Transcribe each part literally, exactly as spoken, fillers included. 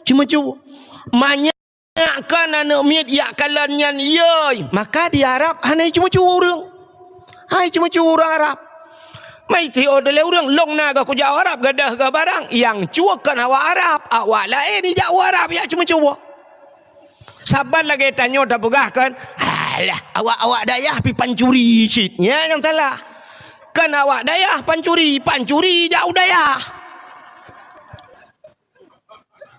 ceumeucue. Manyak kon aneuk miet jak kalon nyan yoi, maka di Arab hana ceumeucue ureuëng. Hai ceumeucue ureuëng Arab. Mai teuôt lé ureuëng, lôn na goh kujak u Arab gadôh goh barang, nyang cue kon awak Arab, awak laén jak u Arab jak ceumeucue. Saban lagée tanyoe tapeugah kon, "Alah, awak-awak dayah pi pancuri cit." Nyan nyang salah. Kon awak dayah pancuri, pancuri jak u dayah.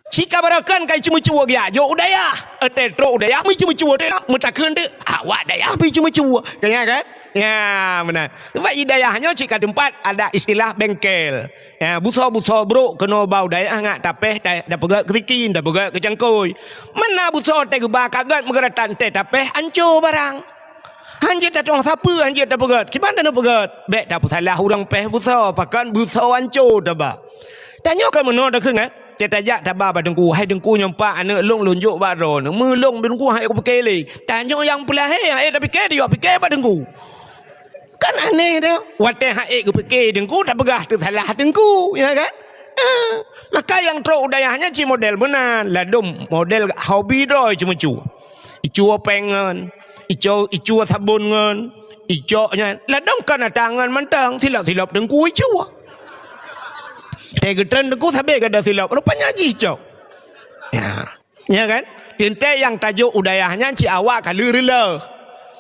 Cit ka barokon ka ceumeucue geujak jok u dayah. Watée trok u dayah, meuceumeucue teuk lah. Meutakheun teuk, awak dayah pi ceumeucue. Ka nyan kan? Ya, meunan. Sebab di dayah nyoe cit ka teumpat ada istilah bengkel. Ya, busoe-busoe brok keunoe ba u dayah ngat tapéh ta-, tapeugét keu sikin, tapeugét keu cangkôi. Mana busoe teuh geuba ka gét meugeuratan teuh tapéh anco barang. Hanjeuet tatueng sapeue, hanjeuet tapeugét. Kiban taneuk peugét? Bék tapeusalah ureuëng péh busoe, pakon busoe anco taba. Tanyoe ka meunoe takheun, eh? Teuh tajak taba bak teungku, "Hai teungku, nyoe pat aneuk lôn, lôn jok bak droeneuh." Meulôn teungku han ék kupike lé. Tanyoe nyang peulahé han ék tapike, dijok pike bak teungku. Kan aneh dah. Watée han ék geupike teungku, tapeugah teusalah teungku, ya kan? Ah, maka nyang trok u dayah nyan cit model meunan, ladom model hobi droe ceumeucue. Icue péng ngon, icue, icue sabon ngon, icok nyan. Ladom kon ata ngon mantong, silop-silop teungku icue. Teuh geutreun teungku sabé gadôh silop, rupanya jih cok. Ya. Ya kan? Teuntée nyang tajok u dayah nyan cit awak ka lheueh reuloh.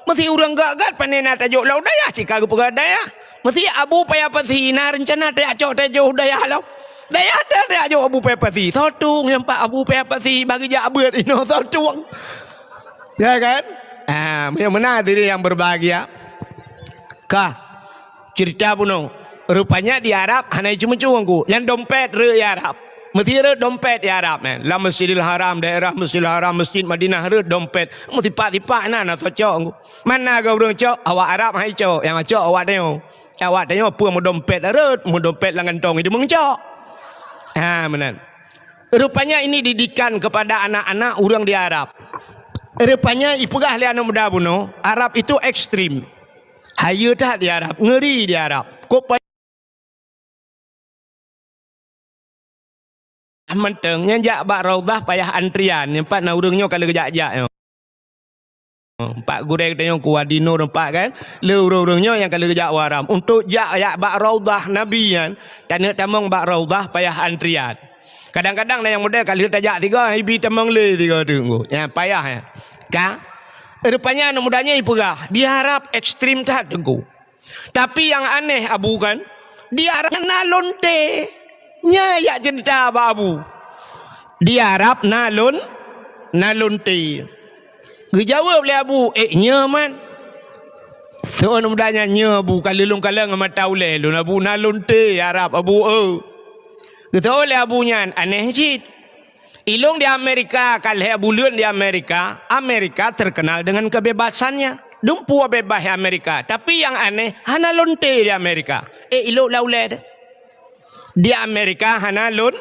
Meusé ureuëng gét-gét pane na tajok lam u dayah cit ka geupeugét dayah. Meusé Abu Paya Pasi na reuncana tajak cok tajok u dayah lom. Dayah teuh tajak jok Abu Paya Pasi. Soe tueng nyang pat Abu Paya Pasi bagi jak beuet inoe soe tueng. Ya kan? Ah, meunyoe meunan hadirin yang berbahagia. Ka. Cerita bunoe. Rupanya di Arab hana ceumeucue ku. Nyan dompet rhot di Arab. Meusé rhot dompet di Arab nyan. Lam Masjidil Haram, daerah Masjidil Haram, Masjid Madinah rhot dompet. Meusipak-sipak na, na tacok ku. Mana ga ureuëng cok? Awak Arab hai cok. Nyang cok awak tanyoe. Awak tanyoe peue meudompet rhot, meudompet lam gantong itu meucok. Ha, meunan. Rupanya ini didikan kepada anak-anak ureuëng di Arab. Rupanya ipeugah lé aneuk muda bunoe, Arab itu ekstrim. Hayeue that di Arab, ngeri di Arab. Kok pa-, mantong nyang jak bak Raudhah payah antrian, nyang pat na ureuëng nyoe ka lheueh jak-jak nyoe. Pak gurée geutanyoe ku Wadi Nur empat kan, le ureuëng-ureuëng nyoe nyang ka lheueh jak u Haram. Untuk jak, jak bak Raudhah Nabi nyan, taneuk tamong bak Raudhah payah antrian. Kadang-kadang na nyang model ka lheueh tajak tiga, ibi tamong lé tiga teungku. Nyan payah nyan. Ka? Rupanya aneuk muda nyan ipeugah, di Arab ekstrim that teungku. Tapi nyang aneh Abu kan, di Arab na lonte. Nyan jak ceurita bak Abu. Di Arab na lon-, na lonte. Geujaweueb lé Abu, "Eh, nyoe man." Soe aneuk muda nyan, "Nyoe Abu, ka lheueh lôn kalon ngon mata ulée lôn Abu, na lonte Arab Abu, eu." Geuteuôt lé Abu nyan, aneh cit. Ilôn di Amerika, ka lhée buleuen di Amerika, Amerika terkenal dengan kebebasannya. Dumpeue bebas di Amerika, tapi nyang aneh hana lonte di Amerika. Eh, ilôn lam ulée teuh. Di Amerika hana lon-,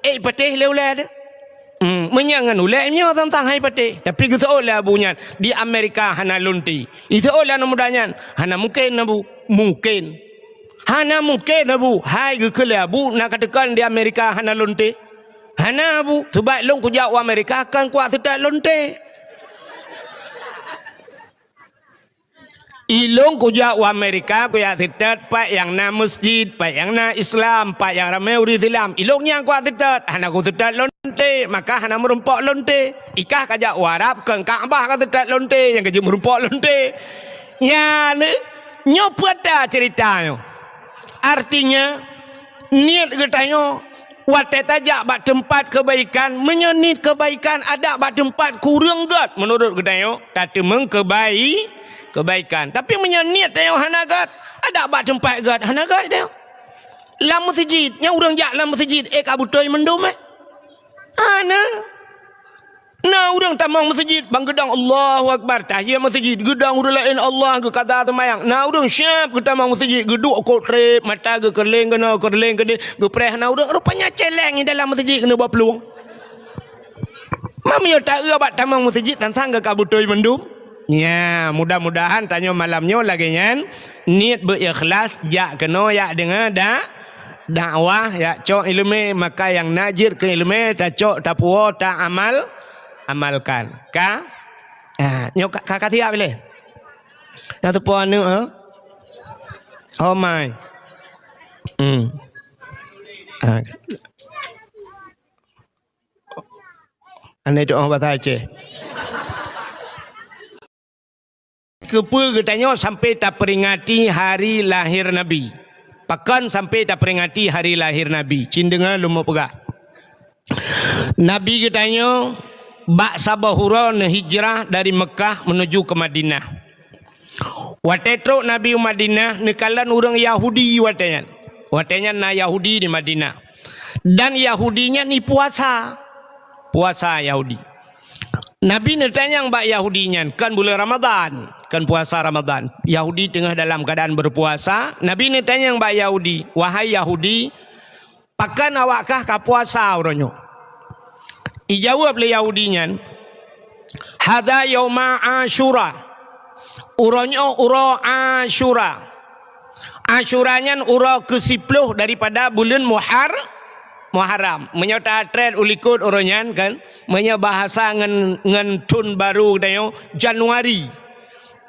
eh, patéh lé ulée teuh. Hmm, meunyoe ngon ulée nyoe tantang hai patéh, tapi geuteuôt lé Abu nyan, di Amerika hana lonte. Iteuôt lé aneuk muda nyan, hana mungken Abu, mungken. Hana mungken Abu, hai geukheun lé Abu na ka teuka di Amerika hana lonte. Hana Abu, sebab lôn kujak u Amerika kon kuat seutôt lonte. Ilôn kujak u Amerika kujak seutôt pat nyang na masjid, pat nyang na Islam, pat nyang ramé ureuëng Islam. Ilôn nyang kuat seutôt, hana kuseutôt lonte, maka hana meurumpok lonte. Ikah kajak u Arab kon Ka'bah kaseutôt lonte, nyang kajak meurumpok lonte. Nyan, nyoe peue ta ceurita nyoe. Artinya, niet geutanyoe watée tajak bak teumpat keubaikan, meunyoe niet keubaikan adak bak teumpat kureueng gét meunurot geutanyoe, tateumeung keubai-, keubaikan. Tapi meunyoe niet tanyoe hana gét, adak bak teumpat gét hana gét tanyoe. Lam meuseujid, nyang ureuëng jak lam meuseujid, eh, ka beutôi mandum, eh? Hana. Na ureuëng tamong meuseujid, ban geudong Allahu Akbar, tahiyat meuseujid, geudong ureuëng laén Allah, geukata teumayang. Na ureuëng siab geutamong meuseujid, geuduek kot treb, mata geukeureuléng keunoe, keureuléng keudeh, geupreh na ureuëng, rupanya celeng di dalam meuseujid keuneuk bak plueng. Meunyoe taeu bak tamong meuseujid, sang-sang geuka beutôi mandum. Nya, mudah-mudahan tanyoe malam nyoe lagée nyan, niet beu-ikhlas, jak keunoe, jak deungoe da-, Dakwah, jak cok ileumèe, maka nyang na jeuet keu ileumèe, tacok, tapuwoe, taamal, amalkan. Ka? Ah, nyoe ka, ka, ka siap lé? Nyang teupeue aneuk, eh? Oh my. Hmm. Ah. Aneuk doa bahasa Aceh. Keupeue geutanyoe sampai taperingati hari lahé Nabi? Pakon sampai taperingati hari lahé Nabi? Cit deungoe lôn meupeugah. Nabi geutanyoe bak saboh uroe neuhijrah dari Meukah menuju ke Madinah. Watèe trok Nabi u Madinah, neukalon ureueng Yahudi watèe nyan. Watèe nyan na Yahudi di Madinah. Dan Yahudi nyan i puasa. Puasa Yahudi. Nabi neutanyong bak Yahudi nyan, kon buleuen Ramadhan, kon puasa Ramadhan. Yahudi teungoh dalam keuadaan beupuasa. Nabi neutanyong bak Yahudi, "Wahai Yahudi, pakon awak kah ka puasa uroe nyoe?" Ijaweueb lé Yahudi nyan, "Hadza yauma Asyura." Uroe nyoe uroe Asyura. Asyura nyan uroe keu siploh daripada buleuen Muhar-, Muharram. Meunyoe tatrét u likot uroe nyan kan, meunyoe bahasa ngon, ngon thon barô geutanyoe, Januari.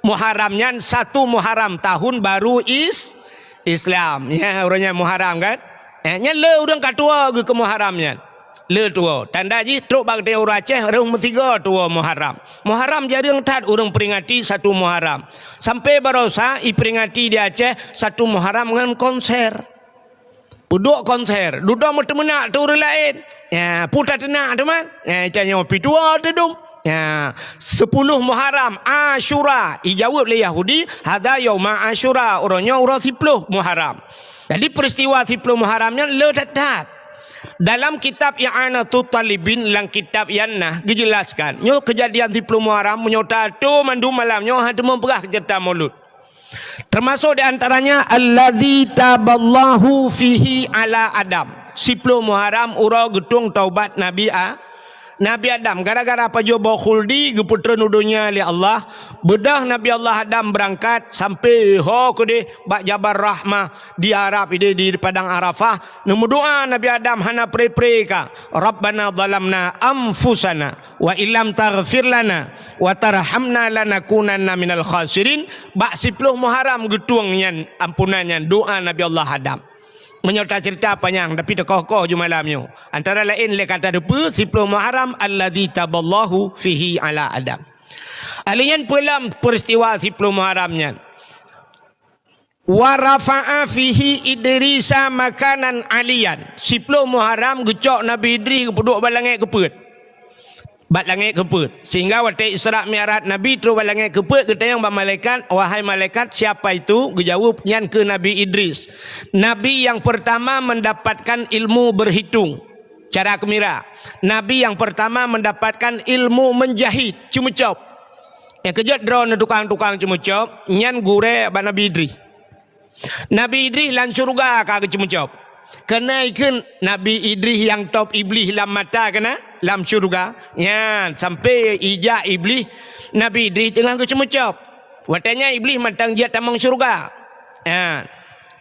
Muharram nyan satu Muharram, tahun baru Is-, Islam. Ya, uroe nyan Muharram kan? Eh, nyan le ureueng ka tuwoe geuh keu Muharram nyan. Le tuwoe. Tanda jih trok bak geutanyoe ureueng Aceh, rhöh meusigoe tuwoe Muharram. Muharram jareueng that ureueng peringati satu Muharram. Sampai barosa iperingati di Aceh satu Muharram ngon konser. Peuduek konser, dudoe meuteumeunak teu ureueng laén. Ya, peue tateunak teuma? Ya, tanyoe pih tuwoe teudum. Ya, siploh Muharram, Asyura. Ijaweueb lé Yahudi, "Hadza yauma Asyura." Uroe nyoe uroe siploh Muharram. Jadi, peristiwa siploh Muharram nyan le that-that. Dalam kitab I'anatut Talibin, lam kitab nyan na geujelaskan, nyoe keujadian siploh Muharram, meunyoe tato mandum malam nyoe, hana teuma peugah keu ceurita Maulud. Termasuk di antaranya, "Allazi taballahu fihi ala Adam." Siploh Muharram uroe geutueng taubat Nabi A-, Nabi Adam. Gara-gara pajoh boh khuldi geupeutreun u donya lé Allah, beudôh Nabi Allah Adam beurangkat sampai ho keudeh bak Jabal Rahmah di Arab, di, di Padang Arafah. Neumeudoa Nabi Adam hana pre-pre ka, "Rabbana zalamna anfusana wa illam taghfir lana wa tarhamna lanakunanna minal khasirin." Bak siploh Muharram geutueng nyan ampunan nyan doa Nabi Allah Adam. Meunyoe taceurita panyang, tapi teukoh-koh ju malam nyoe. Antara laén lé ka tateupeue siploh Muharram, "Allazi taballahu fihi ala Adam." Alèh nyan peue lom peristiwa siploh Muharram nyan? "Wa rafa'a fihi Idrisa makanan aliyan." Siploh Muharram geucok Nabi Idris geupeuduek bak langét keupeuet. Bak langét keupeuet. Sehingga watèe Isra Mi'raj Nabi trok bak langét keupeuet, geutanyong bak malaikat, "Wahai malaikat, siapa itu?" Geujaweueb, "Nyan keuh Nabi Idris. Nabi yang pertama mendapatkan ilmu berhitung." Cara keumira. Nabi yang pertama mendapatkan ilmu menjahit, ceumeucop. Nyang keujeuet droeneuh tukang-tukang ceumeucop, nyan gurèe bak Nabi Idris. Nabi Idris lam syeuruga ka geuceumeucop. Keuneuk ikheun Nabi Idris nyang top Iblih lam mata keunan lam syeuruga. Nyan, sampai ijak Iblih, Nabi Idris teungoh geuceumeucop. Watèe nyan Iblih mantong jeuet tamong syeuruga. Nyan.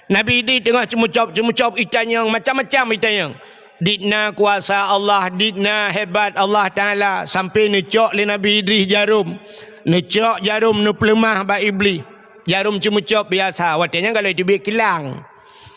Nabi Idris teungoh ceumeucop-ceumeucop, itanyong macam-macam itanyong. Dit na kuasa Allah, dit na hebat Allah Taala, sampai neucok lé Nabi Idris jarom. Neucok jarom, neupeuleumah bak Iblih. Jarom ceumeucop biasa, watèe nyan galak teubiet kilang.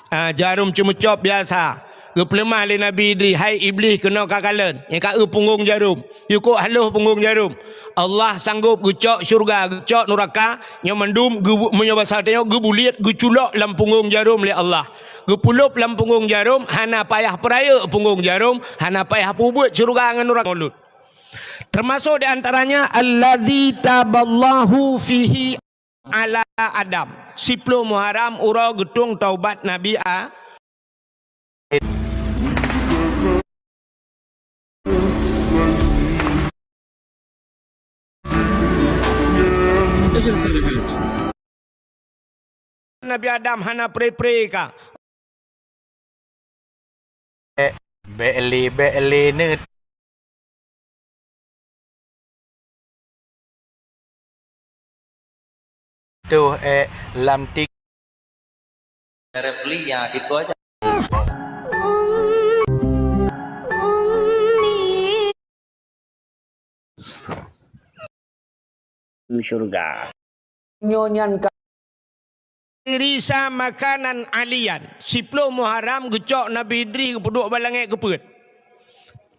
Ah, jarom ceumeucop biasa. Geupeuleumah lé Nabi Idris, "Hai Iblih, keunoe kakalon, nyang ka eu punggong jarom. Yue kok haloh punggong jarom." Allah sanggob geucok syeuruga, geucok nuraka, nyoe mandum geu-, meunyoe basa tanyoe geubuliet, geuculok lam punggong jarom lé Allah. Geupulop lam punggong jarom, hana payah peurayeuk punggong jarom, hana payah peubuet syeuruga ngon nuraka. Maulud. Termasuk di antaranya, "Allazi taballahu fihi ala Adam." Siploh Muharram uroe geutueng taubat Nabi A-, Nabi Adam hana pre-pre ka. Bèk lé, bèk lé neut. Tuh, eh, lam tik. Repli ya, itu aja. syurga. Nyoe nyan ka Idrisa makanan aliyan. Siploh Muharram geucok Nabi Idris geupeuduek bak langét keupeuet.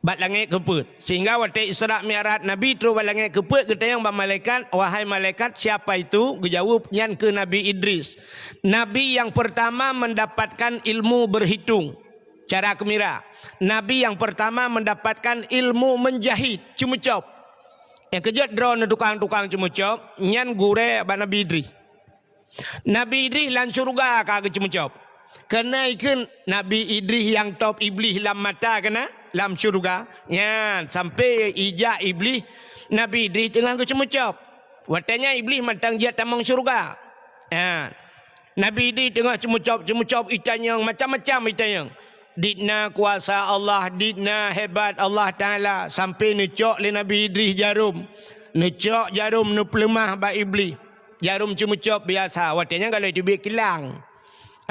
Bak langét keupeuet. Sehingga watée Isra Mi'raj Nabi trok bak langét keupeuet, geutanyong bak malaikat, "Wahai malaikat, siapa itu?" Geujaweueb, "Nyan keuh Nabi Idris. Nabi yang pertama mendapatkan ilmu berhitung." Cara keumira. Nabi yang pertama mendapatkan ilmu menjahit, ceumeucop. Nyang keujeuet droeneuh tukang-tukang ceumeucop, nyan gurée bak Nabi Idris. Nabi Idris lam syeuruga ka geuceumeucop. Keuneuk ikheun Nabi Idris nyang top Iblih lam mata keunan lam syeuruga. Nyan, sampoe ijak Iblih, Nabi Idris teungoh geuceumeucop. Watée nyan Iblih mantong jeuet tamong syeuruga. Nyan. Nabi Idris teungoh ceumeucop-ceumeucop itanyong, macam-macam itanyong. Dit na kuasa Allah, dit na hebat Allah Taala, sampoe neucok lé Nabi Idris jarom. Neucok jarom, neupeuleumah bak Iblih. Jarom ceumeucop biasa, watée nyan galak teubiet kilang.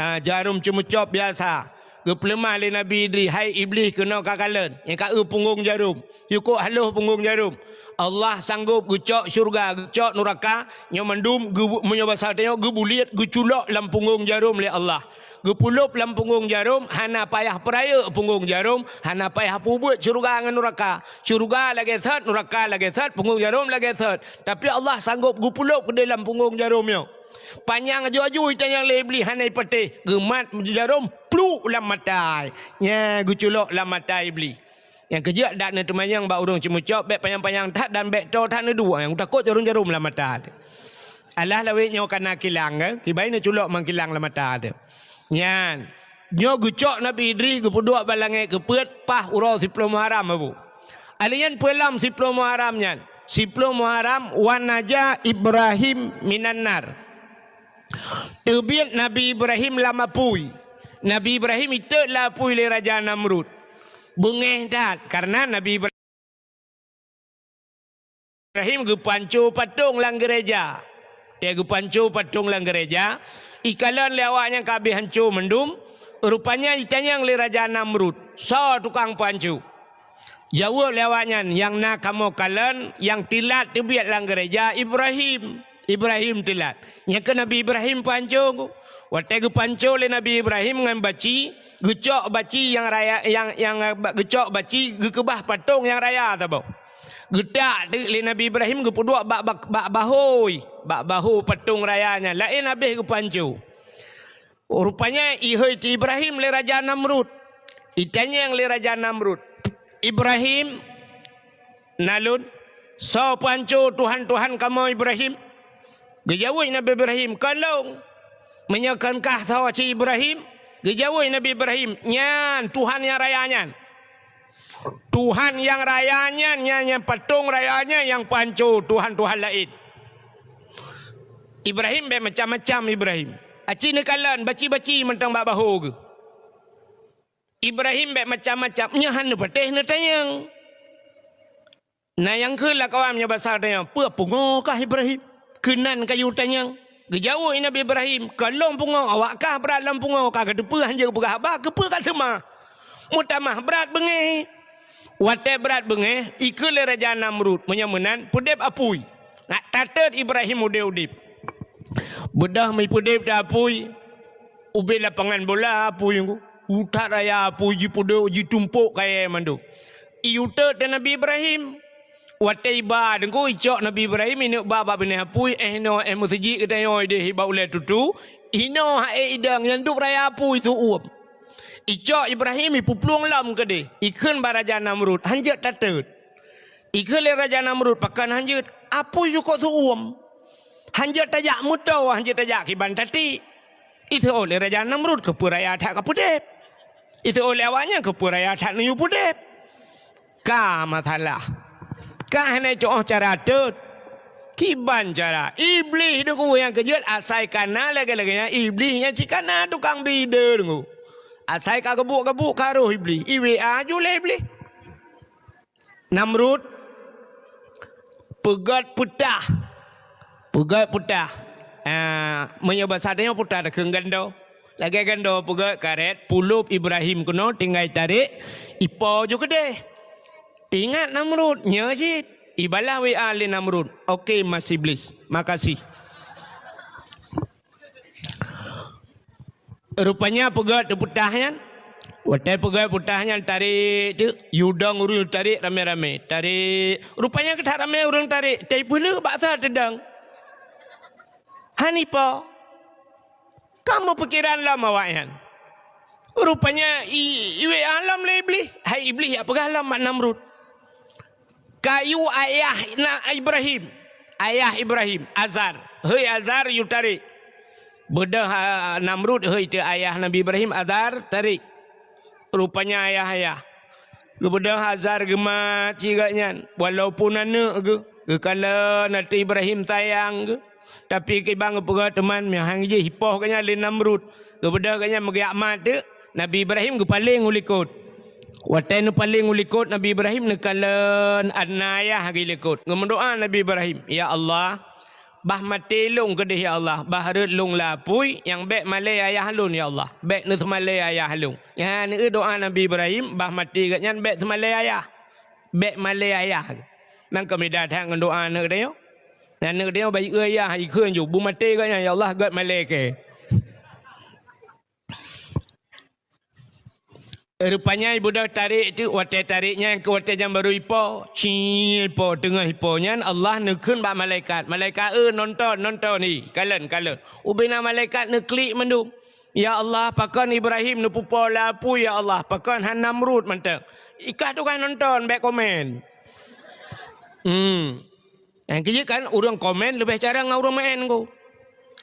Ah, jarom ceumeucop biasa. Geupeuleumah lé Nabi Idris, "Hai Iblih, keunoe kakalon, nyang ka eu punggong jarom. Yue kok haloh punggong jarom. Allah sanggob geucok syeuruga, geucok nuraka, nyoe mandum geu-, meunyoe basa tanyoe geubuliet, geuculok lam punggong jarom lé Allah. Geupeulop lam punggong jarom, hana payah peurayeuk punggong jarom, hana payah peubuet syeuruga ngon nuraka. Syeuruga lagée that, nuraka lagée that, punggong jarom lagée that. Tapi Allah sanggob geupeulop keudeh lam punggong jarom nyoe." Panyang aju-aju itanyong lé Iblih hana ipatéh, geumat jarom pluk lam mata. Nyan geuculok lam mata Iblih. Nyang keujeuet dak neuteumanyong bak ureuëng ceumeucop, bék panyang-panyang that dan bék toe that neuduek, nyang takot jarom-jarom lam mata. Alah lawét nyoe kana kilang, eh? Kibai neuculok mang kilang lam mata teuh. Nyan, nyoe geucok Nabi Idris geupeuduek bak langét keupeuet paih uroe siploh Muharram, Abu. Alèh nyan peue lom siploh Muharram nyan? Siploh Muharram, "Wa naja Ibrahim minan nar." Teubiet Nabi Ibrahim lam apui. Nabi Ibrahim iteuek lam apui lé Raja Namrud. Beungéh that, kareuna Nabi Ibrahim Ibrahim geupanco patong lam gereja. Watée geupanco patong lam gereja, ikalon lé awaknyan ka habéh hanco mandum, rupanya itanyong lé Raja Namrud, "Soe tukang panco?" Jaweueb lé awaknyan, "Nyang na kamoe kalon nyang teulat teubiet lam gereja Ibrahim." Ibrahim teulat. Nyan keuh Nabi Ibrahim panco. Watée geupanco lé Nabi Ibrahim ngon baci, geucok baci nyang raya, nyang, nyang, geucok baci geukeubah patong nyang raya saboh. Geutak teuk lé Nabi Ibrahim geupeuduek bak, bak, bak bahôi, bak bahô patong raya nyan. Laén habéh geupanco. Rupanya ihôi teuh Ibrahim lé Raja Namrud. Itanyong lé Raja Namrud, "Ibrahim, na lôn, soe panco tuhan-tuhan kamoe Ibrahim?" Geujaweueb Nabi Ibrahim, "Kon lôn." "Meunyoe kon kah soe cit Ibrahim?" Geujaweueb Nabi Ibrahim, "Nyan tuhan nyang raya nyan. Tuhan nyang raya nyan, nyan, nyan patong raya nyan nyang panco tuhan-tuhan laén." Ibrahim bék macam-macam Ibrahim. Aci neukalon baci-baci mantong bak bahô geuh. Ibrahim bék macam-macam, nyan hana patéh neutanyong. Na nyang kheun lam kawan meunyoe basa tanyoe, "Peue pungoe kah Ibrahim? Keunan kayue tanyong." Geujaweueb Nabi Ibrahim, "Kon lôn pungoe, awak kah brat lam pungoe, ka kateupeue hanjeuet peugah haba, keupeue ka seumah? Meutamah brat beungéh." Watée brat beungéh, ikheun lé Raja Namrud, "Meunyoe meunan, peudeb apui. Nak tatot Ibrahim udeb-udeb." Beudôh meupeudeb teuh apui, ubé lapangan bola apui nyoe. Utak raya apui jipeudok, jitumpok kayée mandum. Iyue tot teuh Nabi Ibrahim. Watée iba teungku icok Nabi Ibrahim ineuk ba bak binéh apui, eh inoe eh meuseujid geutanyoe ideh iba ulée tutu, inoe ha'é idong nyang dub raya apui su uem. Icok Ibrahim ipeuplueng lom keudeh, ikheun bak Raja Namrud, hanjeuet tatot. Ikheun lé Raja Namrud, "Pakon hanjeuet? Apui yue kok su uem. Hanjeuet tajak meutoe, hanjeuet tajak kiban tatiek." Iseuôt lé Raja Namrud, "Keupeue raya that kapeudeb?" Iseuôt lé awaknyan, "Keupeue raya that neuyue peudeb?" Ka masalah. Ka hana tu'oh cara tot. Kiban cara. Iblih deungoe nyang keujeuet asai kana lagée-lagée nyan. Iblih nyan cit kana tukang bide deungoe. Asai ka geubuk-geubuk ka roh Iblih. I W A ju lé Iblih. Namrud peugét peutah. Peugét peutah. Ah, meunyoe basa tanyoe peutah takheun gando. Lagée gando peugét karet, pulop Ibrahim keunoe tinggai tarek, ipo ju keudeh. Ingat Namrud, nyoe cit. Ibalah W A lé Namrud, "Oke, Mas Iblis, makasih." Rupanya peugah teupeutah nyan. Watée peugah peutah nyan tarék teuk, yue dong ureuëng tarék ramé-ramé. Tarék, rupanya keutak ramé ureuëng tarék, tapi peuleueh bak sa teudong. Hana po. Ka meupikeran lom awaknyan. Rupanya i, i W A lom lé Iblih. Hai Iblih, jak peugah lom bak Namrud. Kayue ayah na Ibrahim. Ayah Ibrahim, Azar. Hei Azar, yue tarék. Beudôh, ah, Namrud, hei teu ayah Nabi Ibrahim, Azar, tarék. Rupanya ayah-ayah. Geubeudôh Azar geumat cit geuh nyan, walaupun aneuëk geuh, geukalon ateueh Ibrahim sayang geuh, tapi kiban geupeugah teuma meuhang jih ipoh geuh nyan lé Namrud. Geubeudôh geuh nyan meugeuyak mat teuk, Nabi Ibrahim geupaleng u likot. Watée neupaleng u likot, Nabi Ibrahim neukalon aneuëk ayah geuh likot. Geumeudoá Nabi Ibrahim, "Ya Allah, bah maté lôn keudeh, ya Allah, bah rhot lôn lam apui, nyang bék malée ayah lôn, ya Allah, bék neuseumalée ayah lôn." Nyan neueu doá Nabi Ibrahim, bah maté geuh nyan bék seumalée ayah, bék malée ayah. Nang keumidah that ngon doá aneuëk tanyoe. Aneuëk tanyoe bayeue ayah, ikheun ju, beumaté geuh nyan, ya Allah, gét malée keu. Rupanya ibeudôh tarék teuk, watée tarék nyan keu watée nyang barô ipo, cit ipo, teungoh ipo nyan Allah neukheun bak malaikat, "Malaikat, eu, nonton, nonton, hi, kalon, kalon." Ubena malaikat neuklik mandum. "Ya Allah, pakon Ibrahim neupeupo lam apui, ya Allah, pakon hana Namrud mantong?" Ikah tugaih nonton, bék komen. Hmm. Nyang keujeuet kan, ureuëng komen leubeh carông ngon ureuëng meu'én ko.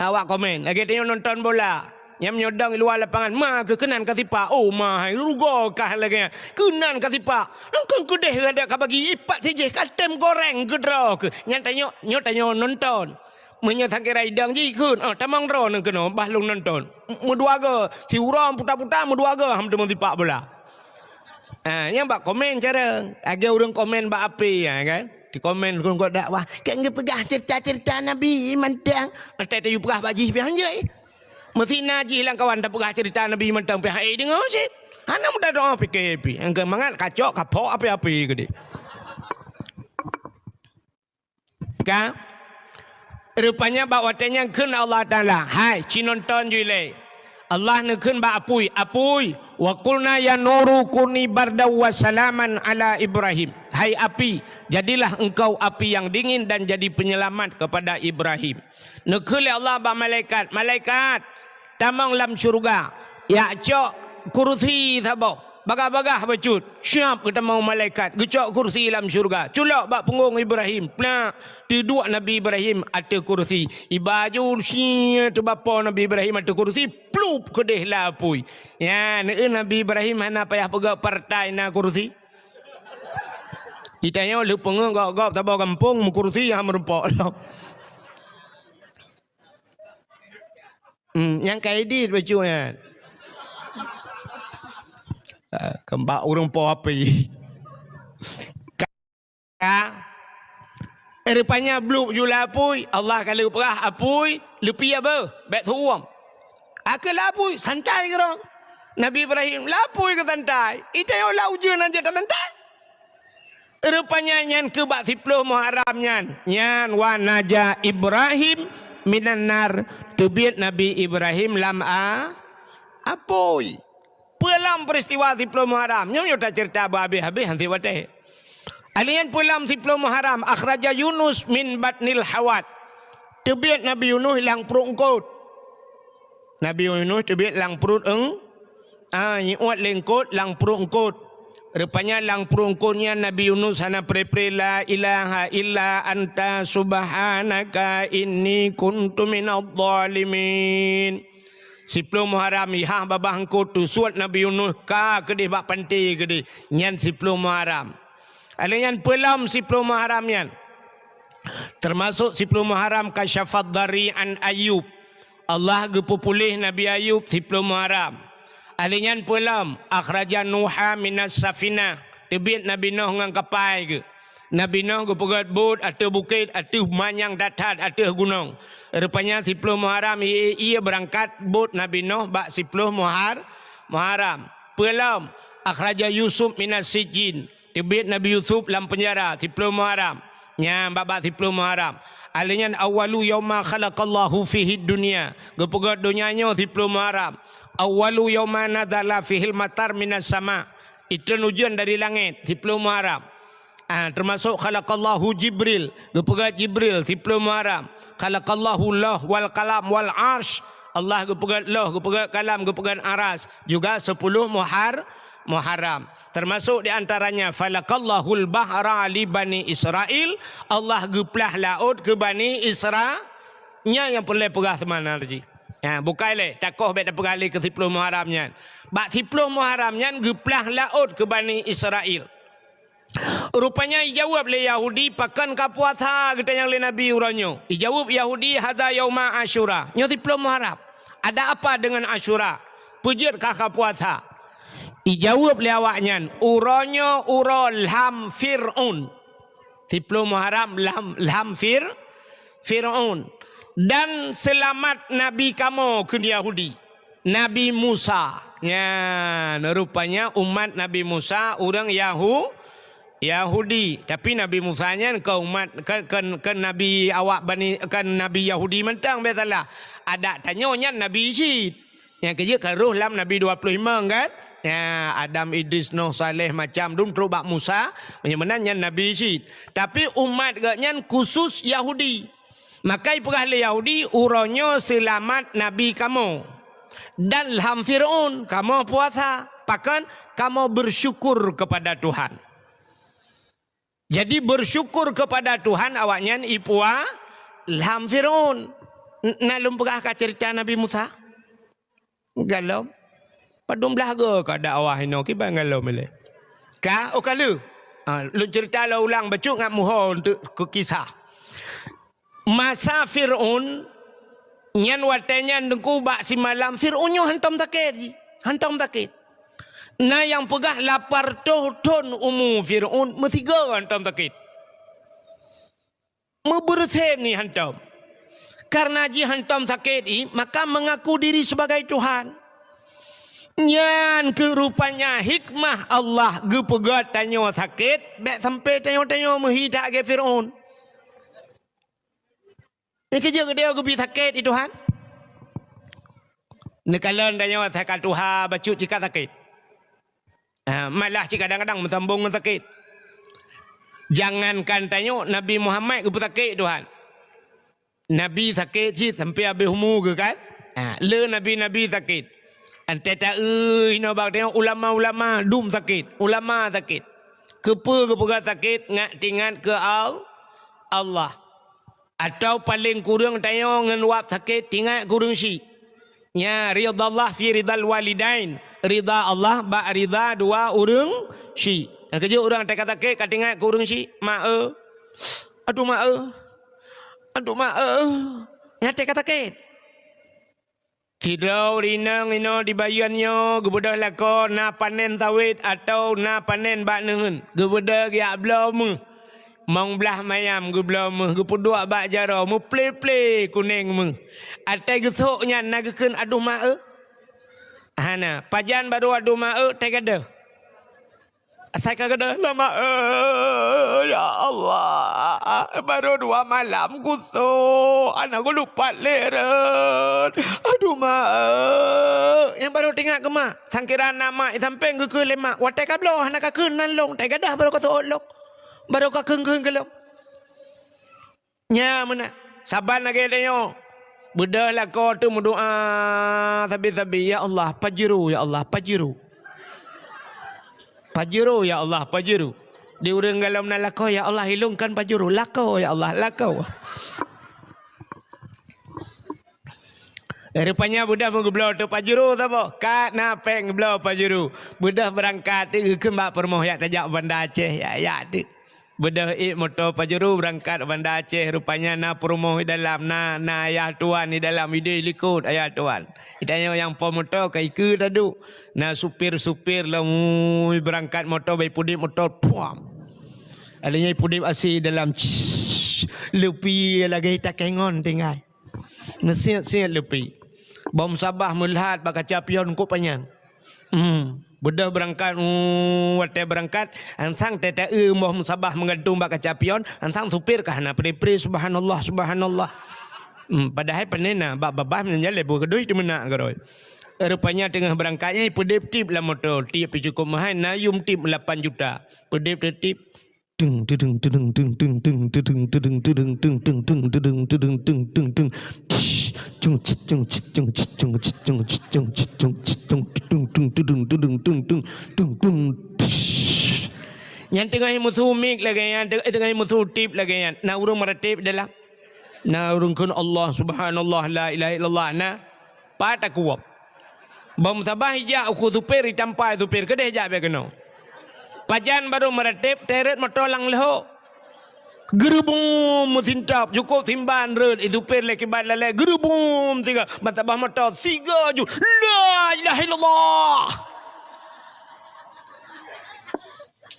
Awak komen, lagée tanyoe nonton bola. Nyang meunyoe dong i luwa lapangan, "Ma keuh keunan ka sipak." Oh, ma hai, rugoe kah lagée nyan. "Keunan ka sipak." Nang kon keudeh gata ka bagi ipat sijih ka tem goreng keudroe keuh. Nyan tanyoe, nyoe tanyoe nonton. Meunyoe sakira idong jih kheun, "Oh, tamong droeneuh keunoe, bah lôn nonton." M-, meudua goe, siuroe puta-puta meudua goe, ham teumon sipak bola. Ah, nyang bak komen carông. Lagée ureuëng komen bak ape, ya kan? Di komen ureuëng kok dakwah, "Keu geupeugah cerita-cerita Nabi mantong." Entah tayue peugah bak jih pih hanjeuet. Meusi na jih lam kawan tapeugah cerita Nabi mantong pih hai deungoe cit. Hana mudah doa pike pih. Nyang keu mangat kacok, kapok ape-ape keudeh. Ka? Rupanya bak watée nyan kheun Allah Taala, "Hai, ci nonton ju ilée." Allah neukheun bak apui, "Apui, wa qulna ya nuru kuni bardan wa salaman ala Ibrahim." "Hai api, jadilah engkau api yang dingin dan jadi penyelamat kepada Ibrahim." Neukheun lé Allah bak malaikat, "Malaikat, tamong lam syeuruga, jak cok kursi saboh, bagah-bagah bacut, siab geutamong malaikat, geucok kursi lam syeuruga, culok bak punggong Ibrahim, plak, teuduek Nabi Ibrahim ateueh kursi." Iba ju sie teubapo Nabi Ibrahim ateueh kursi, plup keudeh lam apui. Nyan, eu, Nabi Ibrahim hana payah peugah partai na kursi. Di tanyoe lheueh peungeuh gob-gob saboh gampông meukursi hana meurumpok lom. Hmm, nyang ka edit bacut nyan. Ah, keumbak ureuëng po api. Ka, rupanya bluek ju lam apui, Allah ka lheueh peugah apui, leupie beuh, bék teuuem. Akhé lam apui, santai keudroe. Nabi Ibrahim, lam apui keu santai. Di tanyoe lam ujeuen aja tasantai. Rupanya nyan keuh bak siploh Muharram nyan. Nyan wa naja Ibrahim minan nar, teubiet Nabi Ibrahim lam a-, apui. Peue lom peristiwa siploh Muharram? Nyoe, nyoe taceurita beuhabéh-habéh han sép watée. Alheuh nyan peue lom siploh Muharram? Akhraja Yunus min batnil hawat. Teubiet Nabi Yunus lam pruet eungkôt. Nabi Yunus teubiet lam pruet eung-, ah, iuet lé eungkôt, lam pruet eungkôt. Rupanya lam pruet eungkôt nyan Nabi Yunus hana pre-pre, "La ilaha illa anta subhanaka inni kuntu minadh dhalimin." Siploh Muharram, ihah babah eungkôt teusuet Nabi Yunus ka keudeh bak panté keudeh. Nyan siploh Muharram. Alheuh nyan peue lom siploh Muharram nyan. Teumasok siploh Muharram kasyafad dhari an Ayub. Allah geupeupuléh Nabi Ayub siploh Muharram. Alheuh nyan peue lom, akhraja Nuha minas safinah. Teubiet Nabi Nuh ngon kapai geuh. Nabi Nuh geupeugét buet ateueh bukét, ateueh manyang that-that, ateueh gunong. Rupanya siploh Muharram ie, ie beurangkat buet Nabi Nuh bak siploh Muhar-, Muharram. Peue lom, akhraja Yusuf minas sijjin. Teubiet Nabi Yusuf lam peunjara siploh Muharram. Nyan bak-bak siploh Muharram. Alèh nyan, "Awwalu yauma khalaqallahu fihid dunya." Geupeugét donya nyoe siploh Muharram. "Awwalu yauma nazala fihil matar minas sama." Iturun ujeuen dari langét siploh Muharram. Ah, teumasok khalaqallahu Jibril, geupeugét Jibril siploh Muharram. Khalaqallahu Lauh wal Qalam wal Arsy. Allah geupeugét Lauh, geupeugét Kalam, geupeugét Aras. Juga sepuluh Muhar-, Muharram. Teumasok di antaranya, "Falaqallahul bahra li Bani Israil." Allah geuplah laôt keu Bani Isra-, nyan nyang peureulèe peugah seumanal jih. Ha, bukai lé, takoh bèk tapeugah lé keu siploh Muharram nyan. Bak siploh Muharram nyan geuplah laôt keu Bani Israil. Rupanya ijaweueb lé Yahudi, "Pakon ka puasa geutanyoe lé Nabi uroe nyoe?" Ijaweueb Yahudi, "Hadza yauma Asyura." Nyoe siploh Muharram. "Ada apa dengan Asyura? Peue jeuet ka ka puasa?" Ijaweueb lé awaknyan, "Uroe nyoe uroe lham Fir'aun." Siploh Muharram lham, lham Fir-, Fir'aun. "Dan seulamat Nabi kamoe," kheun Yahudi. Nabi Musa. Nyan, rupanya umat Nabi Musa ureueng Yahu-, Yahudi. Tapi Nabi Musa nyan kon umat, kon, kon, kon nabi awak Bani, kon nabi Yahudi mantong, bèk salah. Adak tanyoe nyan nabi cit. Nyang keujeuet ka roh lam nabi dua puluh lima kan? Ya, Adam, Idris, Nuh, Saleh, macam dum trok bak Musa, meunyoe meunan nyan nabi cit. Tapi umat geuh nyan khusus Yahudi. Maka ipeugah lé Yahudi, "Uroe nyoe seulamat nabi kamoe. Dan lham Fir'aun, kamoe puasa. Pakon? Kamoe bersyukur kepada Tuhan." Jadi, bersyukur kepada Tuhan, awaknyan ipua lham Fir'aun. N-, na lôn peugah ka cerita Nabi Musa? Galom. Padum blaih go ka dakwah inoe, kiban galom ilèe. Ka, oh ka lheueh. Ha, lôn cerita lôn ulang bacut ngat muho untuk keu kisah. Masa Fir'aun, nyan watèe nyan Teungku bak simalam, Fir'aun nyoe hantom sakét jih. Hantom sakét. Na nyang peugah lapan reutôh thon umu Fir'aun, meusigoe hantom sakét. Meubeureusen jih hantom. Karena jih hantom sakét jih, maka mengaku diri sebagai Tuhan. Nyan keuh rupanya hikmah Allah geupeugah tanyoe sakét, bèk sampai tanyoe-tanyoe meuhi that lagèe Fir'aun. Nyang keujeuet geutanyoe geubi sakét di Tuhan. Neukalon tanyoe asai ka tuha bacut cit ka sakét. Ha, malah cit kadang-kadang meusambong ngon sakét. Jangankan tanyoe, Nabi Muhammad geupeusakét Tuhan. Nabi sakét cit sampai habéh umu geuh kan? Ha, le nabi-nabi sakét. Antai taeu inoe bak tanyoe ulama-ulama dum sakét, ulama sakét. Keupeue geupeugah sakét? Ngat teuingat keu Al-, Allah. Atawa paleng kureueng tanyoe ngon wab sakét teuingat keu ureueng syiek. Nya, ridallah fi ridal walidain. Rida Allah bak rida dua ureueng syiek. Nyang keujeuet ureueng teuka sakét ka teuingat keu ureueng syiek, "Mak eu. Aduh mak eu. Aduh mak eu." Nyan teuka sakét. Sidroe ureueng inong inoe di Bayeuen nyoe geubeudôh lakoe na panen sawét atawa na panen bak neuheun. Geubeudôh geujak bloe méuh. Mong blaih mayam geubloe méuh, geupeuduek bak jaroe, meuplé-plé kuneng méuh. Atai geusok nyan na geukheun, "Aduh mak eu." Hana, pajan barô "Aduh mak eu", teugadôh. Asai ka gadôh, "Aduh mak eu, ya Allah, barô dua malam gusok, hana geulupat lé rot. Aduh mak eu." Nyang barô teuingat keu mak, sangkira na mak i sampéng geukheun lé mak, "Watèe ka bloe hana kakheun nan lôn, teugadôh barô kasok lôn. Barô kakheun-kheun keu lôn." Nya meunan. Saban lagèe tanyoe. Beudôh lakoe teuh meudoa sabe-sabe, "Ya Allah, pajuru, ya Allah, pajuru. Pajuru, ya Allah, pajuru." Di ureueng galom na lakoe, "Ya Allah, ilôn kon pajuru." Lakoe, "Ya Allah, lakoe." Rupanya beudôh meugeubloe teuh pajuru saboh. Ka na péng geubloe pajuru. Beudôh beurangkat teuh geukheun bak peurumoh, "Jak tajak Banda Aceh, jak, jak teuh." Beudôh ék moto pajuru beurangkat Banda Aceh, rupanya na peurumoh di dalam, na, na ayah tuan di dalam, idéh likot ayah tuan. Geutanyoe nyang po moto ka ikeue taduek. Na supir-supir lom, ui, beurangkat moto, bak ipudép moto, puam. Alèh nyan ipudép asi dalam, css, leupi lagèe takèe ngon tinggai. Meusiet-siet leupi. Bom sabah meulhat bak kaca pion kok panyang. Hmm. Beudôh beurangkat, uh, watée beurangkat, ansang teuta-eu boh musabah meugantung bak kaca pion, ansang supir ka hana pre-pre, "Subhanallah, subhanallah." Hmm, padahai pane na, bak babah meunyoe lé boh keudeh teumeunak keudroe. Rupanya teungoh beurangkat nyan peudeb tip lam moto, tip pih cukup meuhai, na yum tip lapan juta. Peudeb tip, nyan teungoh musu mik lagée nyan, teungoh musu tip lagée nyan. Na ureuëng meuratéb dalam. Na ureuëng kheun Allah, subhanallah, la ilaha illallah, na. Pat takuwab. Bak musabah ijak ukeue supir, itampai supir, keudeh jak bak keunoe. Pajan barô meuratéb, teuret moto lam leuhô. Geurubum meusintap, cukup simban rot, i supir lé kiban lalée, geurubum siga, bak musabah moto, siga ju, la ilaha illallah.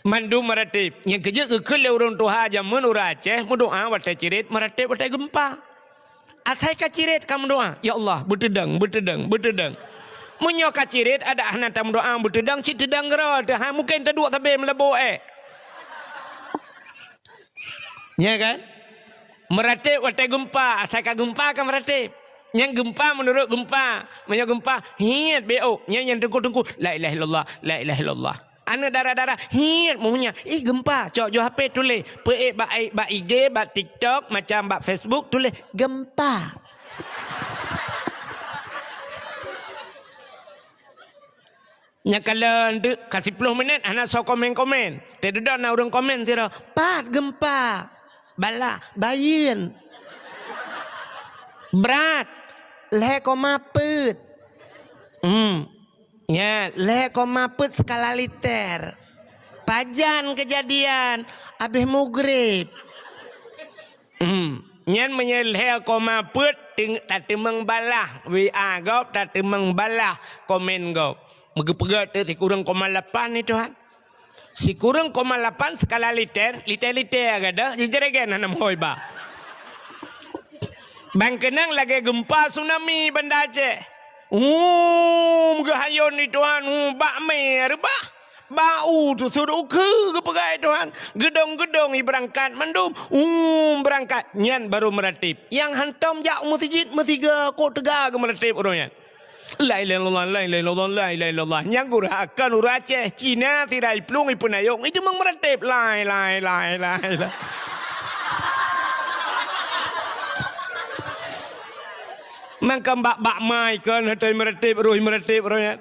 Mandum meuratéb. Nyang keujeuet geukheun lé ureuëng tuha jameun ureuëng Aceh, meudoá watée cirét, meuratéb watée geumpa. Asai ka cirét ka meudoá, "Ya Allah, beuteudong, beuteudong, beuteudong." Meunyoe ka cirét, adak hana tameudoá beuteudong, cit teudong keudroe teuh, ha, mungken taduek sabe meulabô ék. Nya kan? Meuratéb watée geumpa, asai ka geumpa ka meuratéb. Nyang geumpa meunurot geumpa. Meunyoe geumpa, hiet bék ôk. Nyang, nyang teungku-teungku, "La ilaha illallah, la ilaha illallah." Aneuk dara-dara, hiet meuhnya, ih, geumpa, cok ju H P tuléh, peuék bak, bak I G, bak TikTok, macam bak Facebook, tuléh, "Geumpa." Nyan kalon teuk, ka siploh minét hana soe komen-komen. Teududoe na ureuëng komen sidroe, "Pat geumpa?" "Balah, bayeuen." "Brat?" "Lhée koma peuet." Hmm. Nyan, lhée koma peuet skala Richter. Pajan keujadian, abéh mugreb. Hmm. Nyan meunyoe lhée koma peuet, teung-, tateumeung balah W A gob, tateumeung balah komen gob. Meugeupeugah teuh sikureueng koma lapan ni, Tuhan. Sikureueng koma lapan skala Richter, liter-liter gadôh, jijeuregen hana meuhôi ba. Ban keunong lagée geumpa tsunami Banda Aceh. Huu, meugeuhayôn di Tuhan, huu, bak mé reubah. Bak u teusut ukeue geupeugah Tuhan. Geudong-geudong i beurangkat mandum, huu, beurangkat. Nyan barô meuratéb. Nyang hantom jak u meuseujid meusiga, kok teuga geumeuratéb uroe nyan. La ilaha illallah, la ilaha illallah, la ilaha illallah. Nyang gurah akan ureuëng Aceh, Cina, sira iplueng, ipeunayong, iteumeung meuratéb. La ilaha, la ilaha, la ilaha. Mangkam bak, bak mai kon, hotoi meuratéb, roh meuratéb, roh nyan.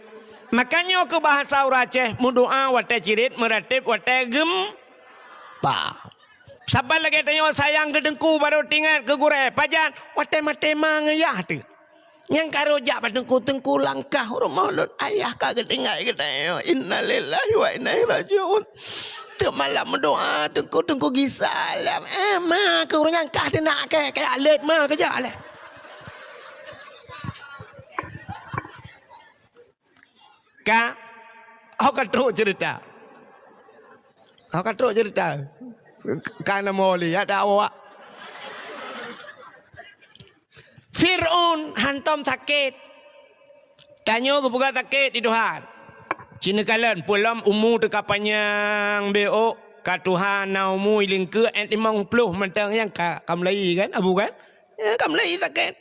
Makanya keu bahasa ureuëng Aceh, meudoá watée cirét, meuratéb watée gem- pa. Saban lagée tanyoe sayang keu teungku barô teuingat keu gurée. Pajan? Watée maté ma ngon yah teuh. Nyang ka rhot jak bak teungku, "Teungku, langkah u rumoh lôn, ayah ka geutinggai geutanyoe. Innalillahi wa inna ilaihi rajiun." Teuk malam meudoá, "Teungku, teungku gisa lam." Eh, ma keu ureuëng nyan kah teunak kée, kajak lét ma kajak lé. Ka, ho ka trok ceurita. Ho ka trok ceurita. Ka na mo lé, ya dak awak. Fir'aun hantom sakét. Tanyoe geupeugah sakét di Tuhan. Cina kalon, peulom umu teuka panyang bék ôk, ka tuha na umu ilingkeue ayat limong ploh mantong nyang ka, ka mulai kan, Abu kan? Ya, ka mulai sakét.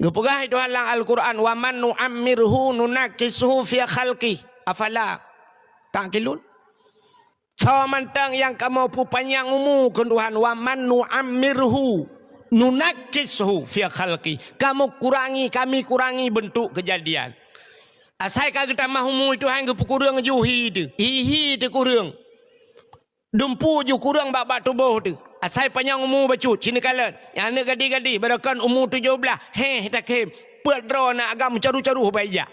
Geupeugah Tuhan lam Al-Qur'an, "Wa man nu'ammirhu nunakkishu fi khalqih, afala ta'qilun." Soe mantong nyang kamoe peupanyang umu keu Tuhan, "Wa man nu'ammirhu nunakkishu fi khalqih." Kamoe kurangi, kami kurangi beuntuk keujadian. Asai ka geutamah umu Tuhan geupeukureueng ju hi teuh, hi-hi teuh kureueng. Dumpu ju kureueng bak-bak tuboh teuh. Asai panyang umu bacut, cina kalon. Nyang aneuk gadih-gadih, barokon umu tujoh blaih, héh, takém. Peuet droe na agam caru-caru bak ija.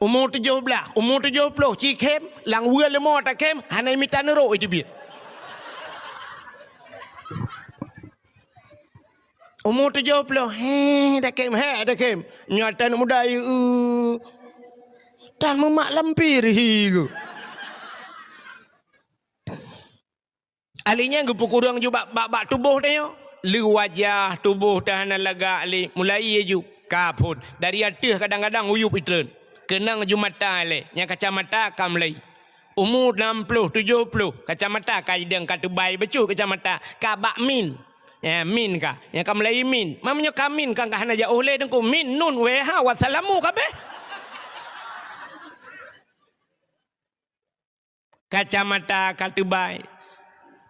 Umu tujoh blaih, umu tujoh ploh, cikém, lam weue leumo takém, hana mita neurok iteubiet. Umu tujoh ploh, héh, takém, héh, takém. Nyoe tan muda, eu. Tan mumak lampir, hi, geu. Ahli nyan geupeukureueng ju bak, bak, bak tuboh tanyoe. Lé wajah tuboh teuh hana lagak lé, mulai ju. Ka phon. Dari ateueh kadang-kadang uyueb itreun. Keunong ju mata lé, nyang kacamata ka mulai. Umu enam ploh, tujoh ploh, kacamata ka idéng ka teubai bacut kacamata, ka bak min. Ya, min ka. Nyang ka mulai min. Meunyoe ka min ka, ka hana jiôh lé Teungku. Min, nun, wéh, ha, wassalamu kabéh. Kacamata ka teubai.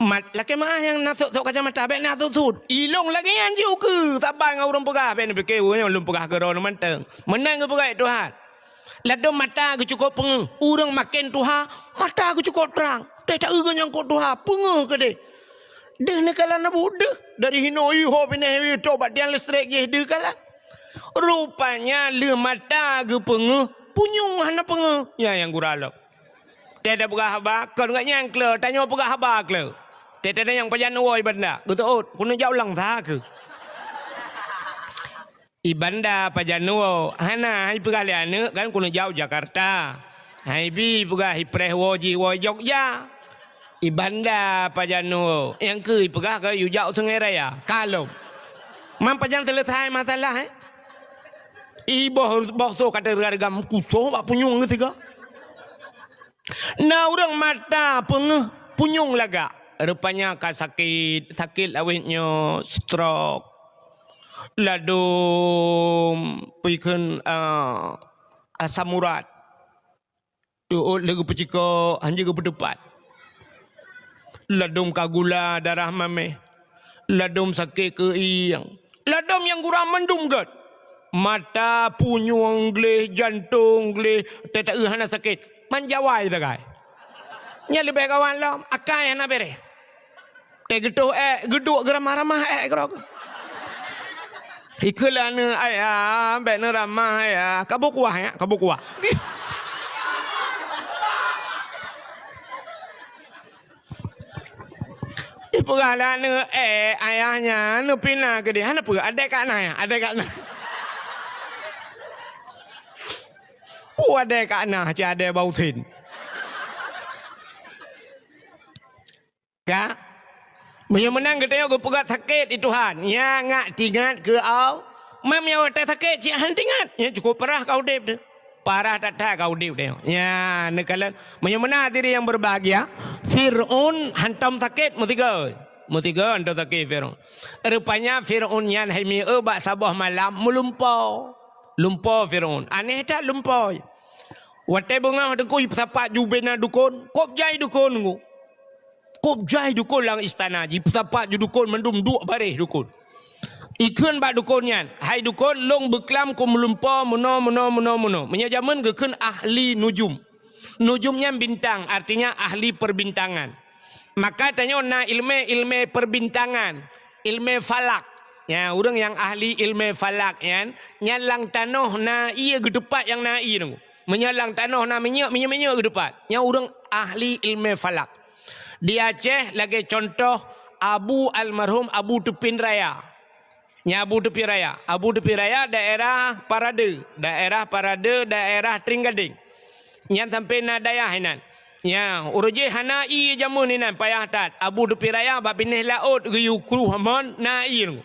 Mat, lakée meu'ah nyang na sot-sot kacamata, bék na sot-sot. Ilong lagée nyan jih ukeue, saban ngon ureuëng peugah, bék neupiké ureuëng nyoe lôn peugah keudroe mantong. Meunan geupeugah Tuhan. Ladôm mata geucukôp peungeuh, ureuëng maken tuha, mata geucukôp trang. Teuh taeu geuh nyang kot tuha, peungeuh keudeh. Deuh neukalon na buet deuh, dari hinoe ho pinah ié to bak tiang listrik jih deuh kalon. Rupanya lheueh mata geupeungeuh, punyueng hana peungeuh. Nyan nyang gura lom. Teuh tapeugah haba, kon gobnyan kleu, tanyoe peugah haba kleu. Teuh tatanyong pajan woe i Banda, geuteuôt, keuneuk jak u Langsa keuh. I Banda pajan woe, hana, hai peugah lé aneuëk kan keuneuk jak u Jakarta. Hai bi peugah i preh woe jih woe i Jogja. I Banda pajan woe, nyang keuh i peugah keu yue jak u Sungai Raya. Ka lom. Man pajan seuleusai masalah, eh? I boh, boh soe ka teureugam kusoh bak punyueng geusigoe. Na ureuëng mata peungeuh, punyueng lagak. Rupanya ka sakét, sakét awét nyoe stroke. Ladôm peue kheun, ah, asam urat. Teuôt lé geupeucikok, hanjeuet geupeuteupat. Ladôm ka gula darah mamèh. Ladôm sakét keuieng. Ladôm nyang gura mandum gét. Mata, punyueng gleh, jantong gleh, teuh taeu hana sakét. Man jawai sagai. Nyan leubeh gawat lom, akai hana bèreh. Teuh geutoh ék, geuduek geuramah-ramah ék keudroe. Ikheun lé aneuëk, "Ayah, bék neuramah, Ayah. Ka boh kuah, ya, ka boh kuah." Ipeugah lé aneuëk, "Eh, ayah nyan neupina keudeh." "Hana peue, adèe ka na, ya, adèe ka na." Peue adèe ka na, cit adèe bak usen. Ka? Meunyoe meunan geutanyoe geupeugah sakét di Tuhan, nyan ngak tingat keu Allah. Meunyoe watèe sakét cit hana tingat, nyan cukôp parah ka udép teuh. Parah that-that ka udép teuh. Nyan neukalon. Meunyoe meunan hadirin yang berbahagia, Fir'aun hantom sakét meusigoe. Meusigoe hantom sakét Fir'aun. Rupanya Fir'aun nyan hai mieu bak saboh malam meulumpoe. Lumpoe Fir'aun. Aneh that lumpoe. Watèe beungoh teungku ipeusapat ju bina dukon, kôb jai dukon ngu. Kôb jai dukon lam istana jih, peusapat ju dukon mandum duek baréh dukon. Ikheun bak dukon nyan, "Hai dukon, lôn beuklam keu meulumpoe meunoe, meunoe, meunoe, meunoe." Meunyoe jameun geukheun ahli nujum. Nujum nyan bintang, artinya ahli perbintangan. Maka tanyoe na ileumèe-ileumèe perbintangan, ileumèe falak. Nyan, ureuëng nyang ahli ileumèe falak nyan, nyan lam tanoh na ié geuteupat nyang na ié nyoe. Meunyoe lam tanoh na minyeuk, minyeuk-minyeuk geuteupat. Nyan ureuëng ahli ileumèe falak. Di Aceh lagèe contoh Abu almarhum Abu Teupin Raya. Nyan Abu Teupin Raya. Abu Teupin Raya daerah Parade. Daerah Parade, daerah Tringgadeng. Nyan sampoe na dayah inan. Nyan, uroe jih hana ié jameun inan payah that. Abu Teupin Raya bak binéh laôt geuyue kruh mon na ié nyoe.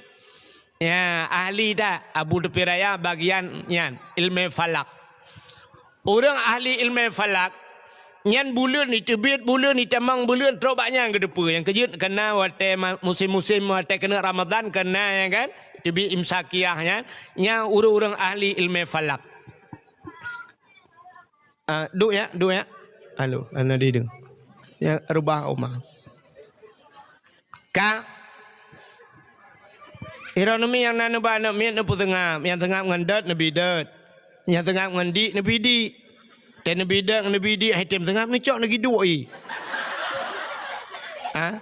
Ya, ahli that Abu Teupin Raya bagian nyan, ilmu falak. Ureuëng ahli ilmu falak, nyan buleuen iteubiet, buleuen itamong, buleuen trok bak nyan geuteupeue. Nyang keujeuet keuna watèe ma-, musim-musim watèe keuneuk Ramadan keuna, ya kan? Teubiet imsakiah nyan, nyan ureuëng-ureuëng ahli ilmu falak. Ah, duek ya, duek ya. Halo, hana dideungo. Ya, reubah uma. Ka. Droeneuh mi nyang na neuba aneuk miet neupeuseungab, nyang seungab ngon dot neubi dot. Nyang seungab ngon dik neubi dik. Teuh neubi dot neubi dik, hai tem seungab neucok neugi duek i. Ha?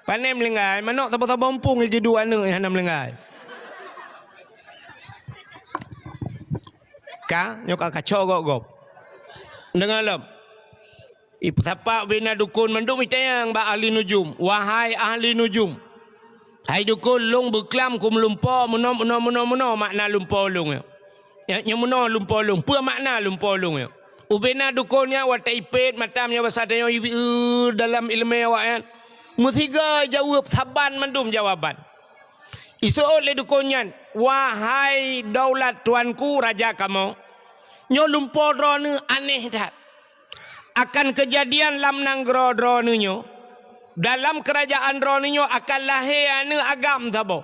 Pane meulinggai, manok saboh-saboh muphom geuyue duek aneuk nyang hana meulinggai. Ka, nyoe ka kacok gob-gob. Deungoe lom. Ipeusapat ubena dukon mandum itanyong bak ahli nujum, "Wahai ahli nujum, hai dukon, lôn beuklam keu meulumpoe meunoe, meunoe, meunoe, meunoe makna lumpoe lôn nyoe. Nyoe, nyoe meunoe lumpoe lôn, peue makna lumpoe lôn nyoe?" Ubena dukon nyan watèe ipét mata meunyoe basa tanyoe ibi-, eu, dalam ileumèe awaknyan. Meusigoe jaweueb saban mandum jawaban. Iseuôt lé dukon nyan, "Wahai daulat tuanku raja kamoe, Nyoe lumpoe droeneuh aneh that. Akan keujadian lam nanggroe droeneuh nyoe, dalam keurajaan droeneuh nyoe akan lahé aneuëk agam saboh.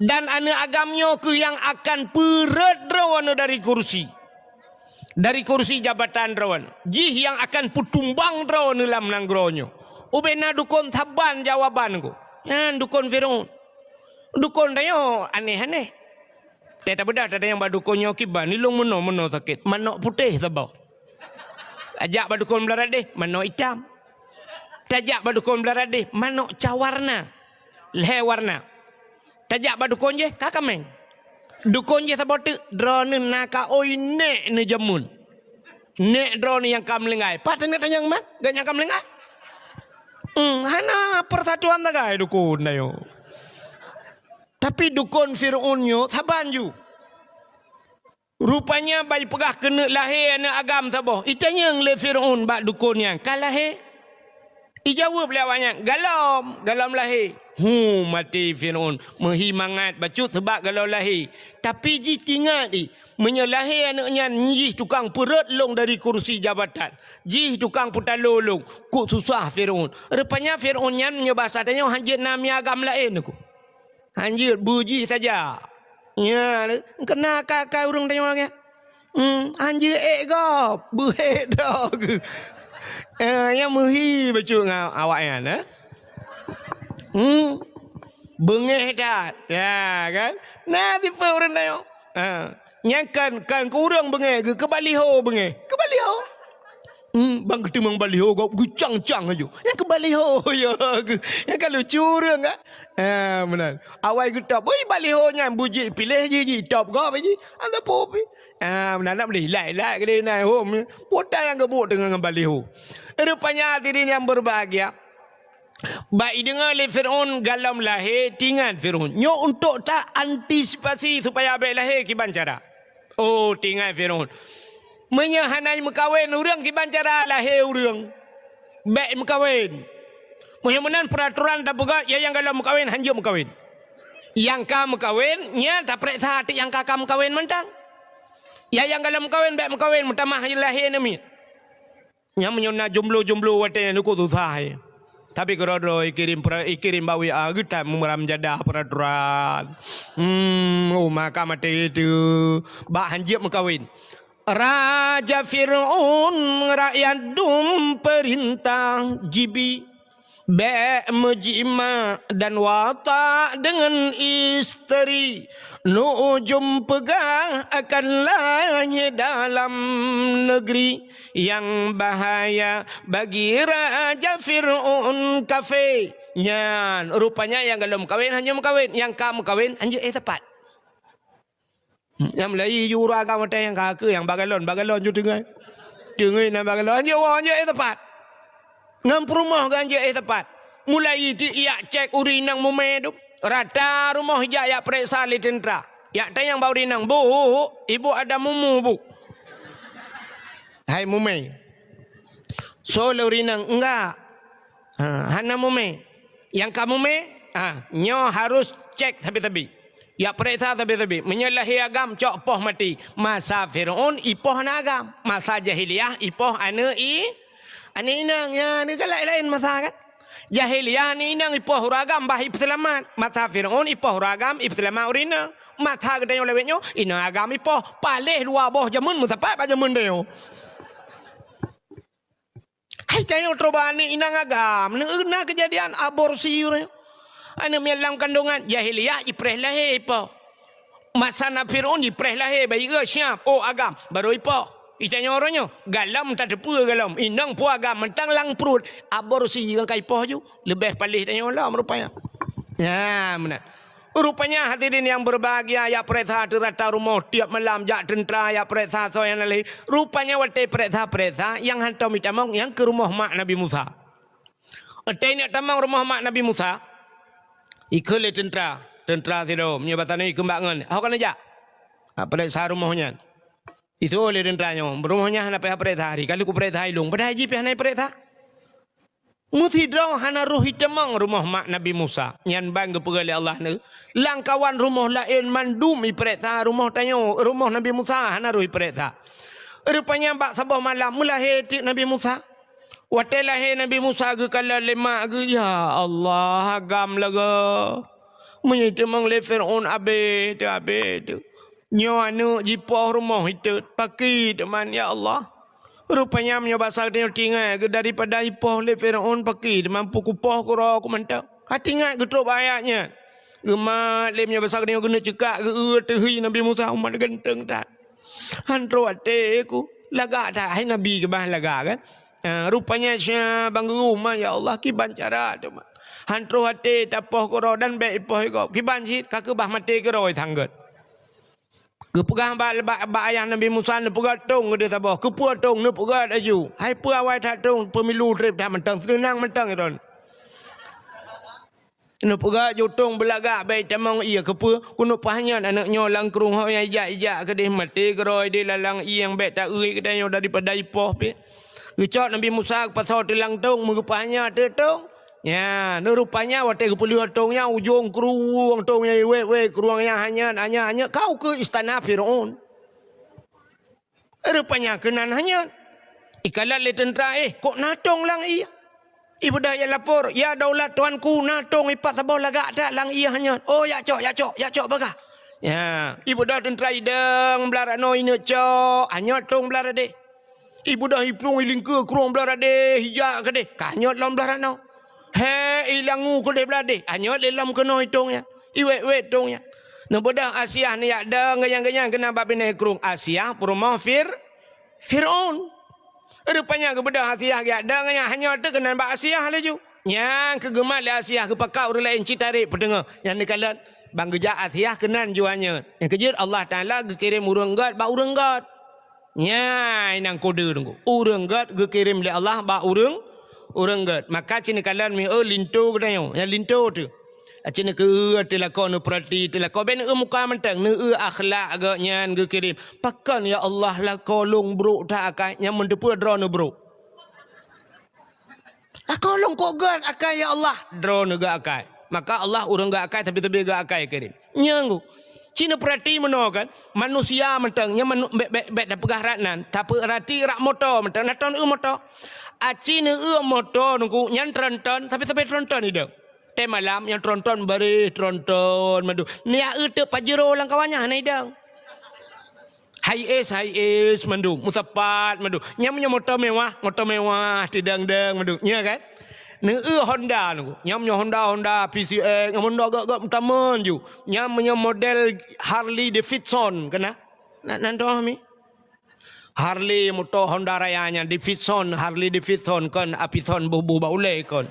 Dan aneuëk agam nyoe kheueh nyang akan peurhot droeneuh dari kursi. Dari kursi jabatan droeneuh. Jih nyang akan peutumbang droeneuh lam nanggroe nyoe. Ubena dukon saban jawaban ku. Nyan dukon Firaun. Dukon tanyoe aneh-aneh. Teutabeudah tatanyong bak dukon nyoe kiban, ilong meunoe-meunoe sakét, manok putéh saboh. Tajak bak dukon Beularang Deh, manok itam. Tajak bak dukon Beularang Deh, manok cawarna. Lhée warna. Tajak bak dukon jéh, ka kaméng. Dukon jéh saboh teuk, droeneuh na ka oi nék neujameun. Nék droeneuh nyang ka meulinggai. Pat teuneuk tanyong man, geuh nyang ka meulinggai. Hmm, hana persatuan sagai dukon tanyoe. Tapi dukon Firaun nyoe saban ju. Rupanya ban jipeugah keuneuk lahé aneuëk agam saboh. Itanyong lé Firaun bak dukon nyan, "Ka lahé?" Ijaweueb lé awaknyan, "Galom, galom lahé." Hu, maté Firaun. Meuhi mangat bacut seubab galom lahé. Tapi jih tingat i, meunyoe lahé aneuëk nyan jih tukang peurhot lôn dari kursi jabatan. Jih tukang peutalo lôn. Kok susah Firaun. Rupanya Firaun nyan meunyoe basa tanyoe hanjeuet na mie agam laén ku. Hanjeuet beuji saja. Nya, keuna ka-ka ureuëng tanyoe nyan. Hmm, hanjeuet ék gob, beuék droe geuh. Eh, nyang meuhi bacut ngon awaknyan, eh. Hmm. Beungéh that. Ya, kan? Na tipe ureuëng tanyoe. Ha. Nyang kan, kan keu ureuëng beungéh, geuh keu baliho beungéh. Keu baliho. Hmm, ban geuteumong baliho gob geucang-cang laju. Nyang keu baliho ya geuh. Nyang ka lucu ureuëng ka. Ha, meunan. Awai geutôb, ui baliho nyan beuji piléh ji, ji tôb gob ji. Ataupun pi. Ha, meunan nak beli lai-lai gede na hom. Putai nyang geubuk teungoh ngon baliho. Rupanya hadirin yang berbahagia. Bak ideungoe lé Firaun galom lahé, tingat Firaun. Nyoe untuk ta antisipasi supaya bék lahé kiban cara. Oh, tingat Firaun. Meunyoe hana meukawen ureuëng kiban cara lahé ureuëng. Bék meukawen. Meunyoe meunan peraturan tapeugah, ya nyang galom meukawen hanjeuet meukawen. Nyang ka meukawen, nya tapereksa até nyang ka, ka meukawen mantong. Ya nyang galom meukawen bék meukawen, meutamah lahé namiet. Nyang meunyoe na jomblo-jomblo watée nyan ukeue susah, eh. Tapi keudroe-droe ikirém pra-, ikirém bak W A geutam meuram jadah peraturan. Hmm, uma ka maté teuh. Bak hanjeuet meukawen. Raja Fir'aun rakyat dum peurintah jibi. Bék meujimak dan watak deungon isteri, nujum peugah akan lahé dalam negeri. Nyang bahaya bagi Raja Fir'aun kafé. Nyan, rupanya nyang galom meukawen hana meukawen, nyang ka meukawen hanjeuet éh sapat. Nyang mulai ju ureuëng agam watée nyang ka keu nyang bagalon, bagalon ju teungai. Teungai na bagalon, anjeuet woe, anjeuet éh sapat. Ngon peurumoh geuh anjeuet éh sapat. Mulai ti yak cek ureuëng inong mumé dum. Rata rumoh ijak yak pereksa lé teuntra. Yak tanyong bak ureuëng inong, "Bu, ibu ada mumu, Bu?" Hai mumé. Soe lé ureuëng inong, "Enggak." Ha, hana mumé. Nyang ka mumé, ha, nyoe harus cek sabe-sabe. Yak pereksa sabe-sabe. Meunyoe lahé agam, cok poh maté. Masa Fir'aun, ipoh aneuëk agam. Masa jahiliyah, ipoh aneuëk i-, aneuëk inong. Ya, aneuëk galak laén masa kan. Jahiliyah aneuëk inong ipoh ureuëng agam bah ipeuseulamat. Masa Fir'aun ipoh ureuëng agam ipeuseulamat ureuëng inong. Masa geutanyoe lawét nyoe, inong agam ipoh. Paléh dua boh jameun meusapat bak jameun tanyoe. Hai tanyoe troh bak aneuëk inong agam, na keujadian aborsi ureuëng. Aneuëk miet lam kandungan, jahiliyah jipreh lahé ipoh. Masa na Fir'aun jipreh lahé, bayi siap, oh agam, baru ipoh. Itanyoe uroe nyoe, galom tateupeue galom, inong peue agam, mantong lam pruet, aborsi nyang ka ipoh ju, leubeh paléh tanyoe lom rupanya. Ya, meunan. Rupanya hadirin yang berbahagia, yak pereksa teuh rata rumoh tiap malam, jak teuntra yak pereksa soe nyang na lahé. Rupanya watée pereksa-pereksa nyang hantom itamong nyang keu rumoh mak Nabi Musa. Watée neuk tamong rumoh mak Nabi Musa, ikheun lé teuntra, teuntra sidroe, meunyoe basa nyoe ikheun bak ngon, "Ho keuneuk jak?" Ha, pereksa rumoh nyan. Itu lé teuntra nyoe, rumoh nyan hana payah pereksa, hari ka lheueh kupereksa ilong, padahai jih pih hana pereksa. Meusidroe hana roh itamong rumoh mak Nabi Musa. Nyan ban geupeugah lé Allah neu, lam kawan rumoh laén mandum ipereksa rumoh tanyoe, rumoh Nabi Musa hana roh ipereksa. Rupanya bak saboh malam meulahé teuk Nabi Musa. Watée lahé Nabi Musa geukalon lé mak geuh, "Ya Allah, agam lagée. Meunyoe teumeung lé Fir'aun abéh teuh, abéh teuh. Nyoe aneuëk jipoh rumoh itot, pakri teuma, ya Allah." Rupanya meunyoe basa geutanyoe tinggai geuh daripada ipoh lé Fir'aun, pakri teuma, peue kupoh keudroe ku mantong. Hati ingat geutrok bak ayat nyan. Geumat lé meunyoe basa geutanyoe keuneuk ceukak geu-eu teuh hi Nabi Musa, umat ganteng that. Han trok até ku, lagak that hai Nabi keubah lagak kan. Ha, rupanya sya bang geuh ma, ya Allah, kiban cara teuma. Han trok até tapoh keudroe dan bék ipoh gob. Kiban cit ka keubah maté keudroe tanggot. Geupeugah bak, bak, bak ayah Nabi Musa, neupeugét tong keudeh saboh. Keupeue tong? Neupeugét laju. Hai peue awai that tong, peumilu treb that mantong, seunang mantong droen. Neupeugét jutong beulagak bék tamong ié. Keupeue? Keuneuk paih nyan aneuëk nyoe lam krueng ho nyang ijak-ijak keudeh, maté keudroe di lalang ié nyang bék ta-eu geutanyoe daripada ipoh pih. Geucok Nabi Musa geupasoe teulang tong, meugeupaih nyan teuk tong. Nya, neurupanya watée geupeuleueh tong nyan, ujong krueng tong nyan iwet-wet, krueng nyan hanyot, hanyot, hanyot, ka ukeue istana Fir'aun. Rupanya keunan hanyot. Ikalon lé teuntra, "Eh, kok na tong lam ié?" Ibeudôh jak lapor, "Ya daulat tuanku, na tong ipat saboh lagak that lam ié hanyot." "Oh, jak cok, jak cok, jak cok bagah." Ya, ibeudôh teuntra idong blah ranoe ineuk cok, hanyot tong blah radeh. Ibeudôh iplueng ilingkeue krueng blah radeh, ijak keudeh, ka hanyot lom blah ranoe. He, ilangu keudeh blah deh, hanyot lé lom keunoe itong nyan. Iwet-wet tong nyan. Neubeudôh Asiah neujak dong geunyang-geunyang keunan bak binéh krueng. Asiah peurumoh Fir-, Fir'aun. Rupanya geubeudôh Asiah geujak dong geunyang, hanyot teuk keunan bak Asiah laju. Nyang keu geumat lé Asiah geupakat ureuëng laén cit tarek peuteungoh. Nyang neukalon, ban geujak Asiah keunan jua nyan. Nyang keujeuet Allah Taala geukirém ureuëng gét bak ureuëng gét. Nyan nyang kode teungku. Ureuëng gét geukirém lé Allah bak ureuëng, ureuëng gét. Maka ci neukalon mieu linto geutanyoe, nyang linto teuh. Ci neukeu teuh lakoe, neupeurati teuh lakoe, bék neueu muka mantong, neueu akhlak gét nyan geukirém. Pakon ya Allah lakoe lôn brok that akai, nyang meuteupeue droeneuh brok. Lakoe lôn kok gét akai ya Allah, droeneuh gét akai. Maka Allah ureuëng gét akai, tapi-tapi gét akai kirém. Nyang ci neupeurati meunoe kan, manusia mantong, nyang manu-, bék, bék, bék tapeugah rat nan, tapeurati rak moto mantong, na tron eu moto. Aci neueu moto teungku, nyan tronton, tapi-tapi tronton idong. Tée malam nyang tronton bareh tronton mandum. Neujak eu teuk Pajero lam kawan nyan hana idong. Hiace, Hiace mandum, meusapat mandum. Nyang meunyoe moto mewah, moto mewah, teudong-dong mandum. Nya kan? Neueu Honda nunggu. Nyang meunyoe Honda, Honda P C X, nyang Honda gét-gét meutamon ju. Nyang meunyoe model Harley Davidson keunan. Nak nan doh mi? Harley moto Honda Raya nyan, Davidson, Harley Davidson kon, Apison boh-boh bak ulée kon.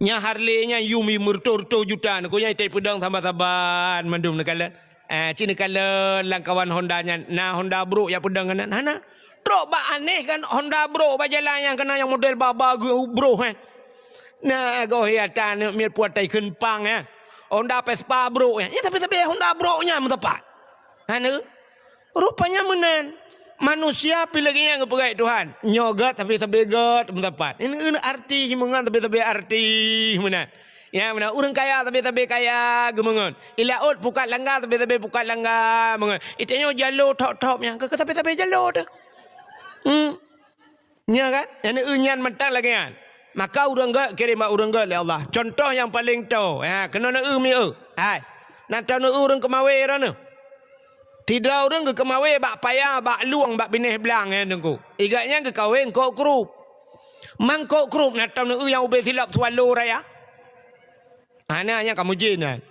Nya Harley nyan yum meureutoh-reutoh juta, nunggu nyang itai peudong saban-saban mandum neukalon. Eh, ci neukalon lam kawan Honda nyan, na Honda brok jak peudong keunan? Hana. Trok bak aneh kan Honda brok bak jalan nyang keunan nyang model ba-ba geu-, broh, eh. Na goh ya ta neuk miet puatai kheun pang, eh. Honda Vespa brok, eh. Ya, tapi-tapi Honda brok nyan meusapat. Hana. Rupanya meunan. Manusia pih lagée nyan geupeugét Tuhan. Nyoe gét tapi-tapi gét meusapat. Ini, ini arti himungan tapi-tapi arti meunan. Ya, meunan. Ureuëng kaya tapi-tapi kaya geumeungon. Ilaôt pukat langga tapi-tapi pukat langga meungon. Itanyoe jalo thop-thop nyang keu tapi-tapi jalo teuh. Hmm. Nya kan? Nyang neu nyan mantong lagée nyan. Maka ureuëng gét kirém bak ureuëng gét lé Allah. Contoh nyang paleng toe. Ha, keunoe neu mieu. Hai. Nan tau neu ureuëng keumawe droeneuh. Sidroe ureuëng geukeumawé bak paya, bak lueng, bak binéh blang nyan teungku. Igat nyan geukawé eungkôt krup. Mangkôt krup na tom neueu nyang ubé silop Swallow Raya. Hana nyang kamoe jén nyan.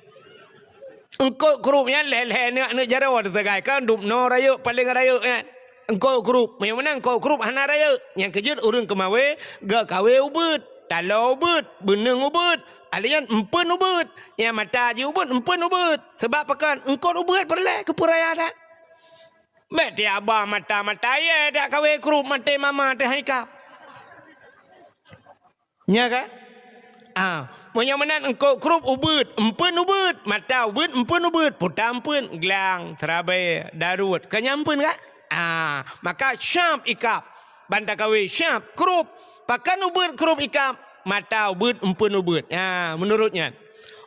Eungkôt krup nyan lhée-lhée aneuk-aneuk jaroe teusagai kan dubnoe rayeuk paleng rayeuk nyan. Eungkôt krup, meunyoe meunan eungkôt krup hana rayeuk. Nyang keujeuet ureuëng keumawé geukawé ubeuet, taloe ubeuet, beuneueng ubeuet, alèh nyan empeuen ubeuet. Nyang mata jih ubeuet, empeuen ubeuet. Sabab pakon? Eungkôt ubeuet peureulée keu peuraya that. Bék tiaba mata-mata yé dak kawé krup maté mama teuh hai kap. Nya kan? Ah, meunyoe meunan eungkôt krup ubeuet, empeuen ubeuet, mata ubeuet, empeuen ubeuet, puta empeuen, glang, seurabe, daruet, ka nyan empeuen kan? Ah, maka syab ikab. Ban takawé syab, krup. Pakon ubeuet krup ikab? Mata ubeuet, empeuen ubeuet. Ha, meunurot nyan.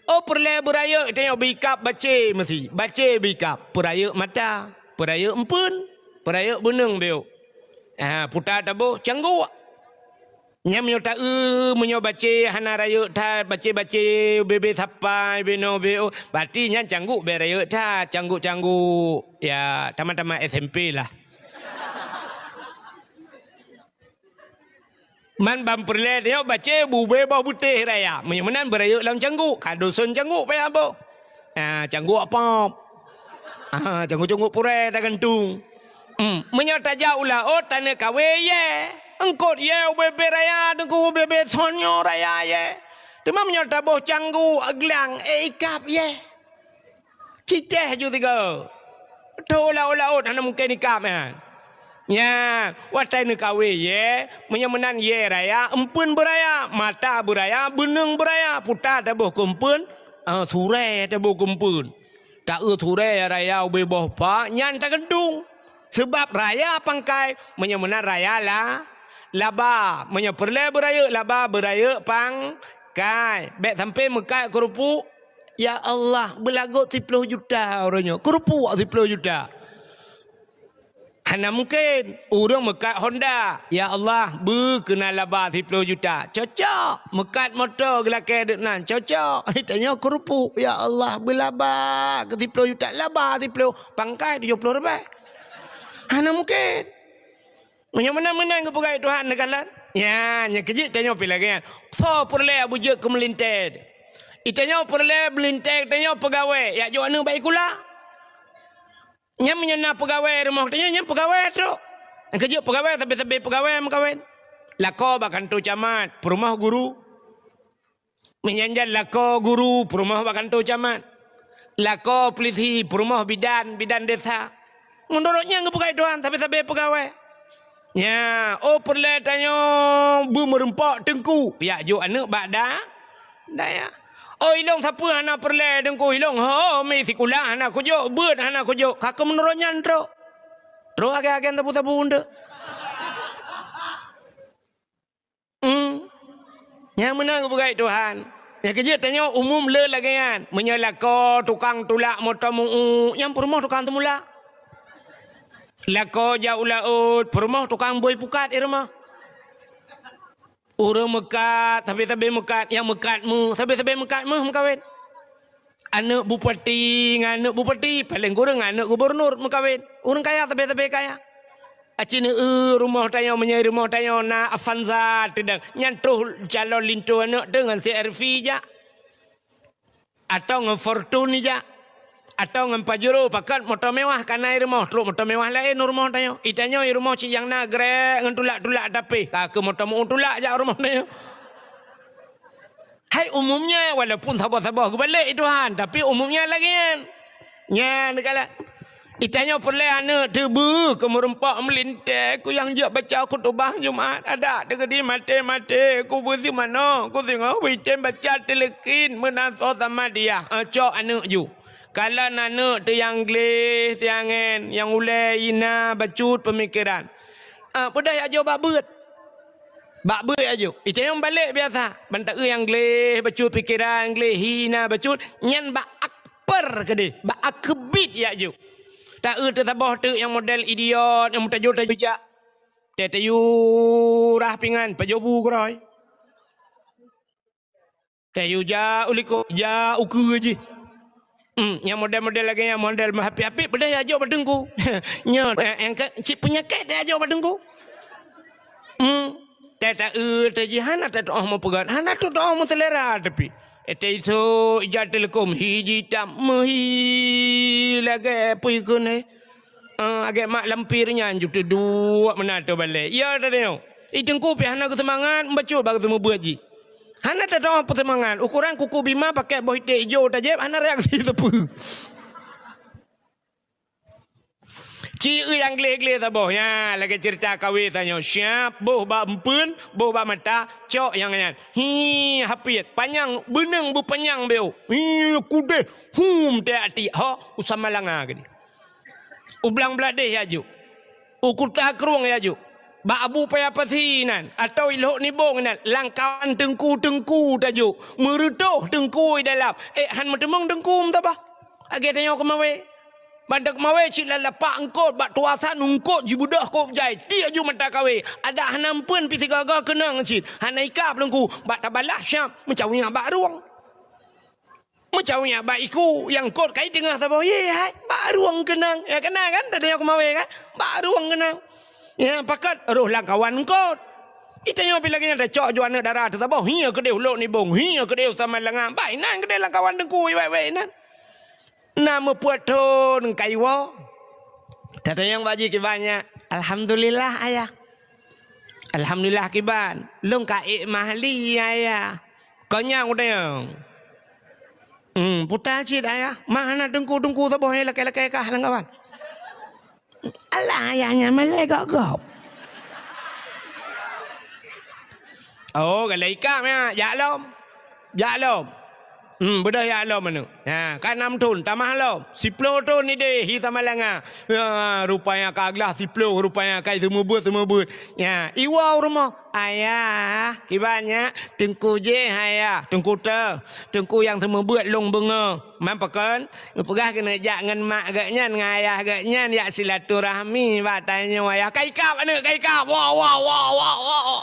Oh, peureulée beurayeuk tanyoe beuikab bacé meusi. Bacé beuikab. Peurayeuk mata, peurayeuk empeuen. Peurayeuk beuneueng beu. Ha, puta taboh cangguk. Nyan meunyoe taeu, meunyoe bacé hana rayeuk that, bacé-bacé, bebe sapai, beno beu, berarti nyan cangguk beu rayeuk that, cangguk-cangguk, ya, tamat-tamat S M P lah. Man ban peureulée tanyoe bacé bube boh beutéh raya. Meunyoe meunan beurayeuk lam cangguk, ka doson cangguk payah boh. Ah, cangguk apam. Ah, cangguk-cangguk purée tagantung. Hmm, meunyoe tajak u laôt taneuk kawé yé. Eungkot yé ubé-bé raya teungku ubé-bé sonyo raya yé. Teuma meunyoe taboh cangguk glang, eh, ikab yé. Citeh ju tiga. Tho laôt-laôt hana mungken ikab nyan. Nya, watée neukawé yé, meunyoe meunan yé raya, eumpeuen beuraya, mata beuraya, beuneueng beuraya, puta taboh keu eumpeuen, ah, surée taboh keu eumpeuen. Taeu surée raya ubé boh pa, nyan tagantung. Seubab raya pangkai, meunyoe meunan raya la, laba. Meunyoe peureulée beurayeuk laba, beurayeuk pangkai. Bék sampoe meukat keurupuk, "Ya Allah, beulagot siploh juta uroe nyoe." Keurupuk siploh juta. Hana mungken. Ureuëng meukat Honda, "Ya Allah, beu keunan laba siploh juta." Cocok. Meukat moto geulakée deuk nan. Cocok. Tanyoe keurupuk, "Ya Allah, beulaba keu siploh juta." Laba siploh, pangkai tujoh ploh ribée. Hana mungken. Meunyoe meunan-meunan geupeugah Tuhan neukalon. Nya, nyang keujeuet tanyoe pih lagée nyan. Soe peureulée abu jeuet keu meulintée? Itanyoe peureulée meulintée tanyoe peugawée, jak jok aneuëk bak sikula. Nyan meunyoe na peugawée rumoh tanyoe, nyan peugawée trok. Nyang keujeuet peugawée sabe-sabe peugawée meukawen. Lakoe bak kantô camat, peurumoh guru. Meunyan jan lakoe guru peurumoh bak kantô camat. Lakoe peulisi peurumoh bidan, bidan desa. Meunurot nyang geupeugah Tuhan sabe-sabe peugawée. Nya, oh peureulée tanyoe beumeureumpok teungku, jak jok aneuëk bak da-, dayah. Oh ilong sapeue hana peureulée teungku, ilong ho mi sikula hana kujok, beuet hana kujok, ka keu meunurot nyan trok. Trok agen-agen sabu-sabu eunteuk. Hmm. Nyang meunan geupeugah Tuhan. Nyang keujeuet tanyoe umum le lagée nyan. Meunyoe lakoe tukang tulak moto meu-uek, nyang peurumoh tukang teumulak. Lakoe jak u laôt, peurumoh tukang bôi pukat i rumoh. Ureuëng meukat, sabe-sabe meukat, nyang meukat méuh, sabe-sabe meukat méuh meukawen. Aneuëk bupati ngon aneuëk bupati, paleng kureueng aneuëk gubunur meukawen. Ureuëng kaya sabe-sabe kaya. Aci neu rumoh tanyoe, meunyoe rumoh tanyoe na Avanza teudang, nyan troh calon linto aneuëk teuh ngon C R V jak. Atau ngon Fortuner jak. Atau ngon Pajero, pakat moto mewah ka na i rumoh, trok moto mewah laén u rumoh tanyoe. Itanyoe i rumoh cit nyang na grek ngon tulak-tulak tapi, ka keu moto meu-uek tulak jak u rumoh tanyoe. Hai umumnya, walaupun saboh-saboh geubalek i Tuhan, tapi umumnya lagée nyan. Nyan kala. Itanyoe peureulée aneuëk teuh beu keu meureumpok meulintée, keu nyang jeuet baca khutubah Jumat, adak teukeudi maté-maté, keu beusi manoe, keu singoh beuitem baca teuleukin meunan soe sama dia. Ah, cok aneuëk ju. Kalon aneuëk teuh nyang gleh, siangen, nyang ulée hina bacut peumikeran. Ah, peudeh jak jok bak beuet. Bak beuet jak jok. Itanyoe balek biasa. Ban taeu nyang gleh bacut pikeran, gleh hina bacut, nyan bak akper keudeh, bak akeubiet jak jok. Taeu teuh saboh teuk nyang model idiot, nyang meutajô-tajô jak. Tée tayue rah pingan, pajoh bu keurôi. Tayue jak u likot, jak u keue jih. Hmm, nyang model-model lagée nyan, model meuhapit-hapit, peudeh jak jok bak teungku. Nyoe, eh, nyang ka, cit peunyakét jak jok bak teungku. Hmm, tée taeu, tée jih hana tatuoh meupeugét, hana tatuoh meuseulera tapi. Eh, tée isok ija teuleukom, hi jitam, meuhi lagée peue keuneuk. Ah, agée mak lampir nyan ju teuduek meunan teubalek. Ya, teudeungoe. I teungku pih hana geuseumangat, bacut bak geuseumeubeuet jih. Hana tatuoh peuseumangat. Ukoran kuku bima pakai boh iték ijo tajép, hana reaksi sapeue. Ci eu nyang gleh-gleh saboh. Nya, lagée ceurita kawé tanyoe. Siap, boh bak eumpeuen, boh bak mata, cok nyang nyan. Hi, hapiet. Panyang, beuneueng beupanyang beu. Hi, kudeh. Hum, teuatik. Ho, u Samalanga geuh. U Blang Bladeh jak jok. U Kuta Krueng jak jok. Bak Abu Paya Pasi nan, atau i Lhok Nibong nan, lam kawan teungku-teungku tajok. Meureutoh teungku i dalam. Eh, han meuteumeung teungku meutabah. Lagée tanyoe keumawé. Ban teuk mawé cit lam lapak eungkôt, bak tuasan eungkôt jibeudôh kôb jai, tiek ju mata kawé. Adak hana meupeuen pih sigoe-goe keunong cit. Hana ikab Teungku, bak tabalah syab, meucawiyak bak rueng. Meucawiyak bak iku, nyang eungkôt kai teungoh saboh yé hai, bak rueng keunong. Ya, keunong kan, tadi nyang kumawé kan? Bak rueng keunong. Ya, pakat roh lam kawan eungkôt. Itanyoe pih lagèe nyan tacok ju aneuk dara teusaboh, hiya keudéh ulok nibong, hiya keudéh u Samalanga. Bah inan keudéh lam kawan Teungku, iwèk-wèk inan. Na meupeuet thon kaiwoe. Tatanyong bak jih kiban nyan, "Alhamdulillah, Ayah." "Alhamdulillah kiban?" "Lôn ka ék mahli, Ayah." "Kon nyang kutanyong." "Hmm, puta cit, Ayah. Ma hana teungku-teungku saboh nyang lakèe-lakèe kah lam kawan." "Alah, Ayah nyan malèe gob-gob." "Oh, galak ikab nyan, jak lom." Jak lom. Hmm, beudôh jak lom aneuk. Ha, ka nam thon, tamah lom. Siploh thon idéh hi Samalanga. Ha, rupanya ka glah siploh, rupanya ka seumeubeuet-seumeubeuet. Ya, iwoe u rumoh. "Ayah, kiban nyan, Teungku jéh, Ayah. Teungku teuh. Teungku nyang seumeubeuet lôn beungoh." Man pakon? Geupeugah keuneuk jak ngon mak geuh nyan, ngon ayah geuh nyan, jak silaturahmi bak tanyoe, Ayah. Ka ikab aneuk, ka ikab. Woe, woe, woe, woe, woe.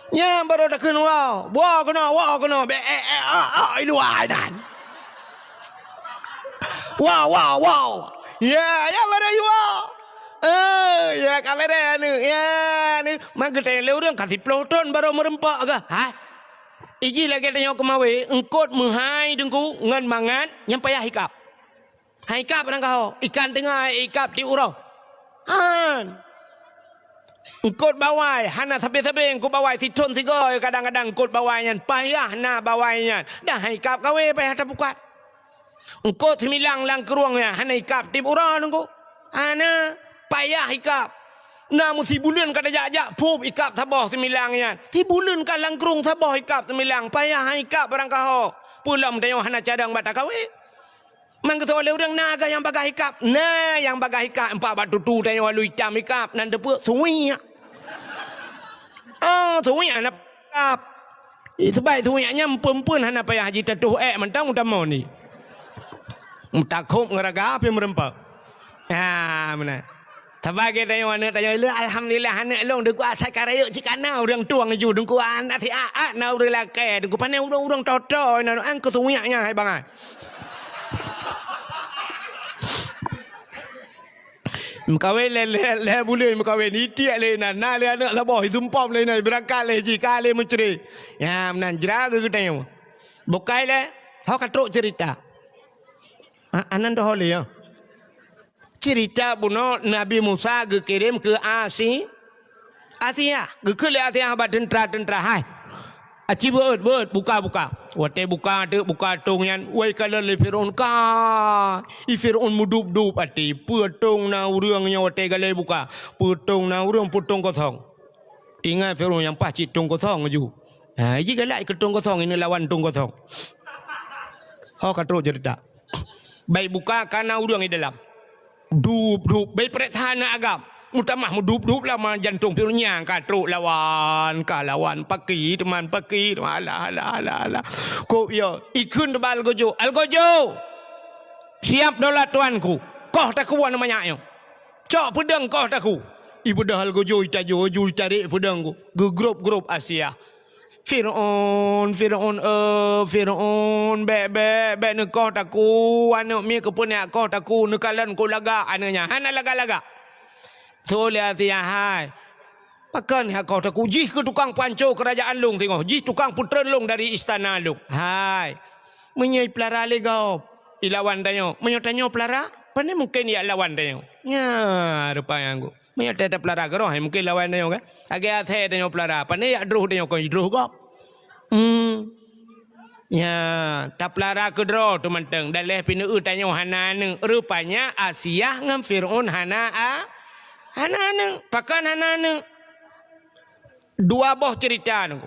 Nyan barô takheun woe. Woe keunoe, woe keunoe. Bèk, eh, eh, ah, ah, i luwa nyan. Woe, woe, woe. Ya, ya, barô i woe. Eh, ya, ka bèrèh aneuk. Ya, ni. Man geutanyong lé ureueng ka siploh thon barô meureumpok kah? Hai. Ijih lagèe tanyoe keumawé, eungkôt meuhai Teungku ngon mangat nyang payah ikab. Han ikab barangkaho, ikan teungoh ikab tiep uroe. Han. Eungkôt bawai, hana sabé-sabé eungkôt bawai, sithon sigoe kadang-kadang eungkôt bawai nyan, payah na bawai nyan. Dan han ikab kawé payah tapukat. Eungkôt similang lam krueng nyan, hana ikab tiep uroe Teungku. Hana, payah ikab. Na meusibuleuen ka tajak-jak, phup ikab saboh similang nyan. Sibuleuen ka lam krueng saboh ikab similang, payah han ikab barangkaho. Peue lom tanyoe hana cadang bak takawé. Man geusoe lé ureueng na geuh nyang bagaih ikab. Na nyang bagaih ikab, empat bak tutu tanyoe lalu itam ikab, nan teupeue suwiak. Ah, suwiak hana ikab. Ih, seubab suwiak nyan meupeuen-peuen hana payah jitatoh èk mantong utamong ni. Meutakhob ngon raga pih meureumpok. Ha, meunan. Saban lagèe tanyoe aneuk tanyoe, "Lé, alhamdulillah aneuk lôn, Teungku, asai ka rayeuk cit ka na ureueng tueng ju, Teungku, aneuk siat-at na ureueng lakèe, Teungku, pané ureueng-ureueng toto inan, an keu suwiak nyan hai bangai." Meukawen lé, lé, lé buleuen meukawen, itiek lé inan, na lé aneuk saboh, isumpom lé inan, beurangkat lé jih, ka lé meucre. Nyan meunan jra geutanyoe. Bukai lé, ho ka trok ceurita. Ha, anan doh lé, ya. Ceurita bunoe Nabi Musa geukirém keu Asi-, Asiah. Geukheun lé Asiah bak teuntra-teuntra, "Hai, aci beuet, beuet, buka, buka." Watèe buka, teuk buka tong nyan, wai kalon lé Firaun ka. I Firaun meudup-dup até, peue tong na ureueng nyoe watèe galai buka. Peue tong na ureueng, peue tong kosong. Tinggai Firaun nyang paih cit tong kosong ju. Ha, iji galak keu tong kosong, ini lawan tong kosong. Ho ka trok ceurita. Bai buka ka na ureueng di dalam. Dup, dup, bai pret hana agam. Meutamah meudup, dup lama jantong Firaun nyang ka trok lawan, ka lawan paki, teuma paki, teuma alah, alah, alah, alah. Kok yo, ikheun teuba Algojo, "Algojo! Siap dolat tuanku. Koh taku aneuk manyak nyoe. Cok peudeueng koh taku." Ibeudôh Algojo, itajo, ju itarek peudeueng ku. Geugrop-grop Asiah. "Firaun, Firaun, eh, Firaun, bèk, bèk, bèk neukoh taku, aneuk miet keupeue neukoh taku, neukalon ku lagak aneuk nyan, hana lagak-lagak." Tuléh Asiah hai. "Pakon neukoh taku, jih keu tukang panco keurajaan lôn singoh, jih tukang peutreun lôn dari istana lôn." Hai. Meunyoe ipeulara lé gob, ilawan tanyoe. Meunyoe tanyoe peulara, pane mungken ijak lawan tanyoe. Nya, rupa nyang ku. Meunyoe ta-, tapeulara keudroe, hai mungken lawan tanyoe kan. Lagèe asèe tanyoe peulara, pane ijak droh tanyoe kon jidroh gob. Hmm. Nya, tapeulara keudroe tu mantong. Dan lheuh pineu tanyoe hana aneuk. Rupanya Asiah ngon Firaun hana a-, hana aneuk. Pakon hana aneuk? Dua boh ceurita nyoe.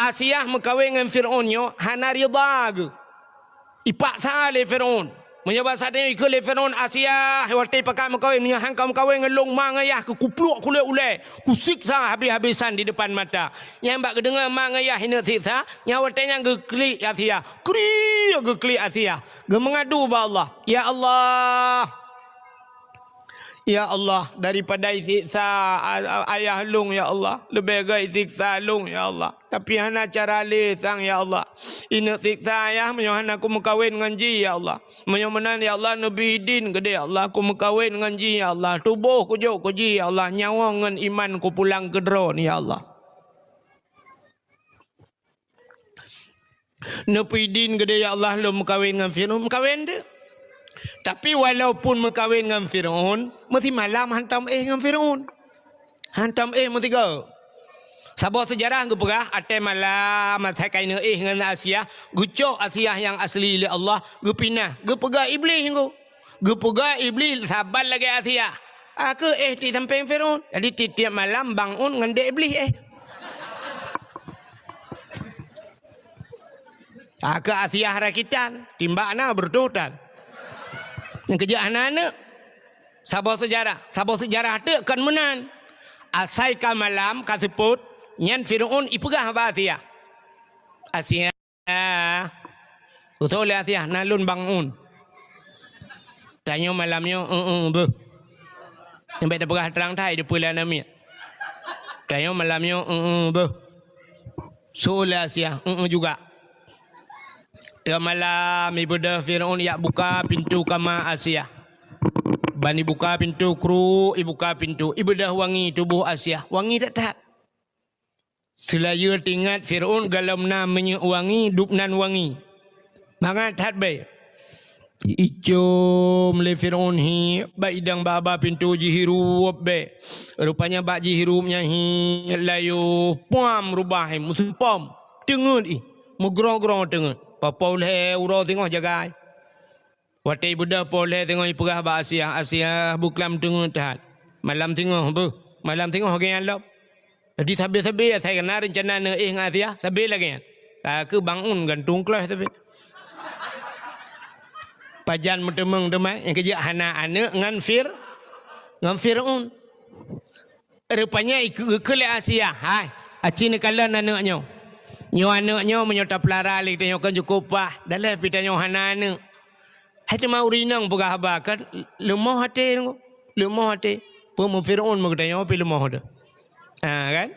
Asiah meukawen ngon Firaun nyoe hana ridha geuh. Ipaksa lé Firaun. Meunyoe basa tanyoe ikheun lé Firaun, "Asiah, watèe pakat meukawen, meunyoe han ka meukawen ngon lôn, ma ngon yah keu kupluek kulét ulèe, kusiksa habéh-habésan di depan mata." Nyan bak geudeungoe ma ngon yah ineuk siksa, nyan watèe nyan geuklik Asiah. Kriek geuklik Asiah. Geumeungadu bak Allah, "Ya Allah, ya Allah, daripada isiksa a-, a-, ayah lôn, ya Allah, leubeh gét isiksa lôn, ya Allah. Tapi hana cara lé sang, ya Allah. Ineuk siksa ayah meunyoe hana kumeukawen ngon jih, ya Allah. Meunyoe meunan, ya Allah, neubri idin keudéh, ya Allah, kumeukawen ngon jih, ya Allah. Tuboh kujok keu jih, ya Allah. Nyawöng ngon iman kupulang keu droe, ya Allah." Neupeuidin keudéh, "Ya Allah, lôn meukawen ngon Fir'aun." Meukawen teuk. Tapi walaupun meukawen ngon Fir'aun, meusimalam hantom éh ngon Fir'aun. Hantom éh meusigoe. Saboh seujarah geupeugah, watée malam asai ka ineuk éh ngon Asiah, geucok Asiah nyang asli lé Allah, geupinah, geupeugah Iblih nyoe. Geupeugah Iblih saban lagée Asiah. Ka keuh éh tiep sampéng Fir'aun. Jadi tiep-tiep malam bangun ngon dek Iblih éh. Ka keuh Asiah rakitan, timbak na beureutoh tan. Nyang keujeuet hana aneuk. Saboh seujarah, saboh seujarah teuk kon meunan. Asai ka malam, ka seupôt, nyan Fir'aun ipeugah bak Asiah. Asiah, "Usoe lé Asiah, na lôn bangun." Tanyoe malam nyoe, "Eueh, beuh." Nyang bék tapeugah trang that, dipeue lé aneuk miet. Tanyoe malam nyoe, "Eueh, beuh." Soe lé Asiah, "Eueh juga." Teuma malam ibeudôh Fir'aun jak buka pintoe kama Asiah. Ban ibuka pintoe, kruk, ibuka pintoe, ibeudôh wangi tuboh Asiah. Wangi that-that. Seulayeue teuingat Fir'aun gohlom na minyeuk wangi, dub nan wangi. Mangat that bèe. Icom lé Fir'aun hi, bak idang bak haba pintoe, jihirup bèe. Rupanya bak jihirup nyan hi, layoh, puam rubah hi, meuseupom. Teungeut ih, meugroe-groe teungeut. Peue-peue lhèe uroe singoh jagai. Watèe ibeudôh poh lhèe teungoh ipeugah bak Asiah, "Asiah, buklam teungeut that. Malam singoh beuh, malam singoh lagèe nyan lom." Jadi sabe-sabe asai na reuncana neuéh ngon Asiah, sabe lagèe nyan. Ka keuh bangun gantung kleuh sabe. Pajan meuteumeung teuma, nyang keujeuet hana aneuk ngon Fir-, ngon Fir'aun. Rupanya ikeu-, geukheun lé Asiah, "Hai, aci neukalon aneuk nyoe. Nyoe aneuk nyoe meunyoe tapeulara lé geutanyoe kan cukôp paih, daleh pih tanyoe hana aneuk." Hai teuma ureueng inong peugah haba kan leumoh até, leumoh até. Peue meu Fir'aun meu geutanyoe pih leumoh teuh. Ha kan?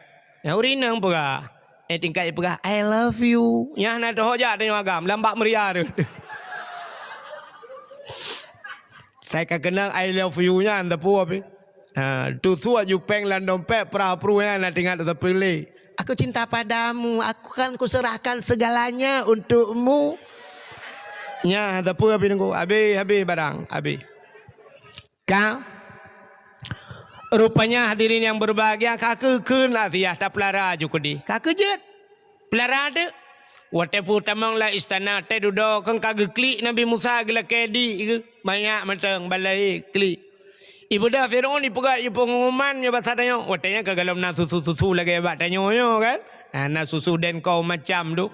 Nyang ureueng inong peugah, eh, tingkat ipeugah, "I love you." Nyan hana teuhojat tanyoe agam, lam bak meuria teuh. Sai ka keunong "I love you" nyan teupeu pih. Ha, tusuak jupeng lam dompet, pra-pru nyan na teuingat teupeu lé. "Aku cinta padamu, aku kan kuserahkan segalanya untukmu." Nyan teupeu pih nunggu. Habéh, habéh barang, habéh. Ka. Rupanya hadirin yang berbahagia, ka keuh kheun Asiah tapeulara ju keudéh. Ka keuh jeuet. Peulara teuk. Watèe peutamong lam istana, watèe dudoe kheun ka geuklik Nabi Musa geulakèe di geuh, manyak mantong balai klik. Ibeudôh Fir'aun ipeugah ié peunguman nyoe basa tanyoe. Watèe nyan ka gohlom na susu-susu lagèe bak tanyoe nyoe kan. Ha, na susu dan kaum macam tu.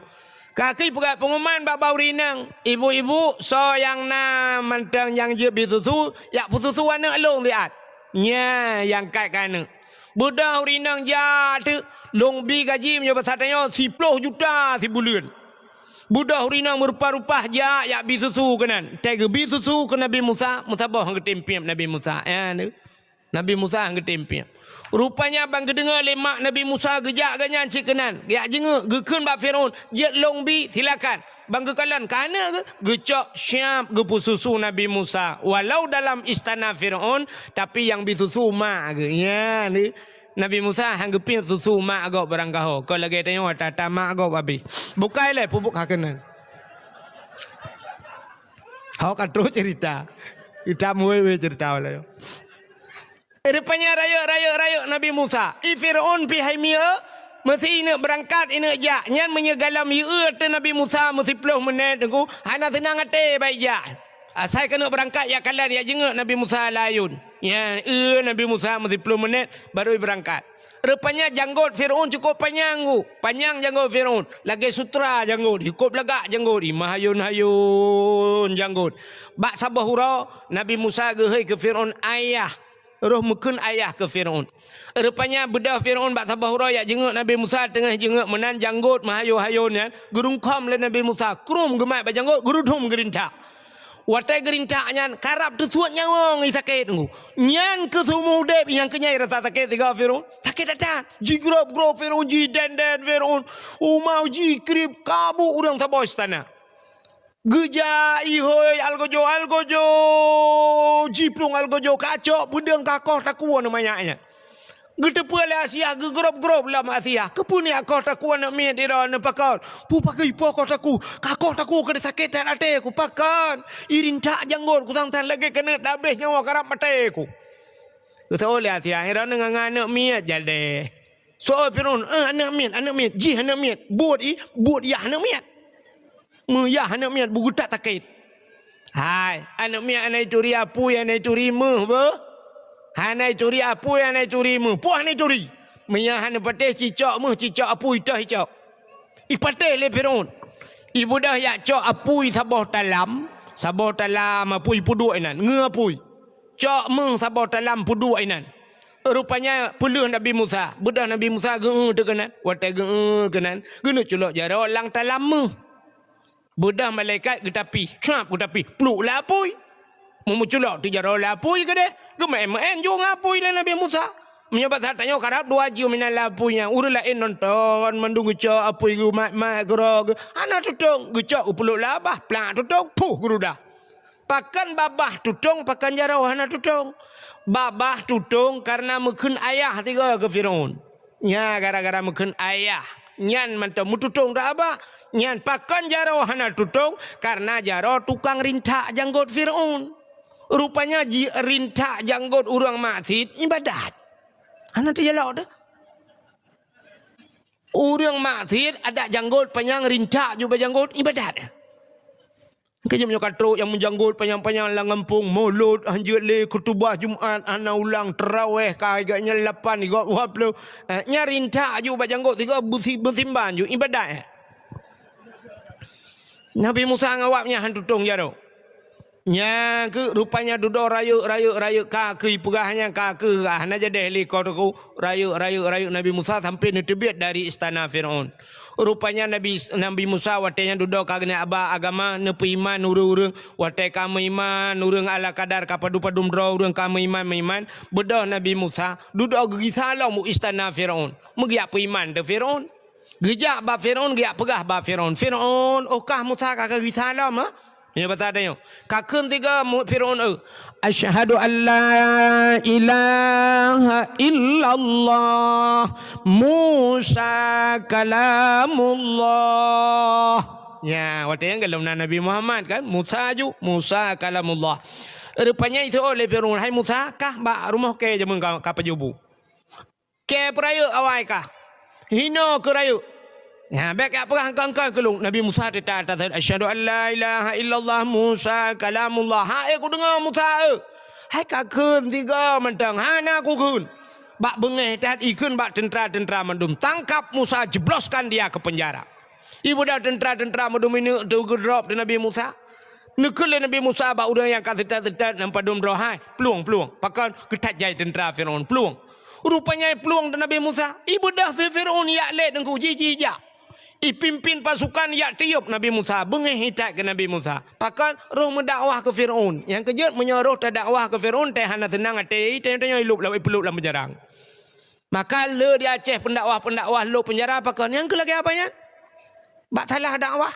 Ka keuh ipeugah peunguman bak, bak ureueng inong. "Ibu-ibu, soe nyang na mantong nyang jeuet bi susu, jak peususu aneuk lôn siat." Nyan nyang kat keu aneuk. Beudôh ureueng inong jak teuk, lôn bi gaji meunyoe basa tanyoe siploh juta sibuleuen. Beudôh ureueng inong meurupa-rupa jak, jak bi susu keunan. Watèe geubi susu keu Nabi Musa, meusaboh han geutem piep Nabi Musa. Nyan teuk. Nabi Musa han geutem piep. Rupanya ban geudeungoe lé mak Nabi Musa geujak gobnyan cit keunan. Jak jingeuk, geukheun bak Fir'aun, "Jeuet lôn bi, silakan." Ban geukalon keu aneuk geuh, geucok siap geupeususu Nabi Musa. Walau dalam istana Fir'aun, tapi nyang bi susu mak geuh. Nyan teuk. Nabi Musa han geupiep susu mak gob barangkaho. Kon lagèe tanyoe ata-ata mak gob habéh. Bukai lé pupuk ka keunan. Hok ka trok cerita. Kita muwe-we cerita wala. Rupanya rayeuk, rayeuk, rayeuk Nabi Musa. I Fir'aun pih hai mieu, meusi ineuk beurangkat, ineuk jak. Nyan meunyoe gohlom ieu ateueh Nabi Musa meusiploh meunét teungku, hana seunang até bak ijak. Asai keuneuk beurangkat jak kalon, jak jingeuk Nabi Musa lam ayôn. Nyan, eu Nabi Musa meusiploh meunét, barô ibeurangkat. Rupanya janggot Fir'aun cukôp panyang, ku. Panyang janggot Fir'aun. Lagèe sutra janggot, cukôp lagak janggot, i meuhayôn-hayôn janggot. Bak saboh uroe, Nabi Musa geuhôi keu Fir'aun, "Ayah." Roh meukheun ayah keu Fir'aun. Rupanya beudôh Fir'aun bak saboh uroe jak jingeuk Nabi Musa, teungoh jingeuk meunan janggot meuhayôn-hayôn nyan, geurungkôm lé Nabi Musa, krum geumat bak janggot, geurudum geurintak. Watée geurintak nyan, karab teusuet nyawöng i sakét ngon. Nyan keuh seumeu udeb nyang keunyai rasa sakét sigoe Fir'aun. Sakét that-that. Jigrob-grob Fir'aun, jidendeng Fir'aun. Uma jikrieb, kabu ureuëng saboh istana. Geujak ihôi algojo-algojo, jiplueng algojo kacok, peudeueng kakoh takue aneuk manyak nyan. Geuteupeue lé Asiah, geugrob-grob lom Asiah. Keupeue nyak koh takue aneuk miet droe neupakon? Peue pakon ipo koh takue? Ka koh takue keu sakét that até ku pakon. Irintak janggot ku sang-sang lagée keuneuk tabeh nyawa karab maté ku. Geuteupeue lé Asiah, droe ngon aneuk miet jadeh. Soe Fir'aun, eh, aneuk miet, aneuk miet, jih aneuk miet. Buet i, buet yah aneuk miet. Meuyah aneuk miet beugeutat sakét. Hai, aneuk miet hana ituri apui, hana ituri méuh beuh. Hana ituri apui, hana ituri méuh. Peue hana ituri? Meuyah hana patéh cicok méuh, cicok apui toh icok. Ipatéh lé Fir'aun. Ibeudôh jak cok apui saboh talam, saboh talam apui peuduek inan, ngon apui. Cok méuh saboh talam peuduek inan. Rupanya peuleueh Nabi Musa. Beudôh Nabi Musa geu-eu teuh keunan. Watée geu-eu keunan, geuneuk culok jaroe lam talam méuh. Beudôh malaikat geutapih, cuap geutapih, pluek lam apui. Meumeuculok teuh jaroe lam apui keudeh, geumeuén-meuén ju ngon apui lé Nabi Musa. Meunyoe bak saat tanyoe karab dua jeuem inan lam apui nyan, ureuëng laén nonton mandum geucok apui geumat-mat keudroe geu-, hana tutong, geucok geupeuleuk lam babah, plak tutong, puh geurudah. Pakon babah tutong, pakon jaroe hana tutong? Babah tutong kareuna meukheun ayah sigoe keu Fir'aun. Nya gara-gara meukheun ayah nyan mantong meututong that babah. Nyan pakon jaroe hana tutong? Kareuna jaroe tukang rintak janggot Fir'aun. Rupanya jirintak janggot ureuëng maksiet ibadat. Hana teujalok teuh. Ureuëng maksiet adak janggot panyang rintak jubah janggot ibadat. Keu jeuem nyoe ka trok nyang meujanggot panyang-panyang lam gampông, mulod hanjeuet lé, khutubah Jumat hana ulang, taraweh ka gak nyan lapan, gak dua ploh. Eh, nyan rintak ju bak janggot sigoe beusi-, beusimban ju ibadat. Nabi Musa ngon awak nyan han tutong jaroe. Nyan keuh rupanya dudoe rayeuk, rayeuk, rayeuk ka keuh ipeugah nyan ka keuh hana jadeh lé ko teuku. Rayeuk, rayeuk, rayeuk Nabi Musa sampai neuteubiet dari istana Fir'aun. Rupanya Nabi, Nabi Musa watée nyan dudoe ka geuneuk aba agama, neupeuiman ureuëng-ureuëng. Watée ka meuiman ureuëng ala kadar ka padum-padum droe ureuëng ka meuiman-meuiman, beudôh Nabi Musa dudoe geugisa lom u istana Fir'aun. Meugeujak peuiman teuh Fir'aun. Geujak bak Fir'aun, geujak peugah bak Fir'aun, "Fir'aun, oh kah Musa ka geugisa lom, ha?" Nyoe basa tanyoe. Ka kheun sigoe mu-, Fir'aun, eu, "Asyhadu an la ilaha illallah, Musa kalamullah." Nya, watée nyan golom na Nabi Muhammad kan, Musa ju, Musa kalamullah. Rupanya iseuôt lé Fir'aun, "Hai Musa, kah bak rumoh kèe jameun ka, ka pajoh bu?" Kèe peurayeuk awai kah? Hinoe keu rayeuk. Nyan, bék jak peugah engkai-engkai keu lôn. Nabi Musa teutap atas, "Asyhadu an la ilaha illallah Musa kalamullah." Hai kudeungoe Musa, eu. Hai ka kheun sigoe mantong, hana kukheun. Bak beungéh that ikheun bak teuntra-teuntra mandum, "Tangkap Musa, jebloskan dia ke penjara." Ibeudôh teuntra-teuntra mandum ineuk teuh geudrop di Nabi Musa. Neukheun lé Nabi Musa bak ureuëng nyang ka seutôt-seutôt nyang padum droe hai, "Plueng, plueng." Pakon geuthat jai teuntra Fir'aun, "Plueng." Rupanya plueng di Nabi Musa. Ibeudôh Fir-, Fir'aun jak lé teungku jih, jih jak. Ipimpin pasukan jak tiôb Nabi Musa, beungéh itat keu Nabi Musa. Pakon roh meudakwah keu Fir'aun. Nyang keujeuet meunyoe roh tadakwah keu Fir'aun, teuh hana seunang até, teuh, teuh nyoe ilôb lam, ipeulôb lam penjara. Maka le di Aceh pendakwah-pendakwah lôb penjara pakon nyang keu lagée apa nyan? Bak salah dakwah.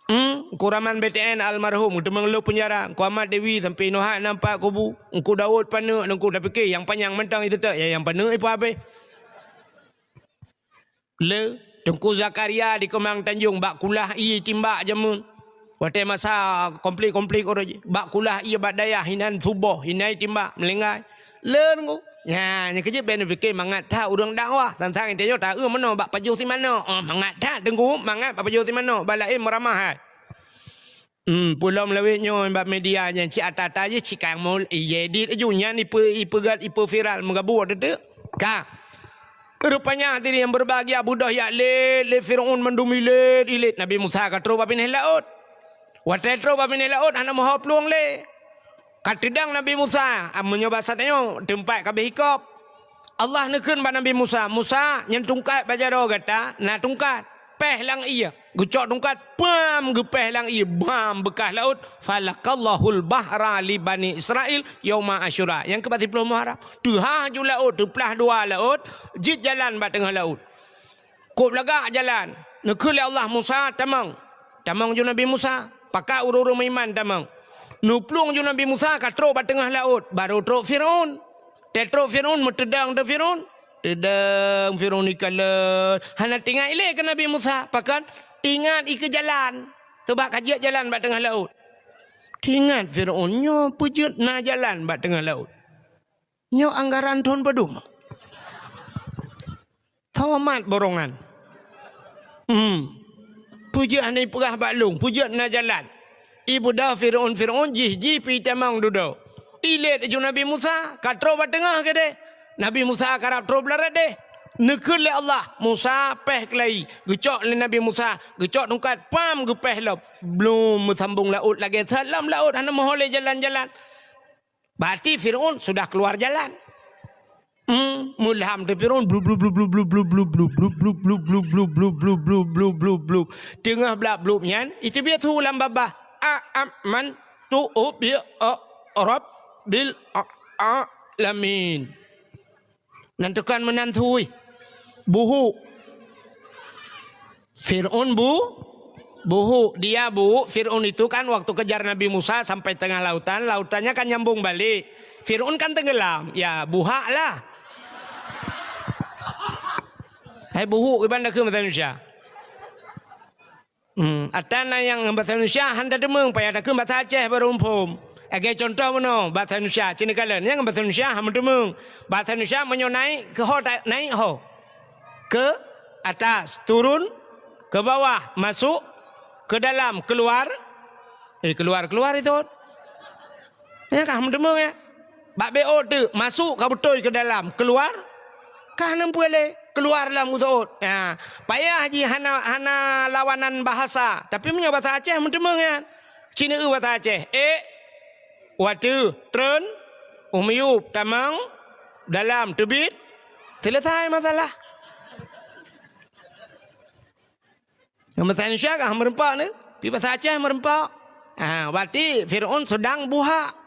Hmm, Kuraman B T N almarhum teumang lôb penjara, Ku Ahmad Dewi sampai nohat nampak kubu, Ku Daud paneuk, Ku tapike nyang panyang mantong itu tak, ya, nyang paneuk ipa habéh. Le, Teungku Zakaria di Keumang Tanjong bak kulah ie timbak jameun. Watée masa konflik-konflik uroe jih, bak kulah ie bak dayah inan suboh, inan timbak meulinggai. Le Teungku. Nya, nyang keujeuet bék neupike mangat that ureuëng dakwah. Sang-sang tanyoe taeu meunoe bak pajoh si manok. Oh, mangat that Teungku, mangat bak pajoh si manok. Bak laén meuramah hai. Hmm, peulom lawét nyoe bak media nyan cit ata-ata jih cit ka mul, ié dit laju nyan ipe-, ipeugét, ipeuviral meugabur teuteuek. Ka. Rupanya hadirin yang berbahagia, beudôh jak lét lé Fir'aun mandum ilét-ilét. Nabi Musa ka trôh bak binéh laôt. Watée trôh bak binéh laôt hana meuho plueng lé. Ka teudong Nabi Musa, ah, meunyoe basa tanyoe teumpat ka habéh ikôb. Allah neukheun bak Nabi Musa, "Musa, nyan tungkat bak jaroe gata, na tungkat." péh lam ié. Geucok tungkat, pam, geupéh lam ié, bam, beukah laôt. Falaqallahul bahra li Bani Israil yauma Asyura. Nyang keubat siplôh Muharram. Teuhah ju laôt, teuplah dua laôt, jeuet jalan bak teungoh laôt. Kôb lagak jalan. Neukheun lé Allah, "Musa, tamong." Tamong ju Nabi Musa. Pakat ureuëng-ureuëng meuiman tamong. Neuplueng ju Nabi Musa ka trok bak teungoh laôt, barô trok Fir'aun. Teutrok Fir'aun, meuteudong teuh Fir'aun. Teudong Fir'aun ikalon. Hana teuingat ilée keu Nabi Musa. Pakon? Teuingat ikeue jalan. Teubak ka jeuet jalan bak teungoh laôt. Teuingat Fir'aun nyoe peue jeuet na jalan bak teungoh laôt. Nyoe anggaran thon padum. Tomat borongan. Hmm. Peue jeuet hana ipeugah bak lôn, peue jeuet na jalan. Ibeudôh Fir'aun, Fir'aun jih-jih pih tamong dudoe. Ilét ju Nabi Musa, ka trok bak teungoh keudeh. Nabi Musa karab trok blah radeh. Neukheun lé Allah, Musa péh keulayi, geucok lé Nabi Musa, geucok tungkat, pam, geupéh lom. Blom meusambong laôt lagée that lom laôt hana meuho lé jalan-jalan. Berarti Fir'aun sudah keluar jalan. Hmm, mulham teuh Fir'aun, blub, blub, blub. Teungoh blah blub nyan, iteubiet su lam babah. Amantu bi rabbil alamin. Nan tukang meunan thui. Buhuk. Fir'aun bu-, buhuk. Dia buhuk, Fir'aun itu kan waktu kejar Nabi Musa sampai tengah lautan, lautannya kan nyambung balik. Fir'aun kan tenggelam, ya buhak lah. Hai buhuk iban dah ke bahasa Indonesia. Hmm, ata na nyang bahasa Indonesia han tateumeung, payah takheun bahasa Aceh baru muphom. Lagée contoh meunoe, bahasa Indonesia, cit neukalon, nyang bahasa Indonesia han meuteumeung. Bahasa Indonesia meunyoe naik, keu ho ta-, naik ho. Ke atas, turun, ke bawah, masuk, ke dalam, keluar. Eh, keluar, keluar itu. Nyan ka meuteumeung, ya. Bak B O teuk, masuk ka beutôi ke dalam, keluar ka hana peue lé, keluar lam utot. Ha, payah jih hana, hana lawanan bahasa. Tapi meunyoe bahasa Aceh meuteumeung nyan. Cit neueu bahasa Aceh. Ék, wateuh, treun, u miyueb, tamong, dalam, teubiet, selesai masalah. Nyang bahasa Indonesia kah meureumpok ni? Pi bahasa Aceh meureumpok. Ha, berarti Fir'aun sedang buhak.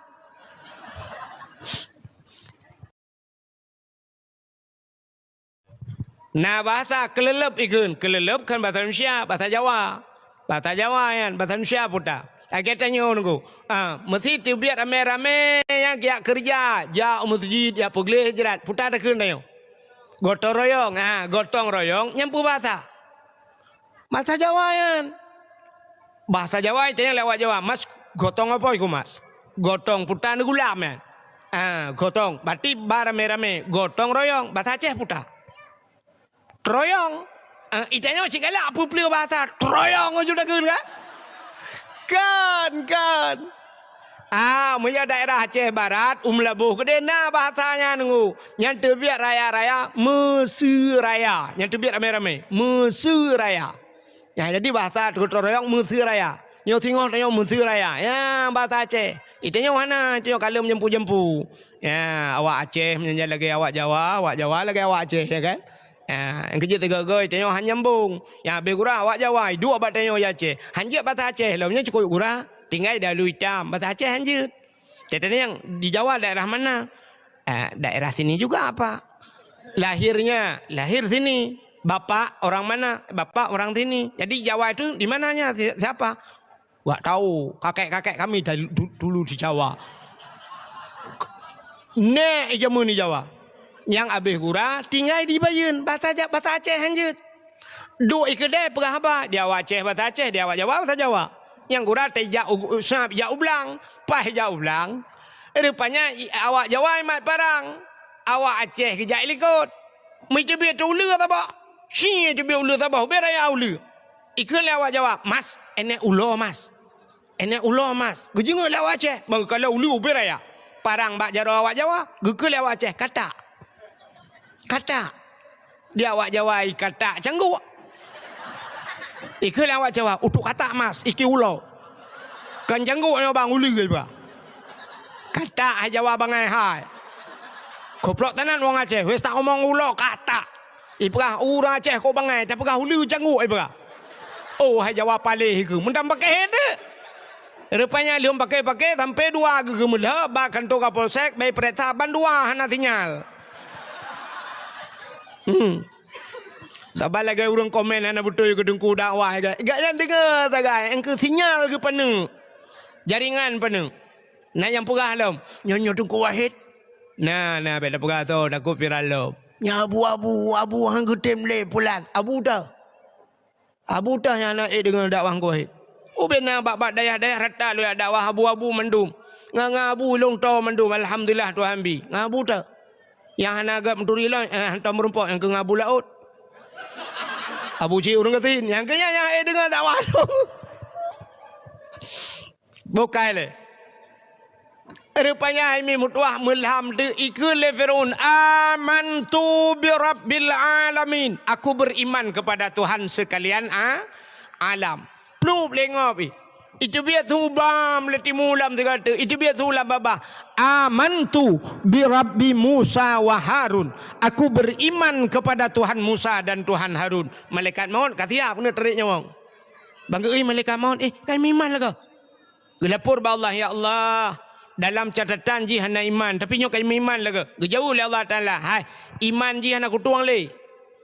Na bahasa keuleuleub ikheun, keuleuleub kan bahasa Indonesia, bahasa Jawa. Bahasa Jawa nyan, bahasa Indonesia puta. Lagée tanyoe nunggu. Ah, meusi teubiet ramé-ramé nyang geujak keureuja, jak u meuseujid, jak peugleh jrat, puta takheun tanyoe. Gotong royong, ha, gotong royong nyang peubahasa. Bahasa Jawa nyan. Bahasa Jawa itanyong lé awak Jawa, "Mas, gotong apa iku, Mas?" Gotong puta neugulam nyan. Ah, gotong. Berarti ba ramé-ramé, gotong royong, bahasa Aceh puta. Troyong. Ah, itanyong cit galak peue-peue bahasa, troyong aju takheun kan? Kan, kan. Ah, meunyoe daerah Aceh Barat, u Meulaboh keudeh na bahasa nyan nunggu. Nyan teubiet raya-raya, Meuseu Raya. Nyan teubiet ramé-ramé, Meuseu Raya. Nyan jadi bahasa gotong royong Meuseu Raya. Nyoe singoh tanyoe Meuseu Raya. Ya, bahasa Aceh. Itanyong hana, itanyong kalon meujampu-jampu. Ya, awak Aceh meunyan lagée awak Jawa, awak Jawa lagée awak Aceh, ya kan? Ha, nyang keujeuet teugoe-goe tanyoe han nyambong. Nyang habéh gura awak Jawa, iduek bak tanyoe di Aceh. Han jeuet bahasa Aceh lom, nyan cukôp gura. Tinggai dalu itam, bahasa Aceh han jeuet. Jadi nyang di Jawa daerah mana? Eh, daerah sini juga apa? Lahirnya, lahir sini. Bapak orang mana? Bapak orang sini. Jadi Jawa itu di mananya? Si-, siapa? Wak tahu, kakek-kakek kami dari du-, dulu di Jawa. Nèk jameun di Jawa. Nyang abéh gura tinggai di Bayeuen, bahasa Ja-, bahasa Aceh hanjeuet. Duek i keudè peugah haba, di awak Aceh bahasa Aceh, di awak Jawa bahasa Jawa. Nyang gura teuh jak u, u, sab jak u blang, paih jak u blang. Rupanya i, awak Jawa mat parang, awak Aceh geujak i likot. Meuteubiet uleue saboh. Ci teubiet uleue saboh, ubé raya uleue. Ikheun lé awak Jawa, "Mas, enèk ulo, Mas." "Enèk ulo, Mas." Geujeungeuet lé awak Aceh, bang kalon uleue ubé raya. Parang bak jaroe awak Jawa, geukheun lé awak Aceh, "Katak." "Katak." Di awak Jawa i katak cangguk. Ikheun lé awak Jawa, "Utok katak, Mas, iki ulo." Kan cangguk nyoe bang uleue iba. Katak hai Jawa bangai hai. Goblok tenan wong Aceh, wes tak omong ulo katak. Ipeugah ureueng Aceh kok bangai, tapeugah uleue cangguk ipeugah. Oh, hai Jawa paléh keuh. Meunan pakéh teuk. Rupanya lheueh pakéh-pakéh sampai dua geuh geumeulheueh bak kantor Kapolsek, bak peuriksa ban dua hana sinyal. Hmm. Saban lagèe ureueng komen hana beutôi keu teungku dakwah, gak, gak nyan deungoe sagai, engkeu sinyal geupaneuk. Jaringan paneuk. Na nyang peugah lom, "Nyoe, nyoe Teungku Wahid." Na, na, bèk tapeugah soe, takot viral lom. "Nyan abu-abu, abu han geutem lé pulan." Abu teuh. Abu teuh nyang na ék deungoe dakwah Teungku Wahid. Ubé na bak-bak dayah-dayah rata lôn jak dakwah abu-abu mandum. Ngon, ngon abu ilôn toe mandum, alhamdulillah Tuhan bi. Ngon abu teuh. Nyang hana gèt meuturi lôn, eh, hantom meurumpok nyang keu ngon abu laôt. Abu cit ureueng gasien, nyang keu nyan nyang ék deungoe dakwah lôn. Bukai lé. Rupanya hai mi meutuwah meulham teuk ikheun lé Firaun, "Amantu bi rabbil alamin." Aku beriman kepada Tuhan sekalian a-, alam. Plup lé ngob ih. Iteubiet su bam lé timu lam sigoe teuk, iteubiet su lam babah. "Amantu bi rabbi Musa wa Harun." Aku beriman kepada Tuhan Musa dan Tuhan Harun. Malaikat maut ka siap keuneuk tarék nyawöng. Ban geuéh malaikat maut, "Eh, ka meuiman lagoe." Geulapor bak Allah, "Ya Allah, dalam catatan jih hana iman, tapi nyoe ka meuiman lagoe." Geujaweueb lé Allah Taala, "Hai, iman jih hana kutueng lé.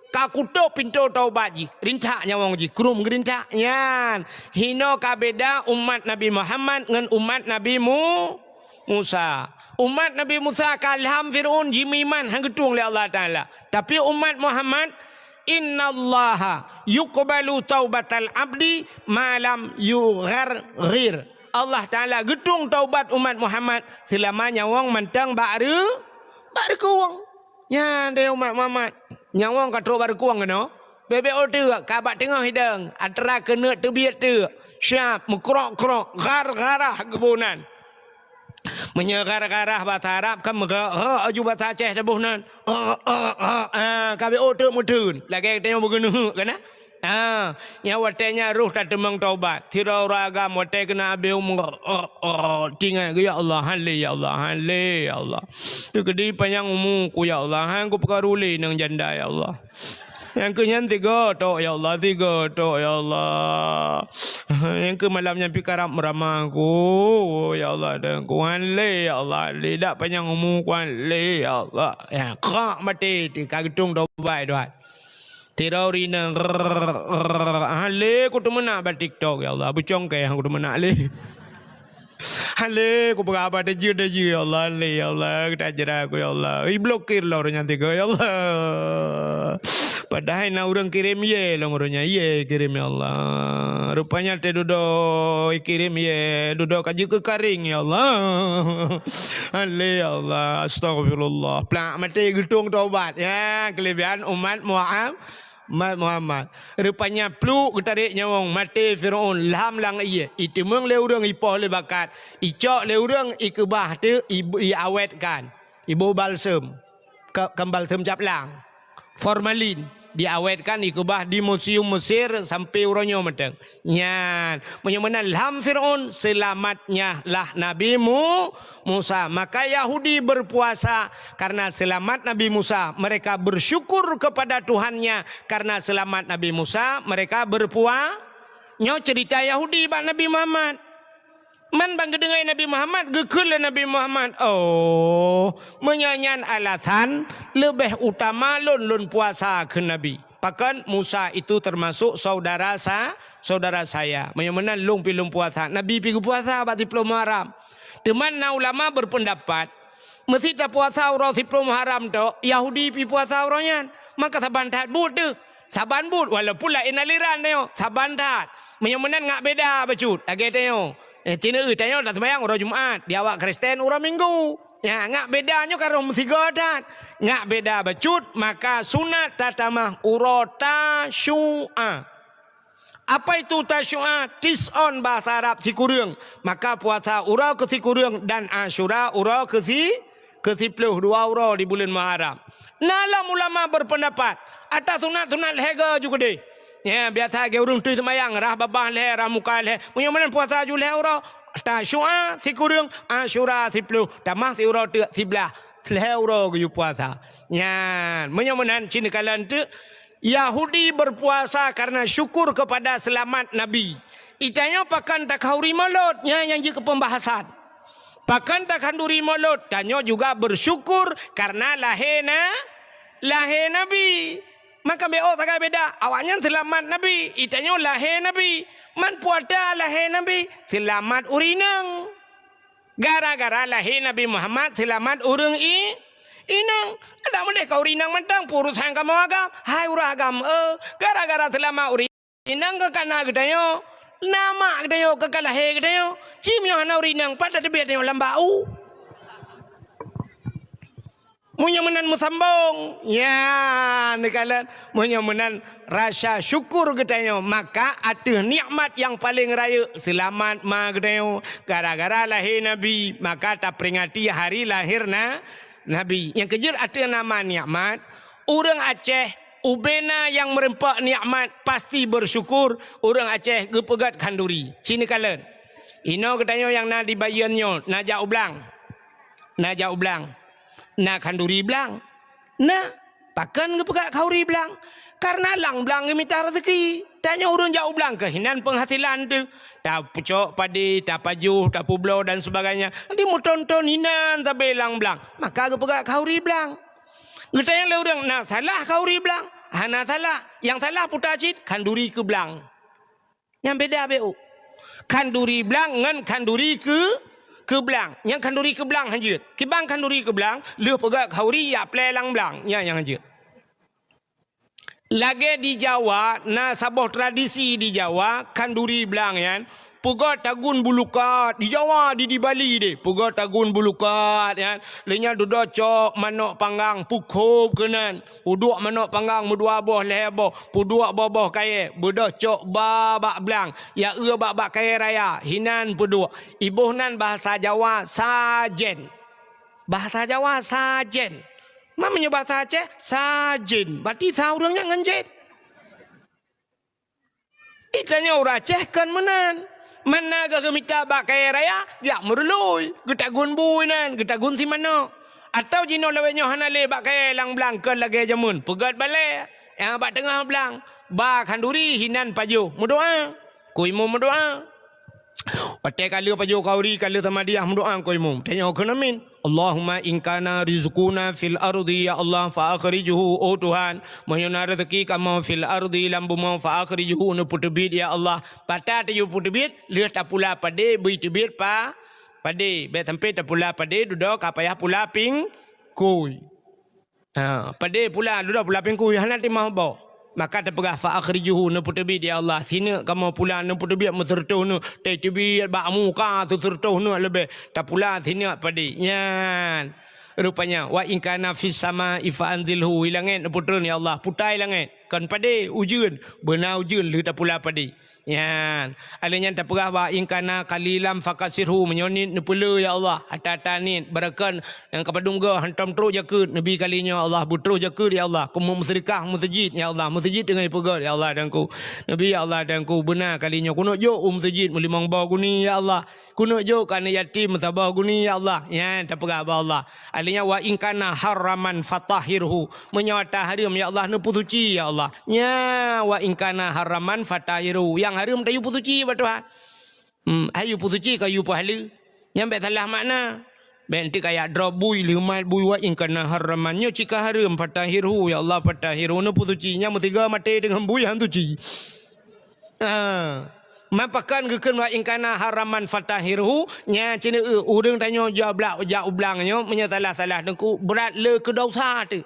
Ka kutôp pintoe taubat jih." Rintak nyawöng jih, krum geurintak. Nyan, hinoe ka beda umat Nabi Muhammad ngon umat Nabi Mu-, Musa. Umat Nabi Musa ka lham Firaun jimeuiman, han geutueng lé Allah Taala. Tapi umat Muhammad, "Innallaha yuqbalu taubatal abdi ma lam yugharghir." Allah Taala geutueng taubat umat Muhammad seulama nyawöng mantong bak reu-, bak reukueng. Nyan deh umat Muhammad. Nyawöng ka trok bak reukueng keunoe. Bèk-bèk ôh teuk ka bak teungoh hidong. Atra keuneuk teubiet teuk. Siap meukrok-krok, ghar-gharah geuboh nan. Meunyoe ghar-gharah basa Arab kan meuga, ha, aju basa Aceh taboh nan. Ha, ha, ha, ha, ka bèk ôh teuk meuteun. Lagèe tanyoe beugeuneuk kan, ha? Ha, nyan watèe nyan roh tateumeung taubat. Sidroe ureueng agam watèe keuneuk abéh umu, ha, ha, ha, tingai geuh, "Ya Allah, han lé, ya Allah, han lé, ya Allah. Teukeudi panyang umu ku, ya Allah, han kupeukaru lé nang janda, ya Allah." Nyang keu nyan tiga tok, ya Allah, tiga tok, ya Allah. Nyang keu malam nyan pi karab meurama ku, ya Allah, dan ku han lé, ya Allah, lé dak panyang umu ku han lé, ya Allah. Ya, krak maté ti ka geutueng tobat, Tuhan. Tirau rina, han lé ku teumeunak bak TikTok, ya Allah, beucongkée han ku teumeunak lé. Han lé kupeugah haba tajeuet-tajeuet, ya Allah, han lé, ya Allah, geutajra ku, ya Allah. Iblokir lom ureueng nyan tiga, ya Allah. Padahai na ureueng kirém yé lom ureueng nyan, yé kirém, ya Allah. Rupanya teududoe kirém yé, dudoe ka jeuet keu karéng, ya Allah. Han lé, ya Allah. Astagfirullah. Plak maté geutueng taubat. Ya, keulebihan umat Muhammad. Umat Muhammad. Rupanya pluek geutarek nyawöng maté Firaun lham lam ié. Iteumeung lé ureueng ipoh lé bakat. Icok lé ureueng ikeubah teuk i-, iawetkan. Iboh balsem. Ka-, kan balsem cap lang. Formalin. Diawetkan ikeubah di museum Mesir sampai uroe nyoe mantong. Nyan. Meunyoe meunan lham Firaun, seulamatnyalah Nabi Mu-, Musa. Maka Yahudi berpuasa karena selamat Nabi Musa. Mereka bersyukur kepada Tuhannya karena selamat Nabi Musa. Mereka berpua-, nyoe cerita Yahudi bak Nabi Muhammad. Man ban geudeungoe Nabi Muhammad, geukheun lé Nabi Muhammad, "Oh, meunyoe nyan alasan, leubeh utama lôn, lôn puasa," kheun Nabi. Pakon Musa itu termasuk saudara sa-, saudara saya. Meunyoe meunan lôn pi lôn puasa. Nabi pi geupuasa bak siplôh Muharram. Teuma na ulama berpendapat, meusi tapuasa uroe siplôh Muharram tok, Yahudi pi puasa uroe nyan. Maka saban that buet teuh. Saban buet, walaupun laén aliran tanyoe, saban that. Meunyoe meunan ngak beda bacut, lagée tanyoe. Eh, ci neueu tanyoe taseumayang uroe Jumat, di awak Kristen uroe Minggu. Nya, ngak beda nyoe ka roh meusigoe that. Ngak beda bacut, maka sunat tatamah uroe Tasyu'a. Apa itu Tasyu'a? Tis'on bahasa Arab sikureueng. Maka puasa uroe keu sikureueng dan Asyura uroe keu si-, keu siplôh, dua uroe di buleuen Muharram. Na lom ulama berpendapat, ata sunat-sunat lhée goe ju keudeh. Ya, biasa lagée ureuëng tui seumayang, rhah babah lhée, rhah muka lhée. Meunyoe meunan puasa ju lhée uroe, Tasyu'a sikureueng, Asyura siplôh, tamah siuroe teuk siblaih, lhée uroe geuyue puasa. Nyan, meunyoe meunan cit neukalon teuk, Yahudi berpuasa karena syukur kepada selamat Nabi. Itanyoe pakon takhanduri Maulud, nyan nyang jeuet keu pembahasan. Pakon takhanduri Maulud, tanyoe juga bersyukur karena lahé na-, lahé Nabi. Maka beu sagai beda, awaknyan selamat Nabi, itanyoe lahé Nabi. Man puasa lahé Nabi, selamat ureueng inong. Gara-gara lahé Nabi Muhammad, selamat ureueng i-, inong. Adak meudeh ka ureueng inong mantong, peurusan kamoe agam. Hai ureueng agam, eh, gara-gara selamat ureueng inong ka kana geutanyoe, na mak geutanyoe, ka, ka lahé geutanyoe. Ci meunyoe hana ureueng inong, pat tateubiet tanyoe lam bak u. Meunyoe meunan meusambong, ya, neukalon. Meunyoe meunan rasa syukur geutanyoe, maka ateueh nikmat nyang paleng rayeuk, seulamat ma geutanyoe. Gara-gara lahé Nabi, maka taperingati hari lahé na-, Nabi. Nyang keujeuet ateueh nama nikmat, ureueng Aceh, ubena nyang meureumpok nikmat, pasti bersyukur, ureueng Aceh geupeugét khanduri. Ci neukalon. Inoe geutanyoe nyang na di Bayeuen nyoe, na jak u blang. Na jak u blang. Na khanduri blang. Na, pakon geupeugah khanduri blang? Kareuna lam blang geumita raseuki. Tanyoe ureueng jak u blang keuh hinan peunghasilan teuh. Tapeucok padé, tapajoh, tapeubloe dan sebagainya. Di meuthon-thon hinan sabe lam blang. Maka geupeugah khanduri blang. Geutanyoe lé ureueng na salah khanduri blang? Hana salah. Nyang salah puta cit khanduri keu blang. Nyang beda beu. Khanduri blang ngon khanduri keu, keu blang. Nyang khanduri keu blang hanjeuet. Kiban khanduri keu blang, lheueh peugét khanduri jak plé lam blang. Nyan nyang hanjeuet. Lagée di Jawa, na saboh tradisi di Jawa, khanduri blang nyan, peugét tagun bulukat. Di Jawa, di, di Bali deh, peugét tagun bulukat nyan. Lheueh nyan dudoe cok manok panggang, peukhop keunan. Peuduek manok panggang meudua boh lhée boh, peuduek boh-boh kayée, beudôh cok ba bak blang, ya eu bak-bak kayée raya, hinan peuduek. Iboh nan bahasa Jawa sajen. Bahasa Jawa sajen. Ma meunyoe bahasa Aceh, sajen. Berarti sa ureueng nyan ngon jen. Di tanyoe ureueng Aceh kon meunan. Mana geuh geumita bak kayée raya, jak meurului, geutagun bui nan, geutagun si manok. Atawa jinoe lawét nyoe hana lé bak kayée lam blang kon lagée jameun, peugét balée, nyang bak teungoh blang, ba khanduri hinan pajoh, meudoá. Keu imum meudoá. Watée ka lheueh pajoh khanduri, ka lheueh samadiah meudoá keu imum. Tanyoe kheun amin. Allahumma in kana rizquna fil ardi, ya Allah, fa akhrijhu, oh Tuhan, meunyoe na raseuki kamoe fil ardi, lam bumoe, fa akhrijhu, neupeuteubiet, ya Allah. Pat tapeuteubiet, lheueh tapula padé, bri teubiet pa-, padé. Bék sampoe tapula padé, dudoe ka payah pula pingkui. Ha, padé pula, dudoe pula pingkui, hana timoh boh. Maka tapeugah, fa akhrijhu, neupeuteubiet, ya Allah. Sineuk kamoe pula, neupeuteubiet meuseureutoh neuk, tateubiet bak muka seuseureutoh neuk leubeh. Tapula sineuk padé. Nyan. Rupanya, wa in kana fis samai fa anzilhu, i langét neupeutreun, ya Allah. Putai langét. Kon padé, ujeuen. Beuna ujeuen lheueh tapula padé. Nyan. Alheuh nyan tapeugah, wa in kana qalilan fakatsirhu, meunyoe niet neupeulé, ya Allah. Ata-ata niet, barokon nyang ka padum goe hantom trok jakeuet, neubi kali nyoe, ya Allah, beutroh jakeuet, ya Allah. Keu meuseudekah meuseujid, ya Allah. Meuseujid teungoh ipeugét, ya Allah, Tuhanku. Neubi, ya Allah, Tuhanku, beuna kali nyoe. Keuneuk jok u meuseujid meulimong boh guni, ya Allah. Keuneuk jok keu aneuk yatim meusaboh guni, ya Allah. Nyan tapeugah bak Allah. Alheuh nyan, wa in kana haraman fatahhirhu. Meunyoe ata hareuem, ya Allah, neupeusuci, ya Allah. Nya, wa in kana haraman fatahhirhu. Nyang hareuem tayue peusuci bak Tuhan. Hmm, hayue peusuci ka yue peuhaleue. Nyan bék salah makna. Bék enteuk kajak drob bui, lheuh mat bui, wa in kana haraman. Nyoe cit ka hareuem, fatahhirhu, ya Allah, fatahhirhu, neupeusuci. Nyan meusigoe maté deungon bui han suci. Ah. Man pakon geukheun wa in kana haraman fatahhirhu, nya cit, eh, ureueng tanyoe jak blang, jak u blang nyoe, meunyoe salah-salah teungku, brat le keu dosa teuh.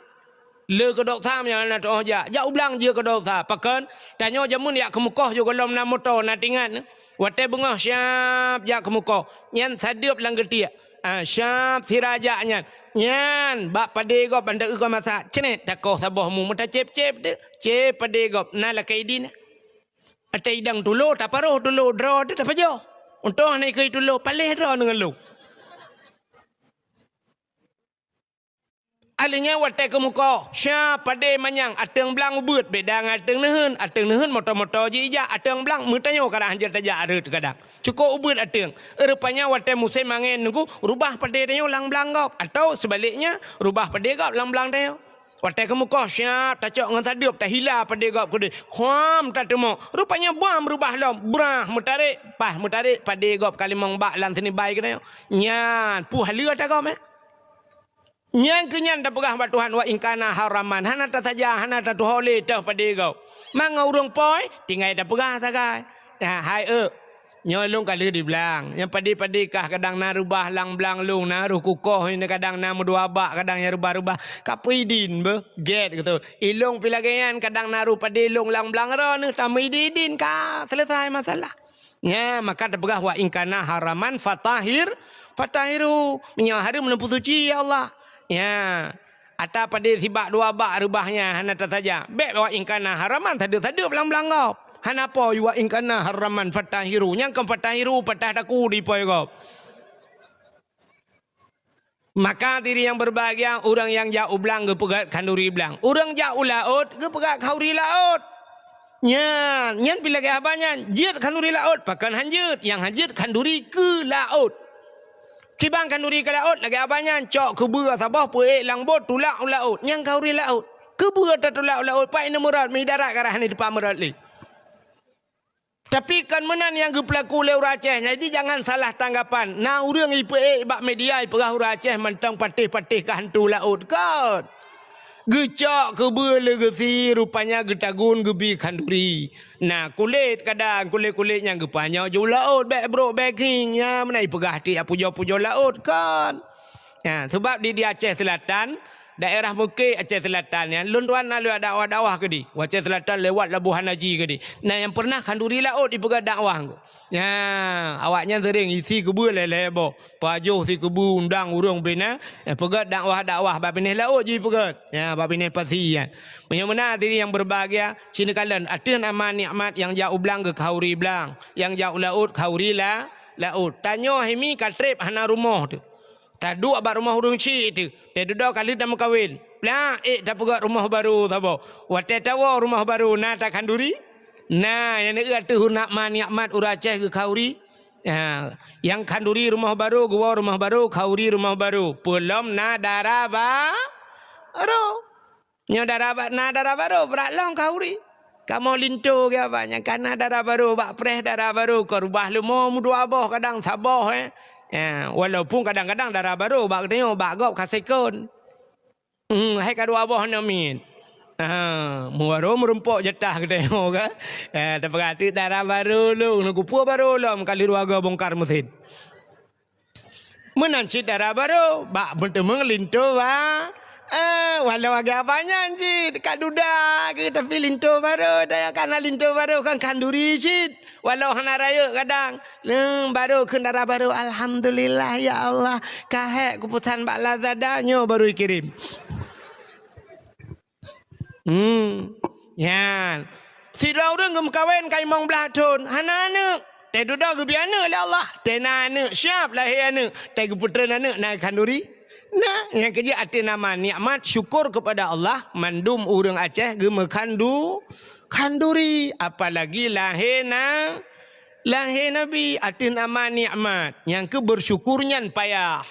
Le keu dosa meunyoe na teuh jak. Jak u blang jeuet keu dosa. Pakon? Tanyoe jameun jak keu mukoh, sigohlom na moto, na tingat. Watée beungoh siab jak keu mukoh. Nyan sadeueb lam geutiek. Ah, siab sira jak nyan. Nyan, bak padé gob ban ta-eu kon masak. Cret, takoh saboh mu, meutacép-cép teuh. Cép padé gob, na lakée idin. Watée idang tulo, taparoh tulo, droe teuh tapajoh. Untông hana ikheun tulo, paléh droe deungon lôn. Alheuh nyan watée keu mukoh, siab padé manyang, ateueng blang ubeuet, beda ngon ateueng neuheun. Ateueng neuheun moto-moto jih ijak, ateueng blang meutanyoe kadang hanjeuet tajak rhot kadang. Cukôp ubeuet ateueng. Rupanya watée musém angén nunggu, rubah padé tanyoe lam blang gob, atawa seubaleknya, rubah padé gob lam blang tanyoe. Watée keumeukoh siab tacok ngon sadeup, tahila padé gob keudeh. Huam tateumok. Rupanya bam reubah lom. Brah meutarek, pah meutarek padé gob ka limong bak lam sini bai keunoe. Nyan, puh haleue ata gob, eh. Nyang keu nyan tapeugah bak Tuhan, "Wa in kana haraman," hana tasaja, hana tatuho lé teuh padé gob. Mangat ureuëng poi, tinggai tapeugah sagai. Nah, hai eu, nyoe lôn ka lheueh diblang. Nyang padé-padé kah kadang na reubah lam blang lôn, na roh kukoh, kadang na meudua bak, kadang nyang reubah-reubah. Ka peuidin beuh, gét gitu. Ilôn pi lagée nyan kadang na roh padé lôn lam blang droeneuh, tameuidin-idin ka selesai masalah. Nya, maka tapeugah, "Wa in kana haraman fatahir, fatahiru." Meunyoe hareuem, neupeusuci, ya Allah. Nya, ata padé sibak dua bak reubah nyan hana tasaja. Bék, "Wa in kana haraman," sadeup-sadeup lam blang gob. Hana po, "Wa in kana haraman fatahiru." Nyang kon fatahiru, patah taku di poi gob. Maka diri yang berbahagia, ureuëng nyang jak u blang geupeugét khanduri blang. Ureuëng jak u laôt geupeugét khanduri laôt. Nyan, nyan pi lagée haba nyan, jeuet khanduri laôt, pakon han jeuet, nyang han jeuet khanduri keu laôt. Kiban khanduri keu laôt lagée haba nyan, cok keubeue saboh peuék lam bot tulak u laôt, nyang khanduri laôt. Keubeue tatulak u laôt, pai neumeurot, meuidarat ka rhah ni teupah meurot lé. Tapi kon meunan nyang geupeulaku lé ureuëng Aceh, jadi jangan salah tanggapan. Na ureuëng ipeuék bak media ipeugah ureuëng Aceh mantong patéh-patéh keu hantu laôt, kon. Geucok keubeue lé geusi, rupanya geutagun geubi khanduri. Na kulét kadang, kulét-kulét nyang geupanyoe ju laôt, bék brok, bék khieng, nya meunan ipeugah tiek pujoe-pujoe laôt, kon. Nya, sabab di, di Aceh Selatan, daerah Meuke Aceh Selatan nyan, lôn tuan na lewat dakwah-dakwah keudeh. U Aceh Selatan lewat Labuhan Haji keudeh. Na nyang pernah khanduri laôt ipeugét dakwah. Nya, awaknyan sering isi keubeue lhée-lhée boh. Pajoh si keubeue undang ureuëng bina, eh, peugét dakwah-dakwah bak binéh laôt jih peugét. Nya, bak binéh pasi nyan. Meunyoe meunan diri nyang berbahagia, ci neukalon ateueh nama nikmat nyang jak u blang geukhanduri blang, nyang jak u laôt khanduri la, laôt. Tanyoe himi ka treb hana rumoh teuh. Taduek bak rumoh ureuëng chik teuh, teuh dudoe ka lheueh tameukawen. Plak ék tapeugét rumoh barô saboh. Watée tawoe rumoh barô na takhanduri? Na, nyang neueu ateueh nama nikmat ureuëng Aceh geukhanduri. Ha, nyang khanduri rumoh barô, geuwoe rumoh barô, khanduri rumoh barô. Peulom na dara barô. Nyoe dara ba-, na dara barô, brat lom khanduri. Kamoe linto geuh abah nyan, ka na dara barô, bak preh dara barô, ka reubah leumo meudua boh, kadang saboh, eh. Ya, walaupun kadang-kadang dara barô bak geutanyoe, bak gob ka sekon. Hmm, hai ka dua boh namiet. Ha, meubarô meurumpok jatah geutanyoe ka. Eh, tapeugah teuk dara barô lôn, neukupeue barô lom ka lheueh dua goe bongkar meusén. Meunan cit dara barô, bak meuteumé linto ba, eh, walau agak banyak cit, ka duda ke, tapi linto barô, daya kana linto barô kan khanduri cit. Walau hana rayeuk kadang, leueng barô kheun dara barô, "Alhamdulillah ya Allah, ka hék kupesan bak Lazada, nyoe barô ikirém." Hmm. Nyan. Sidroe ureuëng geumeukawen ka limong blaih thon, hana aneuëk. Teududoe geubri aneuëk lé Allah. Teu na aneuëk, siap lahé aneuëk. Teu geupeutreun aneuëk na khanduri. Nah, nyang keujeuet ateueh nama nikmat syukur kepada Allah, mandum ureuëng Aceh geumeukandu-, khanduri. Apalagi lahé na, lahé Nabi ateueh nama nikmat. Nyang keu bersyukur nyan payah.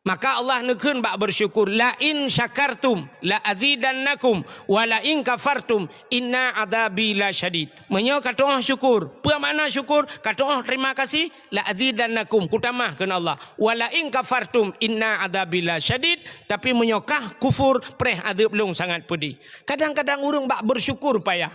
Maka Allah neukheun bak bersyukur, "La in syakartum la azidannakum, wa la in kafartum inna adzabi lasyadid." Meunyoe katu'oh syukur, peue makna syukur? Katu'oh terima kasih, "La azidannakum," kutamah kheun Allah. "Wa la in kafartum inna adzabi lasyadid," tapi meunyoe kah kufur, preh adeueb lôn sangat peudeh. Kadang-kadang ureuëng bak bersyukur payah.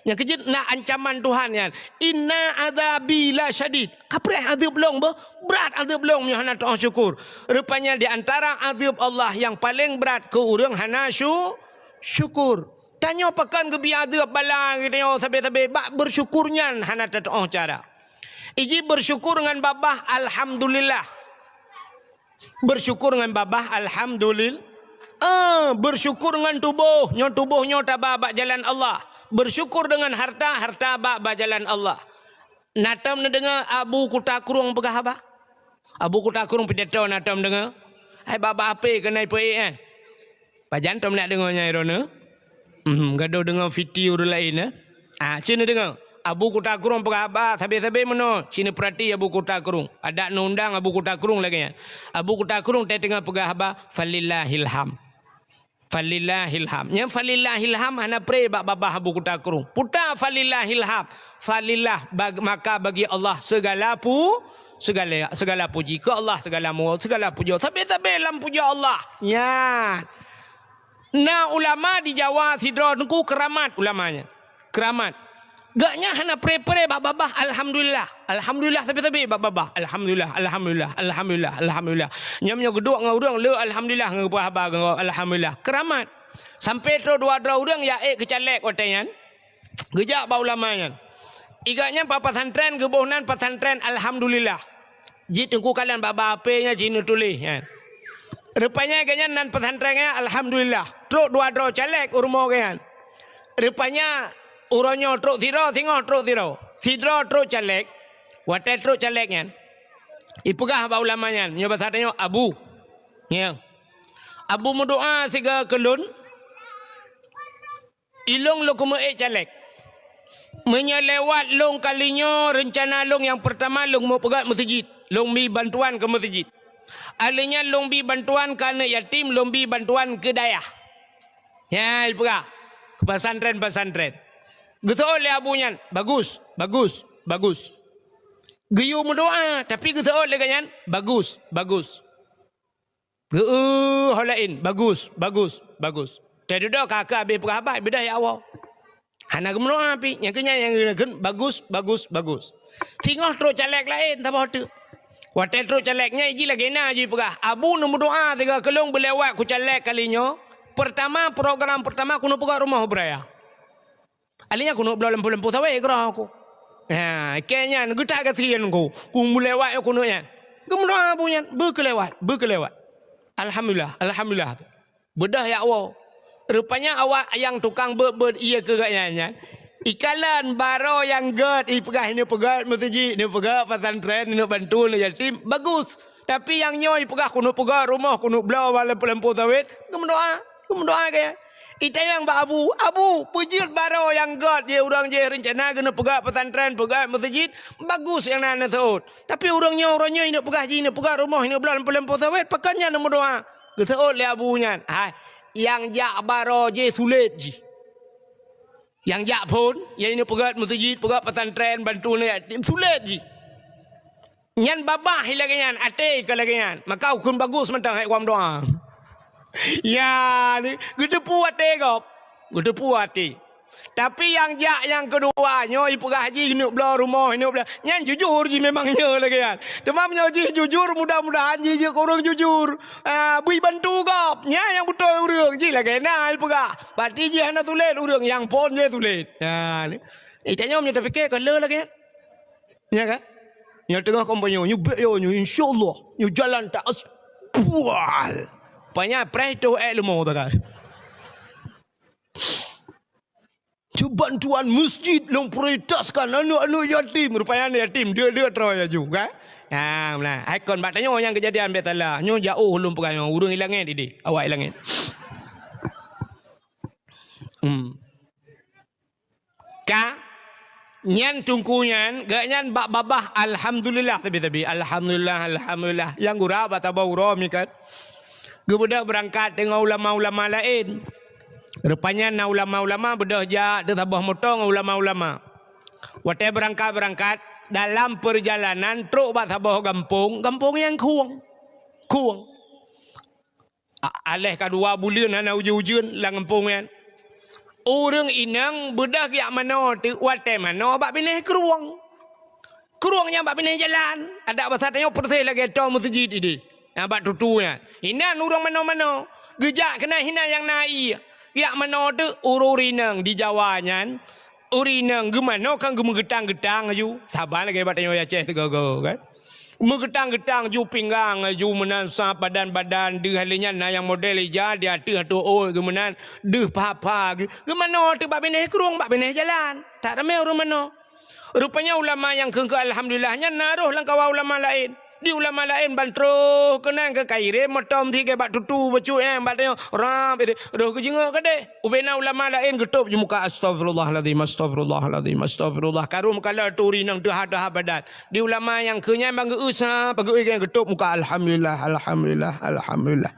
Nyang keujeuet na ancaman Tuhan nyan, "Inna adzabi lasyadid." Kapreh adeueb lôn beuh, brat adeueb lôn meunyoe hana tu'oh syukur. Rupanya di antara adeueb Allah nyang paleng brat keu ureuëng hana syu-, syukur. Tanyoe pakon geubri adeueb bala geutanyoe sabe-sabe, bak bersyukur nyan hana tatu'oh cara. Iji bersyukur ngon babah alhamdulillah. Bersyukur ngon babah alhamdulil-, eh, bersyukur ngon tuboh, nyoe tuboh nyoe taba bak jalan Allah. Bersyukur deungon harta, harta bak, bak jalan Allah. Na tom neudeungoe Abu Kuta Krueng peugah haba? Abu Kuta Krueng pidato na tom deungoe? Hai bak-bak ape keuneuk peuék nyan? Pajan tom nak deungoe nyang droeneuh? Hmm, gadôh deungoe fiti ureuëng laén, eh? Ah, ci neudeungoe. Abu Kuta Krueng peugah haba sabe-sabe meunoe, ci neupeurati Abu Kuta Krueng. Adak neuundang Abu Kuta Krueng lagée nyan. Abu Kuta Krueng teuh teungoh peugah haba, "Falillahil hamd." Falillahil hamd. Nyang falillahil hamd hana pré bak babah Abu Kuta Krueng. Puta falillahil hamd. Falillah bag-, maka bagi Allah segala pu-, segala, segala puji. Keu Allah segala mu-, segala pujoe. Sabe-sabe lam pujoe Allah. Nyan. Na ulama di Jawa sidroe teungku keramat ulama nyan. Keramat. Gobnyan hana pré-pré bak babah alhamdulillah. Alhamdulillah sabe-sabe bak babah. Alhamdulillah, alhamdulillah, alhamdulillah, alhamdulillah. Nyan meunyoe geuduek ngon ureueng le alhamdulillah ngon geupeugah haba ngon alhamdulillah. Keramat. Sampai trok dua droe ureueng ya ék keu caleg watée nyan. Geujak bak ulama nyan. Iga nyan bak pesantren geuboh nan pesantren alhamdulillah. Jih teungku kalon bak-bak H P nyan jih neutuléh nyan. Rupanya gobnyan nan pesantren nyan alhamdulillah. Trok dua droe caleg u rumoh gobnyan. Rupanya uroe nyoe trok sidroe, singoh trok sidroe. Sidroe trok caleg. Watée trok caleg nyan, ipeugah bak ulama nyan, nyoe basa tanyoe Abu. Ya. Abu meudoa siga keu lôn. Ilôn lôn keumeue ék caleg. Meunyoe lewat lôn kali nyoe, reuncana lôn nyang peurtama lôn meupeugét meuseujid, lôn bi bantuan keu meuseujid. Alheuh nyan lôn bi bantuan keu aneuk yatim, lôn bi bantuan keu dayah. Nyan ipeugah keu pesantren-pesantren. Geuseuôt lé Abu nyan, bagus, bagus, bagus. Geuyue meudoa, tapi geuseuôt lé gobnyan, bagus, bagus. Geu-, ho laén, bagus, bagus, bagus. Teududoe ka keu habéh peugah haba, beudôh ya Allah. Hana geumeudoa pih, nyang keu nyan nyang geukheun bagus, bagus, bagus. Singoh trok caleg laén saboh teuk. Watée trok caleg nyan jih lagée na jih peugah, Abu neumeudoa siga keu lôn beulewat ku caleg kali nyoe. Pertama, program pertama keuneuk peugét rumoh u Braya. Alheuh nyan keuneuk bloe lampôh-lampôh sawét keudroe ku. Ha, keu nyan geutak gasien ku. Ku meulewat keuneuk nyan. Geumeudoa Abu nyan, beukeulewat, beukeulewat. Alhamdulillah, alhamdulillah. Beudôh ya Allah. Rupanya awak nyang tukang beuet-beuet ié keu gobnyan nyan, ikalon baroe nyang gét, ipeugah ineuk peugét meuseujid, ineuk peugét pesantren, ineuk bantu aneuk yatim, bagus. Tapi nyang nyoe ipeugah keuneuk peugét rumoh, keuneuk bloe lampôh-lampôh sawét, geumeudoa, geumeudoa keu nyan. Itanyong bak Abu, "Abu, peue jeuet baroe nyang gét jih ureueng jih reuncana keuneuk peugét pesantren, peugét meuseujid, bagus nyang na neuseuôt. Tapi ureueng nyoe, uroe nyoe ineuk peugah jih, ineuk peugét rumoh, ineuk bloe lampôh-lampôh sawét, pakon nyan neumeudoa?" Geuseuôt lé Abu nyan, "Hai, nyang jak baroe jih sulet jih. Nyang jak phon, nyang ineuk peugét meuseujid, peugét pesantren, bantu aneuk yatim, sulet jih. Nyan babah lagée nyan, até ka lagée nyan. Maka ukheun bagus mantong hai kuam doa." Ya, ni, geuteupeue até gob. Geuteupeue até. Tapi nyang jak nyang keudua, nyoe ipeugah jih ineuk bloe rumoh, ineuk bloe. Nyan jujur jih memang nyoe lagée nyan. Teuma meunyoe jih jujur, mudah-mudahan jih jeuet keu ureueng jujur. Ah, bri bantu gob. Nyan nyang beutôi ureueng. Jih lagée na ipeugah. Berarti jih hana sulet ureueng, nyang phon jih sulet. Ha, ni. Eh, tanyoe meunyoe tapike ka le lagée nyan. Ya kan? Nyang teungoh kampanye, nyoe bèk yo, nyoe insya Allah, nyoe jalan tak as-, bual. Panya preh tu eh leumo takai. Cuban tuan masjid lôn prioritaskan aneuk-aneuk yatim. Rupanya aneuk yatim, dia-dia troh ya juga. Ha, nah, ikon bak tanyoe nyang kejadian bèk salah. Nyoe jauh lôn peugah nyoe, ureueng ilangét idéh, awak ilangét. Hmm. Ka nyan teungku nyan, gobnyan bak babah alhamdulillah sabe-sabe. Alhamdulillah, alhamdulillah. Nyang gura bak saboh uroe mi kan. Geubeudôh beurangkat deungon ulama-ulama laén. Rupanya na ulama-ulama beudôh jak teusaboh moto ngon ulama-ulama. Watée beurangkat-beurangkat, dalam peurjalanan trok bak saboh gampông, gampông nyang khueng. Khueng. A-, aléh ka dua buleuen hana ujeuen-ujeuen lam gampông nyan. Ureueng inong beudôh jak manoe teuk watée manoe bak binéh krueng. Krueng nyang bak binéh jalan, adak basa tanyoe peureséh lagée toe meuseujid idéh. Nyang bak tutu nyan. Inan ureueng manoe-manoe, geujak keunan hinan nyang na ié. Jak manoe teuk ureueng inong di Jawa nyan, ureueng inong geumanoe kan geumeugeutang-geutang aju. Saban lagée bak tanyoe Aceh sigoe-goe kan. Meugeutang-geutang ju pinggang, ju meunan sab badan-badan, deuh lheueh nyan na nyang model ija di ateueh ateueh ôt geuh meunan, deuh pha-pha geuh. Geumanoe teuk bak binéh krueng, bak binéh jalan. That ramé ureueng manoe. Rupanya ulama nyang kheun-kheun alhamdulillah nyan na roh lam kawan ulama laén. Di ulama laén ban troh keunan keu ka irém moto meusigée bak tutu bacut nyan bak tanyoe rab roh geujeungok keudeh. Ubena ulama laén geutôb ju muka, "Astagfirullahalazim, astagfirullahalazim, astagfirullah." Ka rhom kala turi nang teuha-teuha badan. Di ulama nyang keu nyan ban geu-eu sa, ban geu-eu nyan geutôb muka, "Alhamdulillah, alhamdulillah, alhamdulillah."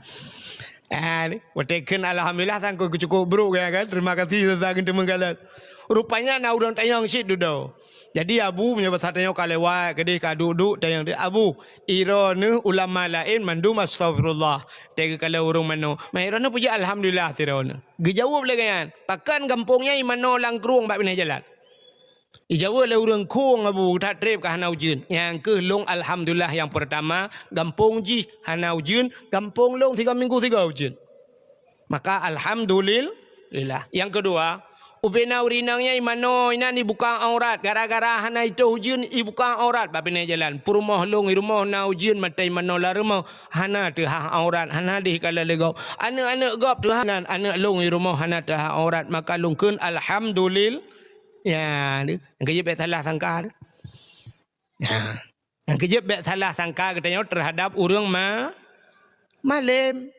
Ah, ni, watée kheun alhamdulillah sang keu cukup brok ya kan. Terima kasih sang keu teumeugalak. Rupanya na ureuëng tanyong cit dudoe. Jadi Abu meunyoe basa tanyoe ka lewat keudeh ka duek-duek tanyong, "Abu, droeneuh ulama laén mandum astagfirullah." Teuka kala ureuëng manoe. Mah droeneuh puji alhamdulillah sidroeneuh. Geujaweueb lé gobnyan, "Pakon gampông nyan i manoe lam krueng bak binéh jalan?" Ijaweueb lé ureuëng, "Krueng Abu, that treb ka hana ujeuen." "Nyang kheueh lôn alhamdulillah nyang peurtama, gampông jih hana ujeuen, gampông lôn sigoe minggu sigoe ujeuen." Maka alhamdulillah. Nyang keudua, ubena ureuëng inong nyan i manoe inan ibuka aurat, gara-gara hana itôh ujeuen ibuka aurat bak binéh jalan. Peurumoh lôn i rumoh na ujeuen mata i manoe lam rumoh hana teuhah aurat, hana deh kala lé gob. Aneuëk-aneuëk gob teuhah nan, aneuëk lôn i rumoh hana teuhah aurat, maka lôn kheun alhamdulillah. Ya, deh. Nyang keujeuet bék salah sangka deh. Ya. Nyang keujeuet bék salah sangka geutanyoe teuhadab ureuëng ma-, malém.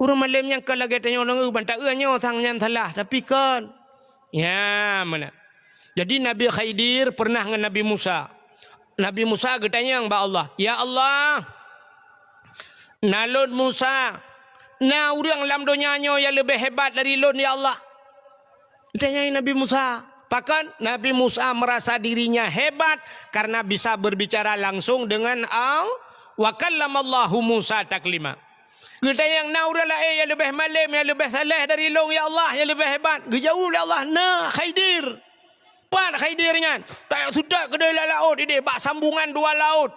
Ureuëng malém nyang ka lagée tanyoe deungoe ban taeu nyoe sang nyan salah, tapi kon. Ya, meunan. Jadi Nabi Khidir pernah ngon Nabi Musa. Nabi Musa geutanyong bak Allah, "Ya Allah, na lôn Musa, na ureuëng lam donya nyoe nyang leubeh hebat dari lôn, ya Allah?" Geutanyong Nabi Musa. Pakon? Nabi Musa merasa dirinya hebat karena bisa berbicara langsung dengan Allah. "Wa kallamallahu Musa taklima." Geutanyong, "Na ureuëng laén nyang leubeh malém, nyang leubeh saleh dari lôn, ya Allah, nyang leubeh hebat?" Geujaweueb lé Allah, "Na, Khidir." Pat Khidir nyan? Tajak seutôt keudeh lam laôt ideh, bak sambungan dua laôt.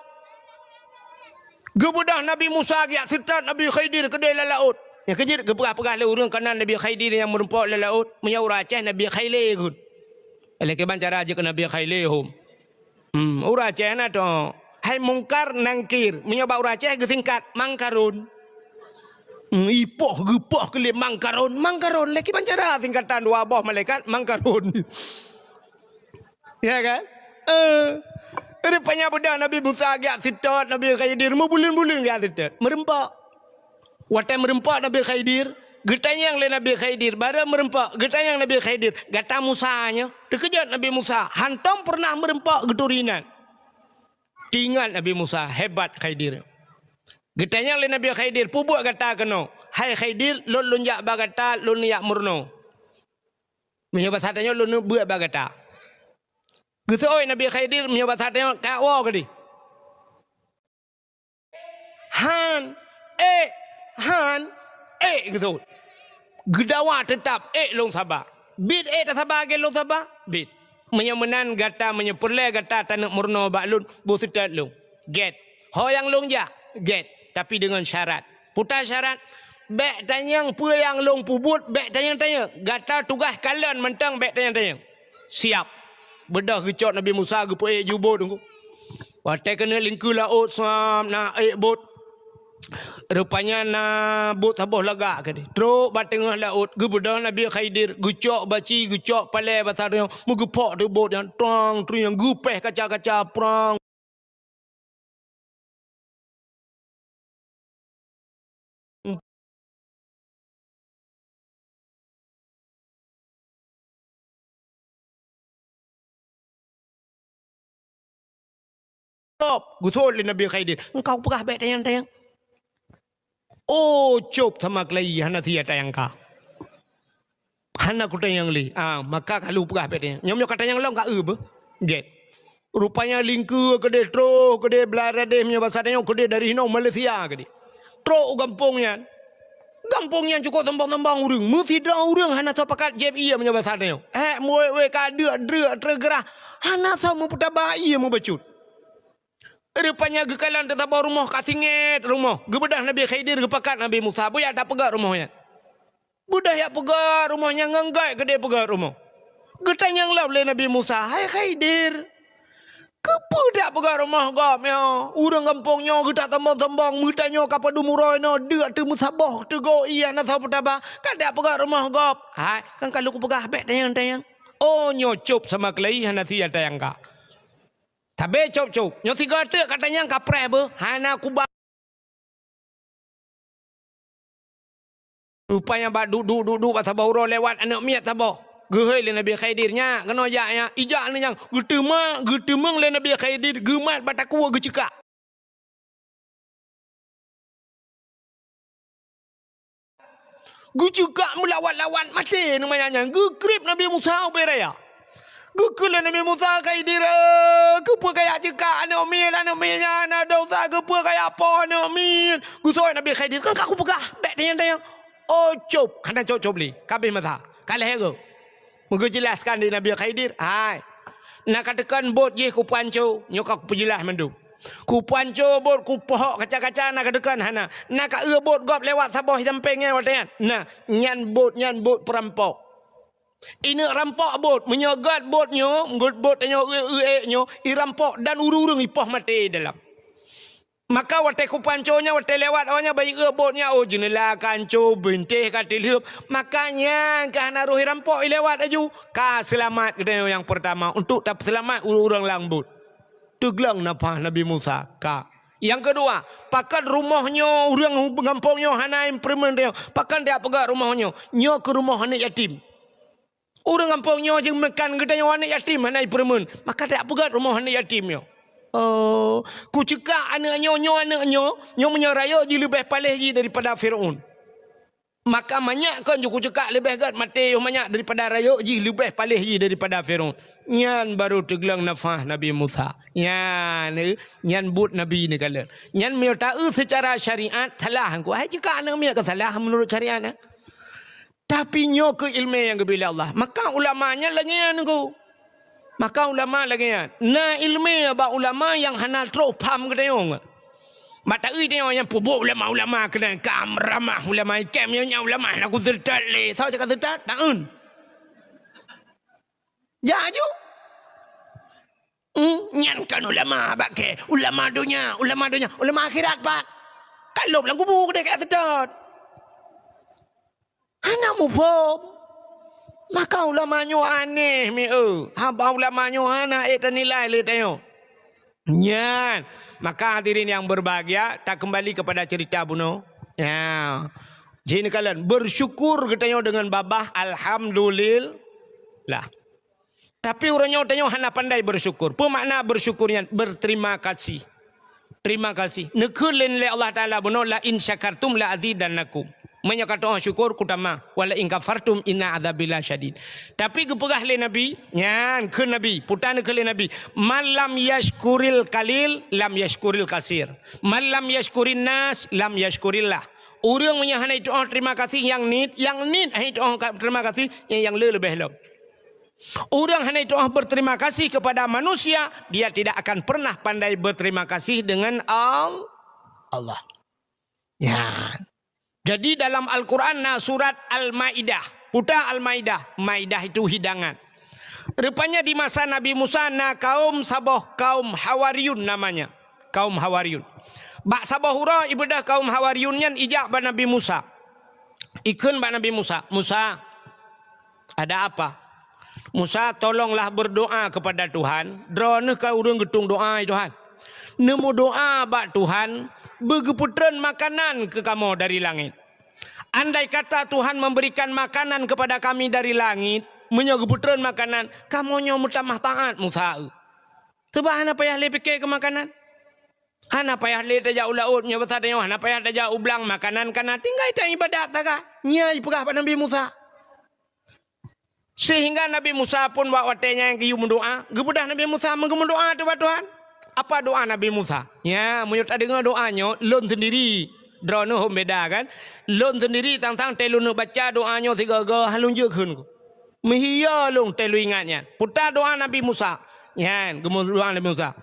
Geubeudôh Nabi Musa geujak seutôt Nabi Khidir keudeh lam laôt. Nyang keujeuet geupeugah-peugah lé ureuëng kanan Nabi Khidir nyang meureumpok lam laôt, meunyoe ureuëng Aceh Nabi Khaile geuh. Lé kiban cara jeuet keu Nabi Khaile hom. Hmm, ureuëng Aceh na to. Hai Mungkar Nangkir, meunyoe bak ureuëng Aceh geusingkat Mangkarun. Hmm, ipoh geupoh keu lé Mangkarun, Mangkarun. Lé kiban cara singkatan dua boh malaikat Mangkarun. Ya kan? Eh, rupanya beudôh Nabi Musa geujak seutôt Nabi Khidir, meubuleuen-buleuen geujak seutôt. Meureumpok. Watée meureumpok Nabi Khidir, geutanyong lé Nabi Khidir, barô meureumpok, geutanyong Nabi Khidir, "Gata Musa nyoe?" Teukeujot Nabi Musa, hantom pernah meureumpok geuturi nan. Teuingat Nabi Musa, hebat Khidir. Geutanyong lé Nabi Khidir, "Peue buet gata keunoe?" "Hai Khidir, lôn lôn jak bak gata, lôn jak meurunoe." Meunyoe basa tanyoe lôn beuet bak gata. Geuseuôt Nabi Khidir meunyoe basa tanyoe ka woe keudeh. Han, ék, han, ék geuseuôt. Geudawa teutab, ék lôn saba. Bit ék tasaba lagée lôn saba, bit. Meunyoe meunan gata, meunyoe peureulée gata taneuk meurunoe bak lôn, boh seutôt lôn. Gét. Ho nyang lôn jak, gét, tapi deungon syarat. Peue syarat? Bék tanyong peue nyang lôn peubuet, bék tanyong-tanyong. Gata tugaih kalon mantong, bék tanyong-tanyong. Siap. Beudôh geucok Nabi Musa geupeuék ju bot teungku. Watée keuneuk lingkeue laôt, suam na ék bot. Rupanya na bot saboh lagak keudeh. Trok bak teungoh laôt, geubeudôh Nabi Khidir, geucok baci, geucok palée basa tanyoe, meugeupok teuk bot nyan, trong, trieng, geupéh kaca-kaca, prang. Stop, geuseuôt lé Nabi Khidir. Engkau peugah bék tanyong-tanyong. Oh, cop sama keulayi, hana sia tanyong ka. Hana kutanyong lé. Ah, maka ka lheueh peugah bék tanyong. Nyoe meunyoe ka tanyong lom ka eu beuh. Gét. Rupanya lingkeue keudeh, troh keudeh, blah radeh meunyoe basa tanyoe keudeh dari hinoe Malaysia keudeh. Trok u gampông nyan. Gampông nyan cukôp sombong-sombong ureuëng. Meusidroe ureuëng hana soe pakat jieb ié meunyoe basa tanyoe. Hék, meuwék-wék ka deuk-deuk teugeurah. Hana soe meupeutaba ié meubacut. Rupanya geukalon teusaboh rumoh ka singét rumoh. Geubeudôh Nabi Khidir geupakat Nabi Musa. Beuyak tapeugét rumoh nyan. Beudôh jak peugét rumoh nyan ngon gét keudeh peugét rumoh. Geutanyong lom lé Nabi Musa, "Hai Khidir, keupeue jak peugét rumoh gob nyoe? Ureuëng gampông nyoe geutak sombong-sombong, meutanyoe ka padum uroe noe deuk teumeusaboh teugoe ié hana soe peutaba, ka jak peugét rumoh gob." "Hai, kan ka lôn peugah bék tanyong-tanyong." Oh, nyoe cop sama keulayi hana sia tanyong ka. Sabe cop-cop. Nyoe sigoe teuk ka tanyong ka preh beuh, hana kuba. Rupanya bak duek-duek, duek-duek bak saboh uroe lewat aneuëk miet saboh. Geuhôi lé Nabi Khidir, "Nyak, keunoe jak nyak." Ijak aneuëk nyan, geuteuma-, geuteumeung lé Nabi Khidir, geumat bak takue geuceukak. Geuceukak meulawat-lawat maté nyan, geukrieb Nabi Musa ubé raya. Geukheun lé Nabi Musa, "Khidir, eh, keupeue kajak ceukak aneuk miet, aneuk miet nyan na desya, keupeue kajak poh aneuk miet?" Geuseuôt Nabi Khidir, "Kan ka kupeugah, bék tanyong-tanyong." Oh, cop, hana cop-cop lé, ka abéh masa, ka lheueh geuh. Meugeujeulaskan di Nabi Khidir, "Hai, na kateukan bot jih kupanco, nyoe ka kupeujeulas mandum. Kupanco bot, kupohok kaca-kaca, na kateukan hana. Na kaeu bot gob lewat saboh sampéng nyan watée nyan. Na, nyan bot, nyan bot peurampok. Ineuk rampok bot, meunyoe gét bot nyoe, gét bot tanyoe eu-eu ék nyoe, irampok dan ureuëng-ureuëng ipoh maté dalam." Maka watée kupanco nyan, watée lewat awaknyan, bayeue bot nyan, oh, jeuneula ka anco, bintéh ka teulheueb. Maka nyan ka hana roh irampok ilewat laju. Ka seulamat geutanyoe nyang peurtama untuk tapeuseulamat ureuëng-ureuëng lam bot. Teugleng nafah Nabi Musa, ka. Nyang keudua, pakon rumoh nyoe, ureuëng gampông nyoe hana ipeureumeun tanyoe, pakon tajak peugét rumoh nyoe? Nyoe keuh rumoh aneuk yatim. Ureuëng gampông nyoe jeumakan geutanyoe aneuk yatim hana ipeureumeun, maka tajak peugét rumoh aneuk yatim nyoe. Oh, kuceukak aneuk nyoe, nyoe aneuk nyoe, nyoe meunyoe rayeuk jih leubeh paléh jih daripada Fir'aun. Maka manyak kon ju kuceukak leubeh gét maté yoh manyak daripada rayeuk jih leubeh paléh jih daripada Fir'aun. Nyan barô teugleng nafah Nabi Musa. Nyan, eh, nyan buet Nabi neukalon. Nyan meunyoe taeu seucara syariat salah, hai ceukak aneuk miet ka salah meunurot syariat, eh. Tapi nyoe keuh iéleumé nyang geubri lé Allah. Maka ulama nyan lagée nyan, Teungku. Maka ulama lagée nyan. Na iéleumé bak ulama nyang hana troh pham geutanyoe. Bak taeu tanyoe nyang peubuet ulama-ulama keunan, ka ramah ulama, ikém nyoe nyan ulama hana kuseutôt lé. Soe cit ka seutôt? Taeun. Jak aju. Hmm, nyan kon ulama bak kée, ulama donya, ulama donya, ulama akhirat pat. Ka lheueh lam kubu keudeh ka seutôt. Hana muphom. Maka ulama nyoe aneh mi eu. Haba ulama nyoe hana ék tanilai lé tanyoe. Nyan, maka hadirin yang berbahagia, takeumbali kepada cerita bunoe. Ya. Jih neukalon, bersyukur geutanyoe deungon babah, alhamdulillah. Tapi uroe nyoe tanyoe hana pandai bersyukur. Peue makna bersyukur nyan? Berterima kasih. Terima kasih. Neukheun lé Allah Taala bunoe, "La in syakartum la azidannakum." Meunyoe ka tu'oh syukur, kutamah. "Wa la in kafartum inna adzabi lasyadid." Tapi geupeugah lé Nabi, nyan kheun Nabi, puta neukheun lé Nabi, "Man lam yashkuril qalil, lam yashkuril katsir. Man lam yashkurin nas, lam yashkurillah." Ureuëng meunyoe hana jitu'oh terima kasih nyang niet, nyang niet hana jitu'oh ka-, terima kasih nyang, nyang le leubeh lom. Ureuëng hana jitu'oh berterima kasih kepada manusia, dia tidak akan pernah pandai berterima kasih dengan Al-, Allah. Ya. Jadi dalam Al-Quran na surat Al-Maidah. Puta Al-Maidah. Maidah itu hidangan. Rupanya di masa Nabi Musa na kaum saboh, kaum Hawariyun namanya. Kaum Hawariyun. Bak saboh uroe ibeudôh kaum Hawariyun nyan ijak bak Nabi Musa. Ikheun bak Nabi Musa, "Musa, ada apa?" "Musa, tolonglah berdoa kepada Tuhan. Droeneuh ka ureuëng geutung doa, ya Tuhan. Neumeudoa bak Tuhan, beugeupeutrön makanan keu kamoe dari langét. Andai kata Tuhan memberikan makanan kepada kami dari langit, meunyoe geupeutrön makanan, kamoe nyoe meutamah taát Musa eu. Teuba hana payah lé pike keu makanan. Hana payah lé tajak u laôt, meunyoe basa tanyoe hana payah tajak u blang, makanan ka na, tinggai taibadat saga." Nyan ipeugah bak Nabi Musa. Sehingga Nabi Musa pun bak watée nyan geuyue meudoa, geubeudôh Nabi Musa meugeumeudoa teuh bak Tuhan. Apa doa Nabi Musa? Ya, meunyoe tadeungoe doa nyoe, lôn sendiri, droeneuh hom beda kan? Lôn sendiri tang-tang tée lôn baca doa nyoe sigoe-goe, han lôn jeuet kheun. Meuhiyo lôn tée lôn ingat nyan. Puta doa Nabi Musa. Nyan, geumeudoa Nabi Musa.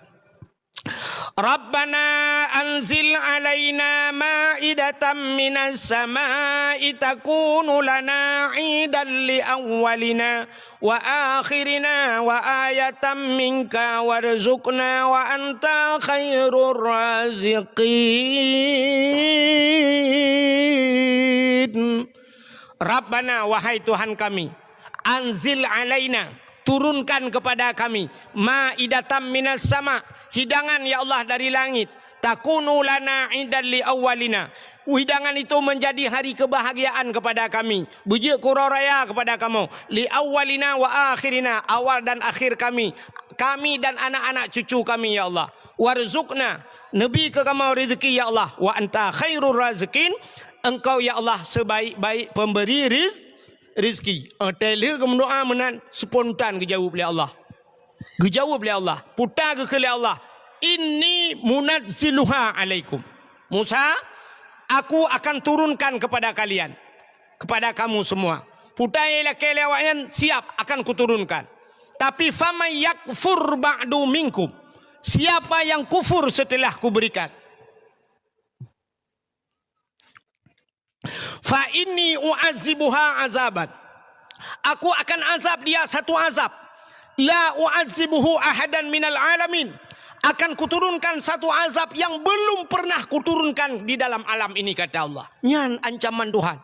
Rabbana anzil alaina ma'idatan minas sama'i takunu lana idan li awwalina wa akhirina wa ayatan minka warzuqna wa anta khairur raziqin. Rabbana, wahai Tuhan kami, anzil alaina, turunkan kepada kami, ma'idatan minas sama, hidangan ya Allah dari langit, takunu lana idan li awwalina, hidangan itu menjadi hari kebahagiaan kepada kami, beujeuet keu uroe raya kepada kamoe, li awwalina wa akhirina, awal dan akhir kami, kami dan anak-anak cucu kami ya Allah, warzuqna, neubi keu kamoe rezeki ya Allah, wa anta khairur raziqin, Engkau, ya Allah, sebaik-baik pemberi riz-, rizki. Watée lheueh geumeudoá meunan, spontan geujaweueb lé Allah. Geujaweueb lé Allah. Puta geukheun lé Allah, "Inni munazziluha alaikum." Musa, aku akan turunkan kepada kalian, kepada kamu semua. Puta ilakée lé awaknyan, "Siap, akan kuturunkan. Tapi faman yakfur ba'du minkum." Siapa yang kufur setelah kuberikan? "Fa inni u'azibuha azaban." Aku akan azab dia satu azab. "La u'azibuhu ahadan minal alamin." Akan kuturunkan satu azab yang belum pernah kuturunkan di dalam alam ini, kata Allah. Nyan ancaman Tuhan.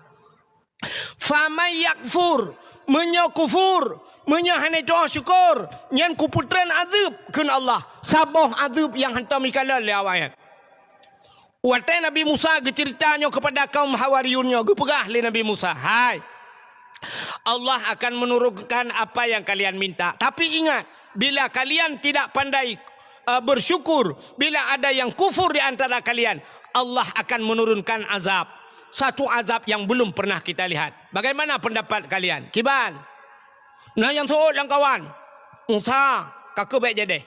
"Faman yakfur," meunyoe kufur, meunyoe hana tu'oh syukur, nyan kupeutreun azeueb, kheun Allah. Saboh azeueb nyang hantom ikalon lé awaknyan. Watée Nabi Musa geuceurita nyoe keupada kaum Hawariyun nyoe, geupeugah lé Nabi Musa, "Hai, Allah akan menurunkan apa yang kalian minta. Tapi ingat, bila kalian tidak pandai, eh, bersyukur, bila ada yang kufur di antara kalian, Allah akan menurunkan azab. Satu azab yang belum pernah kita lihat. Bagaimana pendapat kalian? Kiban?" Na nyang seuôt lam kawan, "Musa, ka keuh bék jadeh."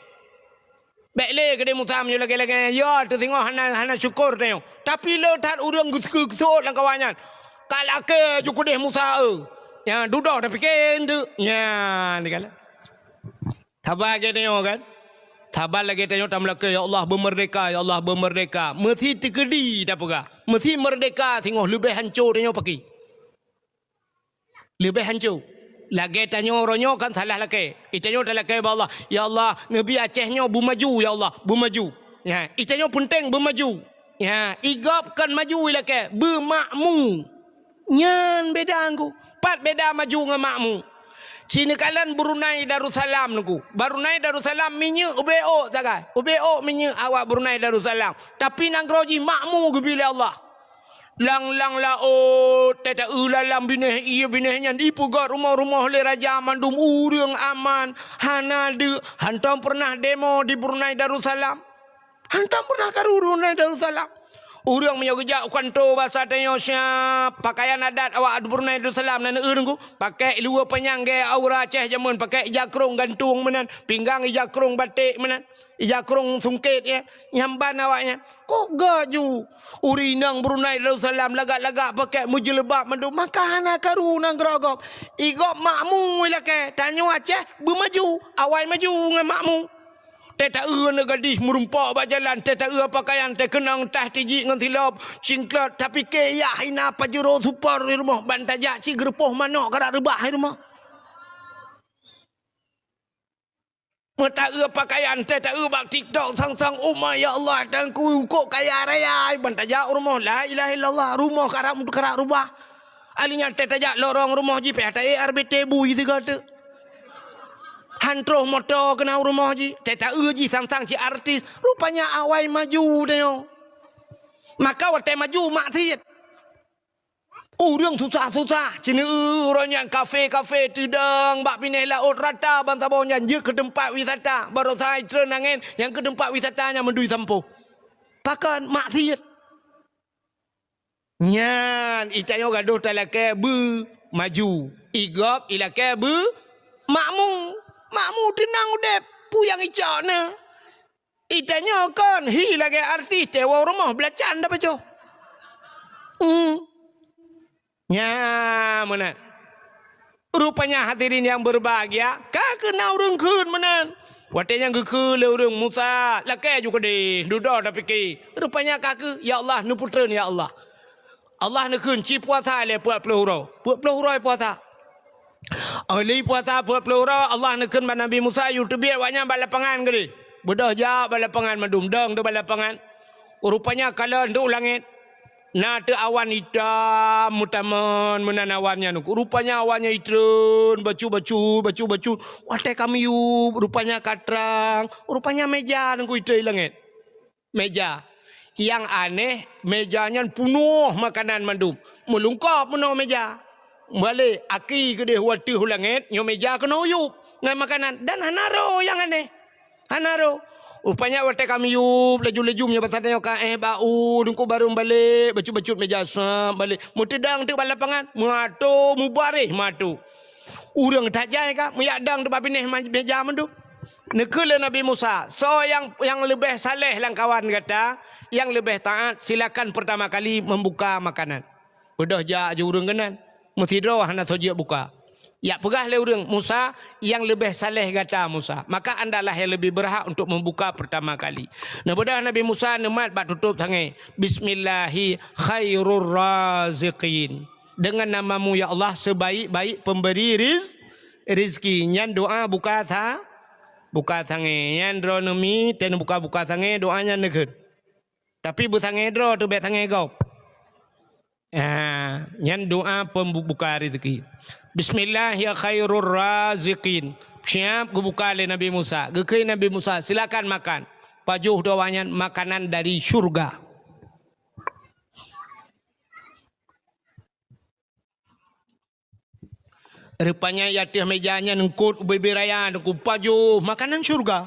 Bék lé keudeh Musa meunyoe lagée-lagée nyan, ya, teusingoh hana, hana syukur tanyoe. Tapi le that ureuëng geuseuôt lam kawan nyan, "Ka lakée ju keudeh Musa, eu." Nyan dudoe tapike eunteuk. Nyan dikalon. Saban lagée tanyoe kan? Saban lagée tanyoe tameulakée, "Ya Allah, beumeurdeka, ya Allah, beumeurdeka." Meusi teukeudi tapeugah. Meusi meurdeka singoh leubeh hanco tanyoe paki. Leubeh hanco. Lagée tanyoe uroe nyoe kan salah lakée. Itanyoe talakée bak Allah, "Ya Allah, neubi Aceh nyoe beumaju, ya Allah, beumaju." Ya, itanyoe peunteng beumaju. Ya, igob kon maju ilakée, beumakmu. Nyan beda ngku. Pat beda maju ngon makmu. Ci neukalon Brunei Darussalam ngku. Brunei Darussalam minyeuk ubé ôk sagai. Ubé ôk minyeuk awak Brunei Darussalam. Tapi nanggroe jih makmu geubi lé Allah. Lang-lang laôt, tée taeu lalam binéh ié binéh nyan, ipeugét rumoh-rumoh lé raja mandum, ureuëng aman, hana deuk, hantom peureunah demo di Brunei Darussalam. Hantom peureunah karu Brunei Darussalam. Ureuëng meunyoe geujak u kanto basa tanyoe siab, pakaian adat awak Brunei Darussalam na neueu ngku, pakai luwa panyang gée aura Aceh jameun, pakai ija krong gantung meunan, pinggang ija krong baték meunan. Ija krong sungkét, ya, nyang ban awaknyan. Kok gaju? Ureuëng inong Brunei Darussalam lagak-lagak pakai meujeuleubat mandum, maka hana karu nanggroe gob. Igob makmu ilakée, tanyoe Aceh beumaju, awai maju ngon makmu. Tée taeu aneuk gadih meurumpok bak jalan, tée taeu pakaian, tée keunong tah tijik ngon silop, cingklot, tapike yah hina pajuro super di rumoh, ban tajak cit geurupoh manok karap reubah di rumoh. Meutaeu pakaian, tée taeu bak TikTok sang-sang, "Oh my, ya Allah, Tuhanku, kok kaya raya," ban tajak u rumoh, la ilaha illallah, rumoh karap, karap reubah. Ahli nyan tée tajak lorong rumoh jih, pih taék R B T bui sigoe teuk. Han troh moto keunan u rumoh jih, tée taeu jih sang-sang cit artis. Rupanya awai maju tanyoe. Maka watée maju maksiet. Ureuëng susah-susah, ceuneu uroe nyan kafe-kafe teudong bak binéh laôt rata bansaboh nyan jeuet keu teumpat wisata. Baroesa treun angén nyang keu teumpat wisata nyan meudui sampôh. Pakon? Maksiet. Nyan, itanyoe gadôh talakée beumaju. Igob ilakée beumakmu. Makmu teunang udeb, peue nyang icok na. Itanyoe kon hi lagée artis, teuwoe rumoh beulacan tapajoh. Hmm. Nya meunan. Rupanya hadirin yang berbahagia, ka keuh na ureuëng kheun meunan. Watée nyang geukheun lé ureuëng, "Musa, lakée ju keudeh, dudoe tapike." Rupanya ka keuh, ya Allah, neupeutreun, ya Allah. Allah neukheun, "Ci puasa lé peuet ploh uroe." Peuet ploh uroe puasa. Óh lheueh puasa peuet ploh uroe, Allah neukheun bak Nabi Musa, "Yue teubiet awaknyan bak lapangan keudeh." Beudôh jak bak lapangan mandum, dong teuk bak lapangan. Rupanya kalon teuk u langét, na teuk awan itam meutamon meunan awan nyan. Rupanya awan nyan itreun, bacut-bacut, bacut-bacut. Watée ka miyueb, rupanya ka trang, rupanya méja neukui itré i langét. Méja. Nyang aneh, méja nyan peunoh makanan mandum. Meulungkop meunoe méja. Mubalek, aki keudeh u ateueh u langét, nyoe méja keunoe yueb ngon makanan. Dan hana roh nyang aneh. Hana roh. Rupanya watèe ka miyueb laju-laju meunyoe basa tanyoe ka éh bak u, Teungku barô balek, bacut-bacut meja sab balek. Meuteudang teuk bak lapangan, meuato mubareh meuato. Ureueng that jai ka, meujak dang teuk bak binéh ma-, meja mandum. Neukheun lé Nabi Musa, "Soe nyang, nyang leubeh saleh lam kawan gata, nyang leubeh taat, silakan pertama kali membuka makanan." Beudôh jak ju ureueng keunan, meusidroe hana soe jeuet buka. Jak peugah lé ureueng, "Musa, nyang leubeh saleh gata, Musa. Maka andalah nyang leubeh beurhak untuk membuka pertama kali." Neubeudôh Nabi Musa neumat bak tutôp sangè, "Bismillahi khairur raziqin." Dengan namamu, ya Allah, sebaik-baik pemberi riz-, rizki. Nyan doa buka sa-, buka sangè. Nyan droeneuh mi, teuh buka-buka sangè, doa nyan neukheun. Tapi beusangè droe teuh, bèk sangè gob. Ah, nyan doa pembuka rezeki. Bismillah ya khairur raziqin. Siap geubuka lé Nabi Musa. Geukheun Nabi Musa, "Silakan makan." Pajoh doa nyan makanan dari syurga. Rupanya di ateueh meja nyan eungkôt ubé-bé raya, Teungku, pajoh makanan syurga.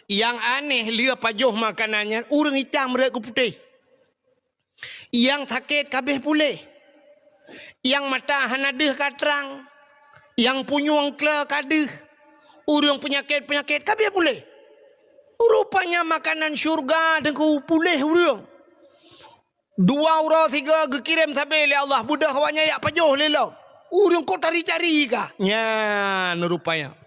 Nyang aneh, lheueh pajoh makanan nyan, ureueng itam rhot keu putéh. Nyang sakét ka abéh puléh. Nyang mata hana deuh ka trang. Nyang punyueng kle ka deuh. Ureueng peunyakét-peunyakét ka abéh puléh. Rupanya makanan syurga, Teungku, puléh ureueng. Dua uroe sigoe geukirém sabé lé Allah, beudôh awaknyan jak pajoh lé lom. Ureueng kok tari-tari ka. Nyan rupanya.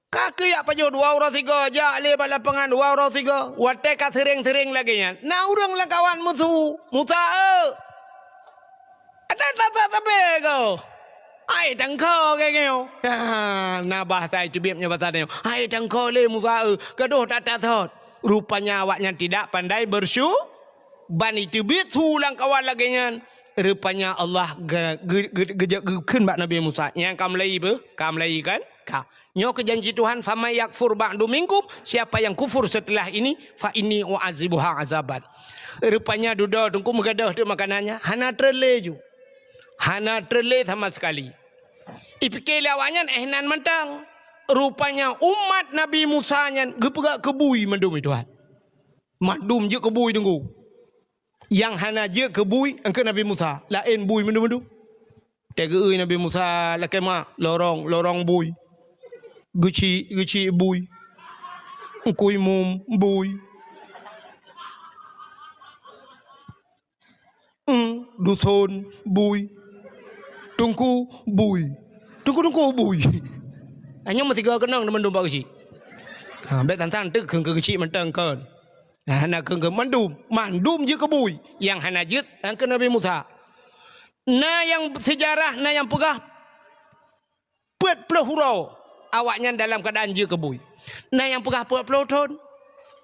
Ka keuh jak pajoh dua uroe sigoe, jak lé bak lapangan dua uroe sigoe. Watèe ka seuréng-seuréng lagèe nyan, na ureueng lam kawan meusu, "Musa eu, ada tasa sabé ko." "Hai tangko," kheun nyoe. Ha, na bahasa teubiet nyoe, bahasa nyoe. "Hai tangko lé Musa eu, gadôh tata sot." Rupanya awaknyan tidak pandai bersyu-, ban iteubiet su lam kawan lagèe nyan. Rupanya Allah ge-, ge-, ge-, geujak geukheun bak Nabi Musa, "Nyan ka meulayi beuh? Ka meulayi kan? Ka. Nyoe keuh janji Tuhan, 'Faman yakfur ba'du minkum,' siapa yang kufur setelah ini, 'fa inni u'adzibuha azaban.'" Rupanya dudoe Teungku meugadôh teuk makanan nyan, hana trön lé ju. Hana trön lé sama sekali. Ipike lé awaknyan éh nan mantong. Rupanya umat Nabi Musa nyan geupeugah keu bui mandum, Tuhan. Mandum jeuet keu bui, Teungku. Nyang hana jeuet keu bui, eungkôt Nabi Musa, laén bui mandum-mandum. Teugeue Nabi Musa lakée ma, lorong, lorong bui. Geuchik, geuchik bui. Eungkui mum bui. Eung, duson bui. Teungku bui. Teungku-teungku bui. Hanya meusigoe keunong teuma mandum bak geuchik. Ha, bék tantang teuk keu geuchik mantong kon. Hana keu mandum, mandum jeuet keu bui. Nyang hana jeuet, nyang keu Nabi Musa. Na nyang seujarah, na nyang peugah peuet ploh uroe awaknyan dalam keuadaan jeuet keu bui. Na nyang peugah peuet ploh thon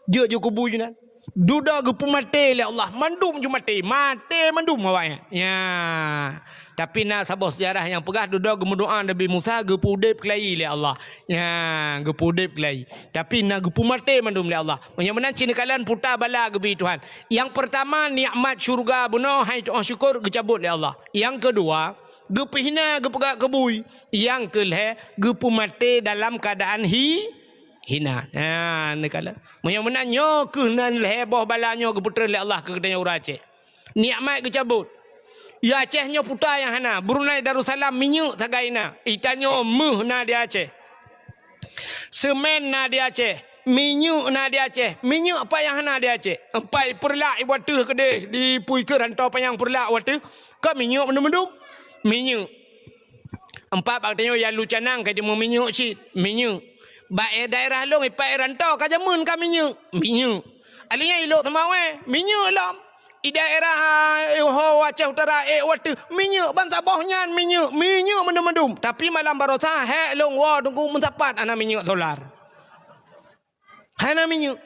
jeuet ju keu bui nyan. Dudoe geupeumaté lé Allah, mandum ju maté, maté mandum awaknyan. Ya. Tapi na saboh seujarah nyang peugah dudoe geumeudoá Nabi Musa geupeuudeb keulayi lé Allah. Ya, geupeuudeb keulayi. Tapi na geupeumaté mandum lé Allah. Meunyoe meunan cit neukalon puta bala geubri Tuhan. Nyang peurtama nikmat syeuruga bunoe hai tu'oh syukur geucabot lé Allah. Nyang keudua, geupeuhina geupeugah keu bui. Nyang keulhée geupeumaté dalam keuadaan hi-, hina. Ha, neukalon. Meunyoe meunan nyoe keuh nan lhée boh bala nyoe geupeutrön lé Allah keu geutanyoe ureuëng Aceh. Nikmat geucabot. Di Aceh nyoe puta nyang hana. Brunei Darussalam minyeuk sagai na. Di tanyoe méuh na di Aceh. Seumén na di Aceh. Minyeuk na di Aceh. Minyeuk pat nyang hana di Aceh? Empat peureulak ibu ateuh keudeh di pui keu rantau panyang peureulak wateuh. Ka minyeuk mandum-mandum. Minyeuk. Empat bak tanyoe ya lu canang ka jeuet minyeuk cit. Minyeuk. Bak daerah lôn ipat rantau ka jameun ka minyeuk. Minyeuk. Alinyan ilok seumawé, minyeuk lom. Di daerah, eh, ho Aceh Utara, eh, wateuh, minyeuk ban saboh nyan minyeuk, minyeuk mandum-mandum. Tapi malam baroesa, hék lôn woe Teungku meusapat hana minyeuk solar. Hana minyeuk.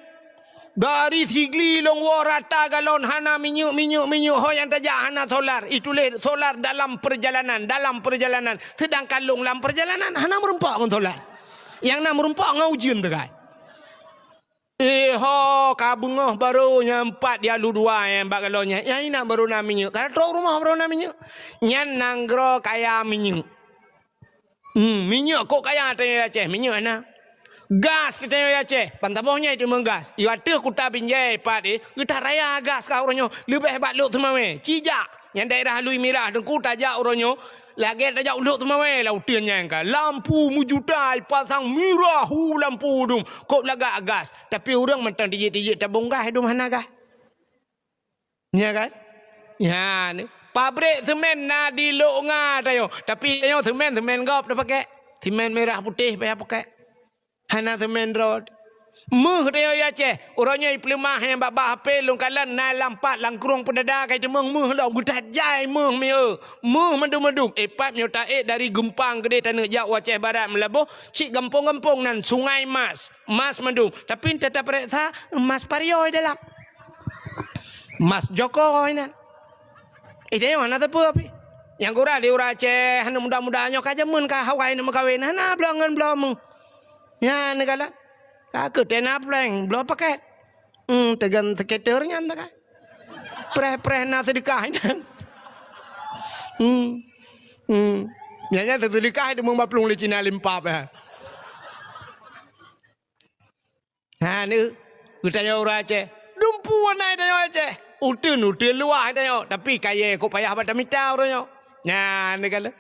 Dari Sigli lôn woe rata galon hana minyeuk, minyeuk, minyeuk, ho nyang tajak hana solar. Ituléh solar dalam perjalanan, dalam perjalanan. Sedangkan lôn lam perjalanan hana meurumpok ngon solar. Nyang na meurumpok ngon ujeuen teukai. Eh, ho, ka beungoh barô nyang pat di alu dua nyang bak galon nyan. Nyang inan barô na minyeuk. Ka trok rumoh barô na minyeuk. Nyan nanggroe kaya minyeuk. Hmm, minyeuk kok kaya tanyoe Aceh, minyeuk na. Gas tanyoe di Aceh, ban saboh nyan teuma gas. Di ateueh Kuta Binjai pat, eh, geutaraya gas ka uroe nyoe, leubeh bak Lhokseumawe. Ci jak, nyang daerah Lui Mirah Teungku tajak uroe nyoe, lagèe tajak u Lhokseumawe lah uteuen nyan ka. Lampu meujuta ipasang mirah, hu, lampu dum, kok lagak gas. Tapi ureueng mantong tijik-tijik tabong gas dum hana gas. Nya kan? Nyan, pabrik semen na di Lhokseumawe tanyoe, tapi tanyoe semen, semen gob tapakèk. Semen mirah putéh payah pakèk. Hana semen droe. Méuh tanyoe di Aceh, uroe nyoe ipeuleumah nyang bak-bak H P lôn kalon na lam pat lam krueng peudada ka iteumeung méuh lom, geutajai méuh mieu. Méuh mandum-mandum, eh, pat nyoe taék dari Geumpang keudéh taneuk jak u Aceh Barat Meulaboh, cit gampông-gampông nan Sungai Mas, mas mandum. Tapi teutab pareksa, mas parioe dalam. Mas Joko inan. Eh, tanyoe hana sapeue pih. Nyang gura di ureueng Aceh, hana muda-muda nyoe ka jameun ka hawa inan meukawen, hana bloe ngon bloe méuh. Nyan neukalon. Ka keuh tena prank, bloe pakèt. Hmm, teugan seketer nyan teuka. Preh-preh na seudeukah nyan. Hmm. Hmm. Nyan, nyan seudeukah itu meubaplueng lé Cina limpap, ya. Ha, ni, geutanyoe ureueng Aceh. Dumpu na tanyoe Aceh. Uteuen, uteuen luwah tanyoe. Tapi kayèe kok payah bak tamita uroe nyoe. Nyan, neukalon.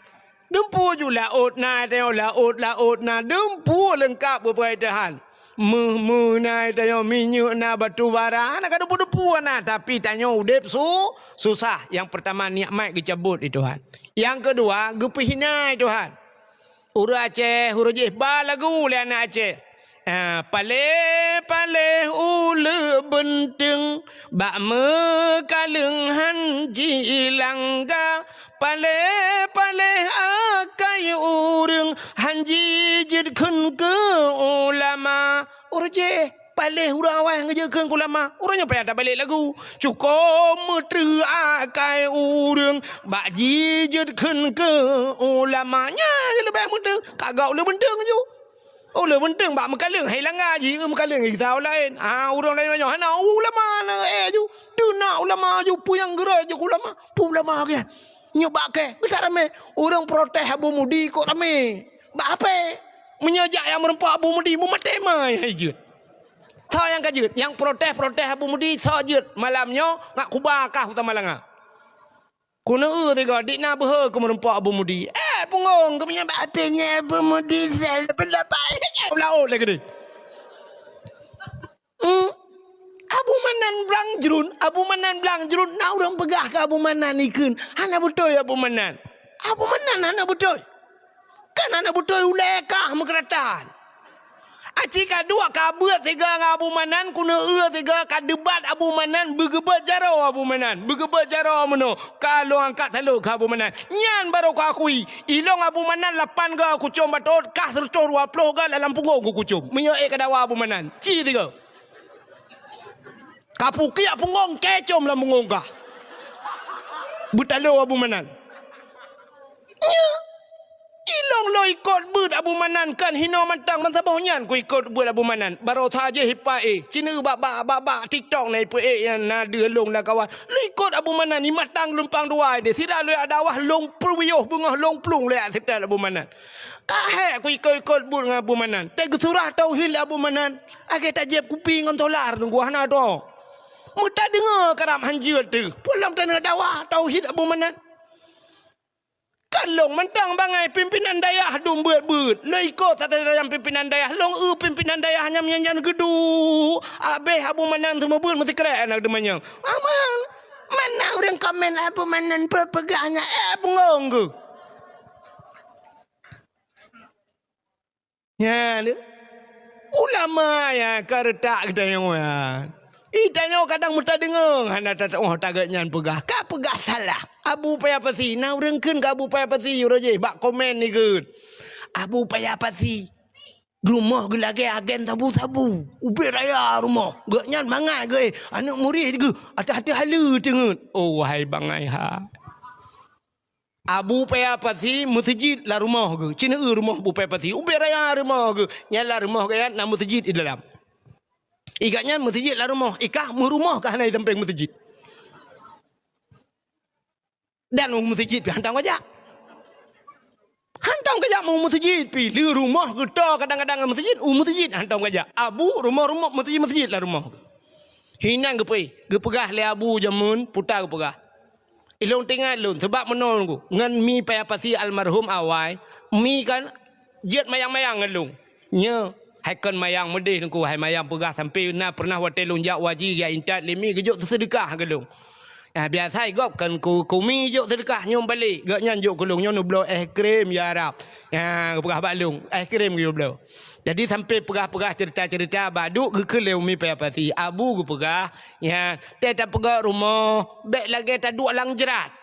Dumpu ju laôt na tanyoe, laôt, laôt na. Dumpu leungkap beubeuet Tuhan. Méuh-méuh na tanyoe, minyeuk na, batu bara na, ka dumpu-dumpu na. Tapi tanyoe udép su-, susah. Nyang peurtama nikmat geucabot lé Tuhan. Nyang keudua geupeuhina lé Tuhan. Ureueng Aceh, uroe jih ba lagu lé aneuk Aceh. Ah, paléh-paléh uleuk beunteueng, bak meukaleueng han jilangga. Paléh-paléh akai ureueng, han jijeuet kheun keu ulama. Uroe jih paléh ureueng awai han geujeuet kheun keu ulama. Uroe nyoe payah tabalek lagu. Cukôp meutreuk akai ureueng, bak jijeuet kheun keu ulama. Nyan leubeh meutreuk, ka gak uleuk beunteueng ju. Uleuk beunteueng bak meukaleueng, hai langga jih, eu meukaleueng gisa laén. Ah, ureueng laén nyoe hana ulama na, eh, ju. Deuh na ulama ju, peue nyang geurot ju keu ulama. Peue ulama keu nyan? Nyoe bak kèe, geutak ramé. Ureueng protes Abu Mudi kok ramé. Bak ape? Meunyoe jak nyang meureumpok Abu Mudi, meumaté ma hai jeuet. Soe nyang ka jeuet? Nyang protes-protes Abu Mudi, soe jeuet? Malam nyoe, ngat kuba kah u Tamalanga. Keuneuk eu sigoe, dik na beuhe keu meureumpok Abu Mudi. Eh, punggong, keumeunyan bak até nyan Abu Mudi sel, pendapat. Laôt lagèe deh. Hmm. Abu Manan Blang Jruen, Abu Manan Blang Jruen, na ureueng peugah keu Abu Manan ikheun. Hana beutôi Abu Manan. Abu Manan hana beutôi. Kan hana beutôi ulèe kah meukeuratan. Aci ka duek ka beuet sigoe ngon Abu Manan, keuneuk eu sigoe ka debat Abu Manan, beugeubeuet jaroe Abu Manan, beugeubeuet jaroe meunoe, ka lôn angkat salok keu Abu Manan. Nyan barô kuakui, ilôn Abu Manan lapan goe kucom batôt, kah seureutôh dua ploh goe lam punggong kukucom. Meunyoe ék kadawa Abu Manan, ci sigoe. Ka pukiak punggong, kèe com lam punggong kah. Beutalo Abu Manan. Nyo, ilôn lôn ikot beuet Abu Manan kan hinoe mantong, ban saboh nyan kuikot beuet Abu Manan. Baroesa jih ipa éh, ci neu bak, bak, bak, bak TikTok na ipeu éh nyang na deuh lôn lam kawan. Lôn ikot Abu Manan, i mantong lumpang dua deh. Sira lôn jak dakwah lôn peuruyôh beungoh lôn plueng lôn jak seutôt Abu Manan. Ka hék kuikot-ikot beuet ngon Abu Manan. Teuh geusurah tauhid lé Abu Manan. Lagèe tajieb kupi ngon solar teungku hana droe. Meutadeungoe karab han jeuet teuh. Peue lom taneuk dawa tauhid Abu Manan. Ka lôn mantong bangai pimpinan dayah dum beuet-beuet. Lôn ikot sajan pimpinan dayah. Lôn eu pimpinan dayah nyan meunyan geuduek. Abéh Abu Manan seumeubeuet meusikrek aneuk teumanyong. Aman. Mana ureueng komen Abu Manan peue peugah nyan? Eh, beungong geuh. Nyan, ulama nyang ka reutak geutanyoe nyan. Geutanyoe kadang meutadeungoe hana tatu'oh tagat nyan peugah. Ka peugah salah. Abu Paya Pasi, na ureueng kheun keu Abu Paya Pasi uroe jih bak komen ikheun. Abu Paya Pasi, rumoh geuh lagèe agen sabu-sabu. Ubit raya rumoh. Gobnyan mangat geuh, eh, aneuk murit geuh ateueh-ateueh haleue teungeut. Oh, wahai bangai hai. Abu Paya Pasi meuseujid lam rumoh geuh. Ci neu rumoh Abu Paya Pasi. Ubit raya rumoh geuh. Nyan lam rumoh geuh nyan na meuseujid di dalam. I gobnyan meuseujid lam rumoh. I kah meurumoh ka hana i sampéng meuseujid. Dan u meuseujid pih hantom ka jak. Hantom kajak u meuseujid pih. Lé rumoh geuto kadang-kadang ngon meuseujid, u meuseujid hantom kajak. Abu rumoh-rumoh, meuseujid-meuseujid lam rumoh. Hinan geupeu-, geupeugah lé abu jameun, puta geupeugah. Ilôn teuingat lôn, sabab meunoe ngon mi payah pasi almarhum awai, mi kan jeuet mayang-mayang ngon lôn. Nyoe, hai kon mayang meudeh Teungku, hai mayang peugah sampoe na pernah watèe lôn jak u haji geujak intat lé mi geujok seudeukah keu lôn. Ah, biasa gob kon keu, keu mi jok seudeukah nyoe balek, gobnyan jok keu lôn nyoe neubloe es krim ya Rab. Ya, geupeugah bak lôn, es krim geubloe. Jadi sampoe peugah-peugah cerita-cerita bak duek geukheun lé umi payah pasi. Abu geupeugah, ya, teuh tapeugöt rumoh, bèk lagèe taduek lam jrat.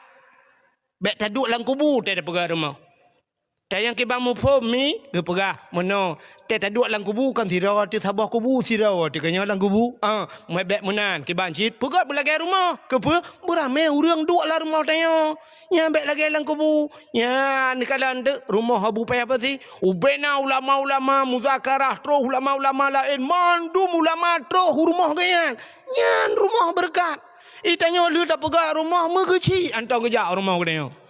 Bèk taduek lam kubu teuh tapeugöt rumoh. Tayang kiban muphom mi geupeugah meunoe, teuh taduek lam kubu kon sidroe teuh saboh kubu sidroe teuh keunyoe lam kubu. Ah, meuh bèk meunan kiban cit peugöt beulagèe rumoh. Keupeue? Beuramé ureueng duek lam rumoh tanyoe. Nyan bèk lagèe lam kubu. Nyan neukalon teuk rumoh Abu Payah Pasi. Ubena ulama-ulama muzakarah troh ulama-ulama laén mandum ulama troh u rumoh geuh nyan. Nyan rumoh beureukat. I tanyoe lheueh tapeugöt rumoh meugeuchik hantom geujak u rumoh geutanyoe.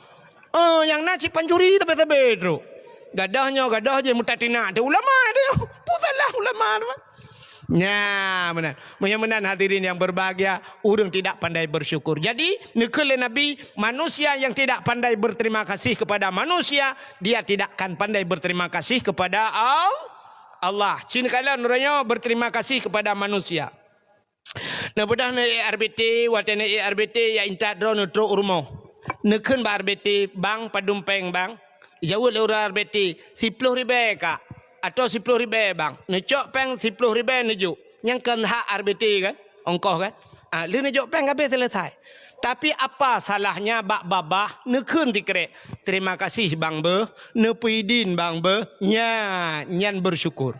Oh, nyang na cit pancuri sabe-sabe trok. Gadoh nyoe, gadoh jih meutat tinak teuh ulama teuh. Peue salah ulama teuh? Nya, meunan. Meunyoe meunan hadirin yang berbahagia, ureueng tidak pandai bersyukur. Jadi, neukheun lé Nabi, manusia yang tidak pandai berterima kasih kepada manusia, dia tidak akan pandai berterima kasih kepada Al-, Allah. Cit neukalon uroe nyoe berterima kasih kepada manusia. Neubeudôh neuék R B T, watèe neuék R B T, ya intat droeneuh trok u rumoh. Neukheun bak R B T, "Bang, padum péng, Bang?" Jaweueb lé ureueng R B T, "Siploh ribèe, Kak, atau siploh ribèe, Bang." Neucok péng siploh ribèe neujok. Nyan kon hak R B T kan? Ongkoh kan? Ah, lheueh neujok péng habéh seuleusai. Tapi apa salahnya bak babah neukheun sikrek, "Terima kasih, Bang, beuh," "Neupeuidin, Bang, beuh." Nya, nyan bersyukur.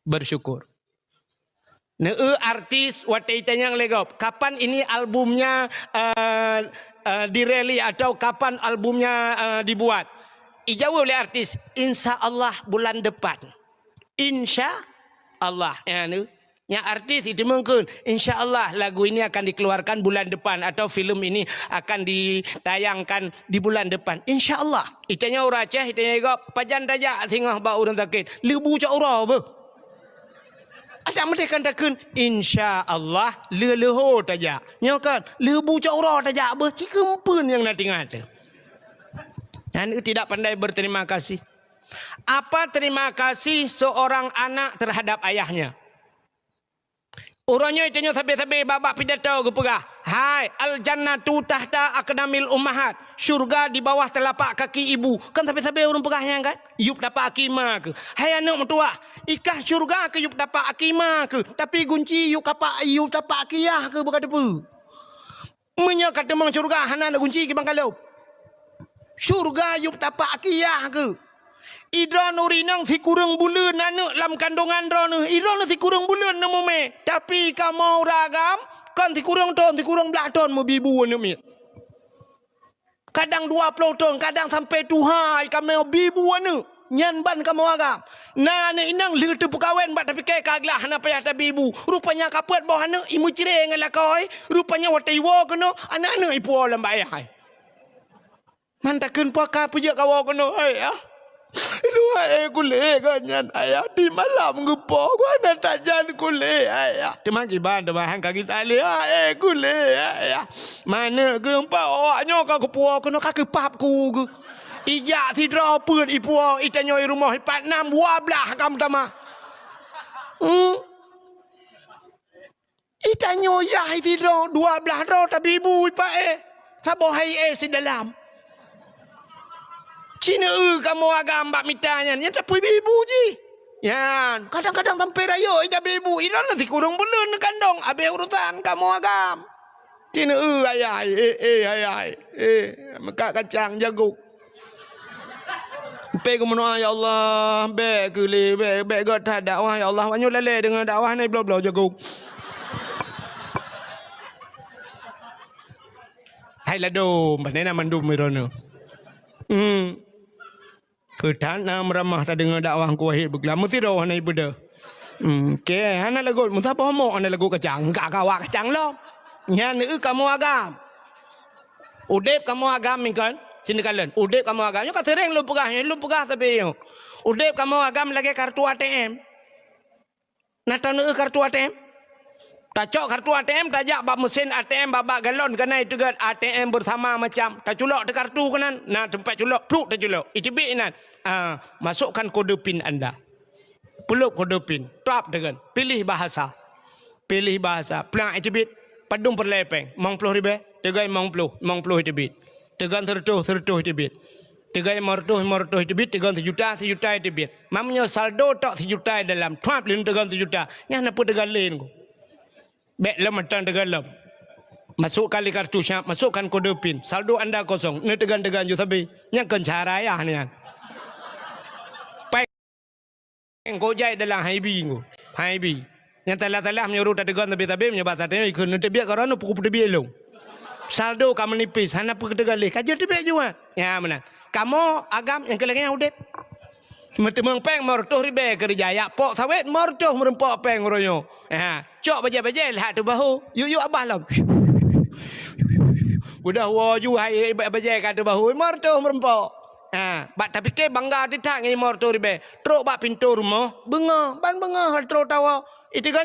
Bersyukur. Neueu artis watèe itanyong lé gob, "Kapan ini albumnya, eh, eh, dirilis atau kapan albumnya, eh, dibuat?" Ijaweueb lé artis, "Insya Allah bulan depan." Insya Allah. Ya, ni. Nyang artis iteumeung kheun, "Insya Allah lagu ini akan dikeluarkan bulan depan atau film ini akan ditayangkan di bulan depan." Insya Allah. Itanyong ureueng Aceh, itanyong lé gob, "Pajan tajak singoh bak ureueng sakét?" "Leubu cok uroe beuh." Adak meudeh kan takheun, "Insya Allah, leuh-leuho tajak." Nyoe kan, "Leubu cok uroe tajak beuh," ci keumpeuen nyang na teuingat teuh. Aneuk tidak pandai berterima kasih. Apa terima kasih seorang anak terhadap ayahnya? Uroe nyoe tanyoe sabe-sabe bak-bak pidato geupeugah, "Hai, al-jannatu tahta aqdamil ummahat." Syurga di bawah telapak kaki ibu. Kan sabe-sabe ureueng peugah nyan kan? Yup tapak aki ma keuh. Hai aneuk meutuwah, i kah syurga keuh yup tapak aki ma keuh, tapi gunci yup kapak, yup tapak aki yah keuh beuka teupeu. Meunyoe ka teumong syurga hana neuk gunci kiban ka lhôb. Syurga yup tapak aki yah keuh. I droeneuh rinong sikureueng buleuen aneuk lam kandongan droeneuh. I droeneuh sikureueng buleuen neumumè. Tapi kamoe ureueng agam kon sikureueng thon, sikureueng blaih thon meubi bu aneuk miet. Kadang dua ploh thon, kadang sampoe tuha kamoe bi bu aneuk. Nyan ban kamoe agam. Na aneuk inong lheueh teupeukawen bak tapike ka glah hana payah tabi bu. Rupanya ka peuet boh aneuk imeucre ngon lakoe. Rupanya watèe iwoe keunoe, aneuk-aneuk ipuwoe lam bak ayah. Man takheun po ka peujeuet kawoe keunoe, "Ayah, luwa, eh, kulét gobnyan, Ayah, di malam geupo, gobnyan tajan kulét, Ayah." Teuma kiban, teuma han ka geutalé, "Ah, eh, kulét, Ayah." Maneuk geumpa awak nyoe ka geupuwoe keunoe ka keupap ku geuh. Ijak sidroe peuet ipuwoe, itanyoe i rumoh ipat nam dua blaih ka meutamah. Hmm. Itanyoe yah sidroe dua blaih droe tabi bu ipat éh. Saboh hai éh sidalam. Ci neueu kamoe agam bak mita nyan, nyan tapubi bu jih. Nyan, kadang-kadang sampoe rayeuk itabi bu, idroeneuh sikureueng buleuen neukandong, abéh urosan kamoe agam. Ci neueu ayah, eh, eh, ayah, eh, meukat kacang jagong. Pé geumeudoa, "Ya Allah, bèk keu lé, bèk, bèk göt that dakwah, ya Allah. Wanyoe lalé deungon dakwah nyoe bloe-bloe jagong." Hai ladôm, pane na mandum droeneuh. Hmm. Keu that na meuramah tadeungoe dakwah Teungku Wahid beuglam meusidroe hana ibeudôh. Hmm, oke, hana lagot meusaboh mok hana lagot kacang, ka kawa kacang lom. Nyan eu kamoe agam. Udép kamoe agam nyan kan? Sini kalon, udeb kamoe agam. Nyoe ka sering lôn peugah, nyoe lôn peugah sabe nyoe. Udeb kamoe agam lagée kartu A T M. Na taneueh kartu A T M? Tacok kartu A T M, tajak bak mesin A T M, bak, bak galon keunan, iteugot A T M bersama macam. Taculok teuh kartu keunan, na teumpat culok, pluk taculok. Iteubiet inan. Ah, masukkan kode pin anda. Pulop kode pin, tap teugon, pilih bahasa. Pilih bahasa, plak iteubiet, padum peureulée péng, limong ploh ribée, teugon limong ploh, limong ploh iteubiet. Teugon seureutôh, seureutôh iteubiet. Teugon limong reutôh, limong reutôh iteubiet, teugon seujuta, seujuta iteubiet. Meunyoe saldo tok seujuta dalam, tuap lé teugon seujuta, nyan na peue teugon lé nyoe. Bék lom mantong teugon lom. Masukkan lé kartu siap, masukkan kode pin. Saldo anda kosong, neuteugon-teugon ju sabe. Nyan kon cara ayah nyan. Pai Engkau jai dalam haibi engkau. Haibi. Nyang salah-salah meunyoe tateugon sabe-sabe, meunyoe bak sateue ikheun neuteubiet keu droeneuh, pukul peuteubiet lôn. Saldo ka meunipis, hana peue teugon lé. Ka jeuet teubiet jua. Ya, meunan. Kamoe agam nyang keu lagée nyan udeb. Meuteumeung péng limong reutôh ribée keureuja, jak pok sawét limong reutôh meureumpok péng uroe nyoe. Ha, cok bajée-bajée lhak teubahu. Yuk-yuk abah lom. Udah woe ju hai bajée ka teubahu, limong reutôh meureumpok. Ha, bak tapike bangga teutak ngon limong reutôh ribée. Trok bak pintoe rumoh, beungoh, ban beungoh trok tawoe. Iteugon